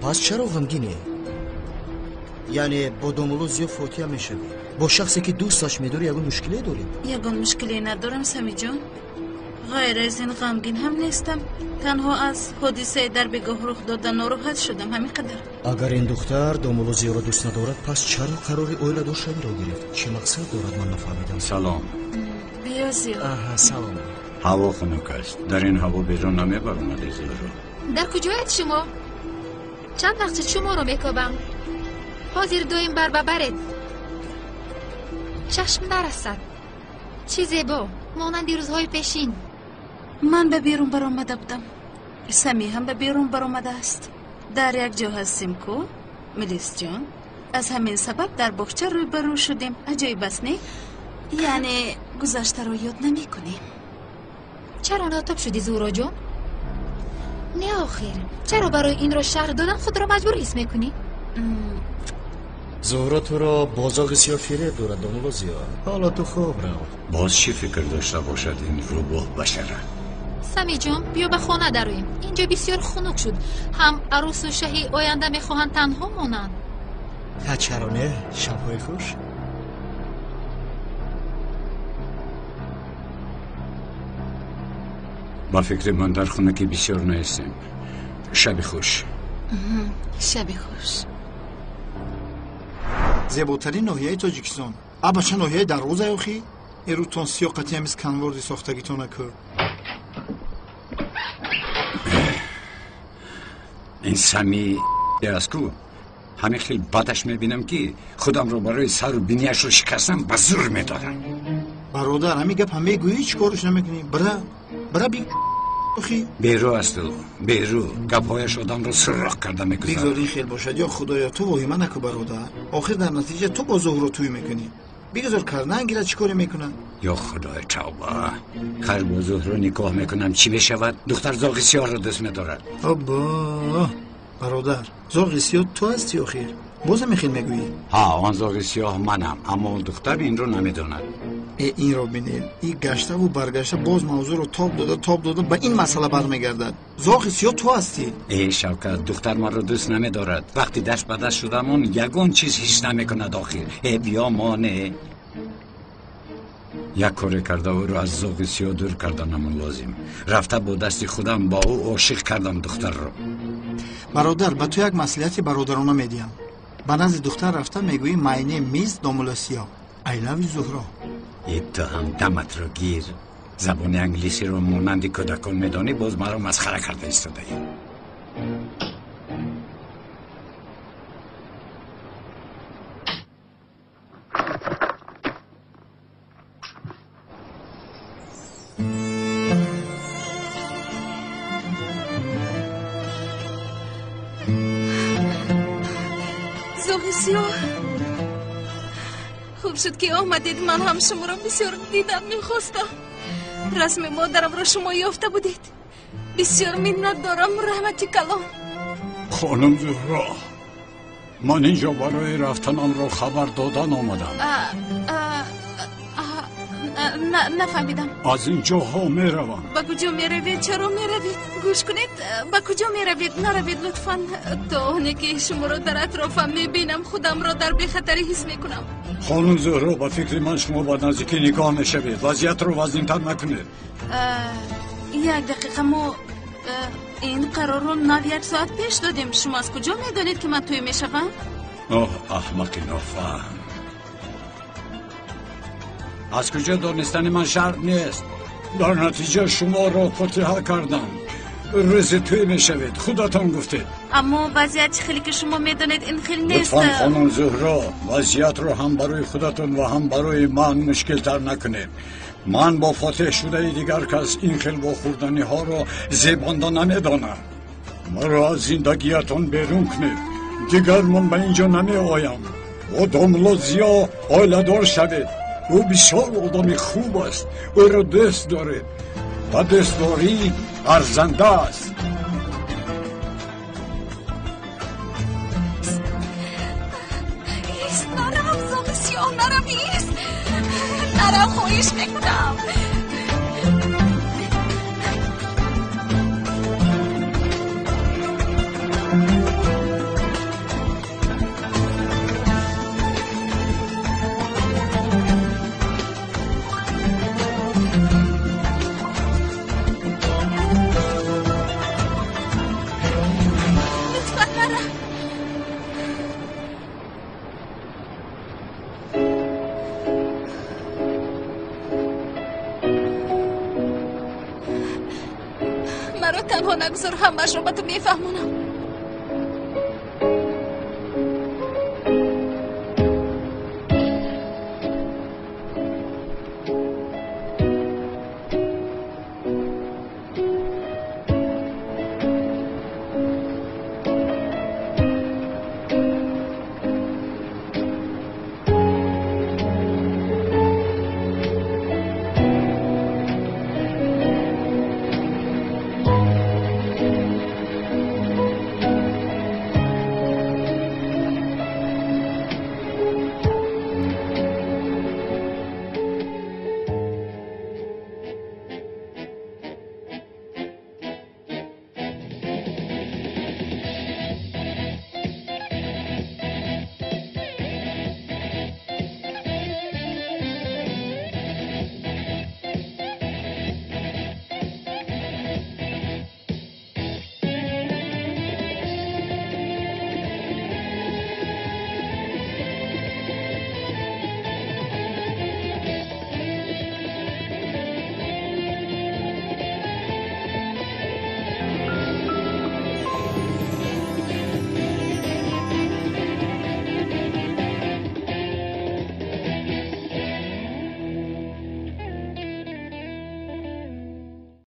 Пас чаро ғамгинӣ? Яъне бо домулло Зиё фотиҳа мешавӣ? Бо шахсе ки дӯсташ медорӣ ягон мушкиле дорӣ? Ягон мушкиле надорам, Самиҷон. Ғайр аз ин ғамгин ҳам нестам. Танҳо аз ҳодисаи дар бегоҳ рух дода нороҳат шудам, ҳамин қадар. Агар ин духтар домулло Зиёро дӯст надорад, пас чаро қарори оиладор шавиро гирифт? Чӣ мақсад дорад, ман нафаҳмидам. Салом. Биё, Зиё. Аҳа, салом. Ҳаво хунук аст. Дар ин ҳаво берун намебаромадӣ, Зуҳро. Дар куҷоед шумо? Чанд вақт шуд шуморо мекобам. Ҳозир доим бар ба баред. Чашм нарасад. Чӣ зебо, монанди рӯзҳои пешин. Ман ба берун баромада будам. Самӣ ҳам ба берун баромадааст. Дар як ҷо ҳастем ку, Милисҷон. Аз ҳамин сабаб дар боғча рӯбарӯ шудем. Аҷоиб аст, не? Яъне гузаштаро ёд намекунем. Чаро нотоб шудӣ, Зуҳроҷон? Не, охир, чаро барои инро шарҳ додан худро маҷбур ҳис мекунӣ? Зуҳро туро бо зоғи сиёҳ фиреб дорад, домулло Зиё. Ҳоло ту хоб рав. Боз чӣ фикр дошта бошад ин рӯбоҳ башара? Самиҷон, биё ба хона дароем. Инҷо бисёр хунук шуд. Ҳам арӯсу шаҳи оянда мехоҳанд танҳо монанд. Ҳа, чаро не? Шабҳои хуш. Ба фикри ман дар хунукӣ бисёр наистем. Шаби хуш. Шаби хуш. Зеботарин ноҳияи Тоҷикистон. Абача ноҳияи Дарвоза охи? Эрутон сиёқати ҳамиз канворди сохтагитона кӯ. Ин Сами аст ку? Ҳамин хел бадаш мебинам ки худамро барои сару бинияшро шикастам ба зур медорам. Бародар, ҳамин гап ҳам мегӯӣ, чӣ корш намекунӣ? Бира, бира би охи. Берӯ аст ӯ, берӯ. Гапҳояш одамро суроқ карда мегузарад. Бигзор ин хел бошад, ё Худоё, ту воҳима накӯ, бародар. Охир дар натиҷа ту бо Зуҳро тӯй мекунӣ. Бигзор кардан гирад, чӣ коре мекунад? Ё Худои тавба, хайр бо Зуҳро никоҳ мекунам, чӣ мешавад? Духтар зоғи сиёҳро дӯст медорад. Обо, бародар, зоғи сиёҳ ту ҳастӣ охир. Боз ҳамин хел мегӯӣ? Ҳа, он зоғи сиёҳ манам, аммо духтар инро намедонад. Э, инро бинед, и гаштаву баргашта боз мавзӯъро тоб дода, тоб дода ба ин масъала бармегардад. Зоғи сиёҳ ту ҳастӣ. Э, Шавкат, духтар маро дӯст намедорад. Вақти даст ба даст шудамон ягон чиз ҳис намекунад охир. Э, биё моне. Як коре карда ӯро аз зоғи сиёҳ дур карданамон лозим. Рафта бо дасти худам ба ӯ ошиқ кардам духтарро. Бародар, ба ту як маслиҳати бародарона медиҳам. Ба назди духтар рафта мегӯӣ my name is домулло Сиёҳ. I love you, Зуҳро. Э, ту ҳам даматро гир. Забони англисиро монанди кӯдакон медонӣ, боз маро масхара карда истодаӣ. Зоғи сиёҳ, хуб шуд ки омадед. Ман ҳам шуморо бисёр дидан мехостам. Расми модарамро шумо ёфта будед. Бисёр миннат дорам, раҳмати калон. Хонум Зуҳро, ман инҷо барои рафтанамро хабар додан омадам. Нафаҳмидам. Аз ин ҷоҳо меравам. Ба куҷо меравед? Чаро меравед? Гӯш кунед, ба куҷо меравед? Наравед лутфан. То оне ки шуморо дар атрофам мебинам, худамро дар бехатарӣ ҳис мекунам. Хонум Зуҳро, ба фикри ман шумо ба наздикӣ никоҳ мешавед. Вазъиятро вазнинтар накунед. Як дақиқа, мо ин қарорро нав як соат пеш додем. Шумо аз куҷо медонед ки ман тӯй мешавам? Оҳ, аҳмақи нофаҳм. Аз куҷо донистани ман шарт нест. Дар натиҷа шуморо фотиҳа кардам. Рӯзи тӯй мешавед, худатон гуфтед. Аммо вазъият чӣ хеле ки шумо медонед ин хел нест. Лутфан хонум Зуҳро, вазъиятро ҳам барои худатон ва ҳам барои ман мушкилтар накунед. Ман бо фотиҳ шудаи дигар кас ин хел вохӯрданиҳоро зебонда намедонам. Маро аз зиндагиятон берун кунед. Дигар ман ба инҷо намеоям. Бо домулло Зиё оиладор шавед. Ӯ бисёр одами хуб аст. Ӯро дӯст доред ва дӯстдорӣ арзанда аст. Ист, нарав, зоғи сиёҳ, нарав, ист. Нарав, хоҳиш мекунам. Маро танҳо нагузор, ҳамаашро ба ту мефаҳмонам.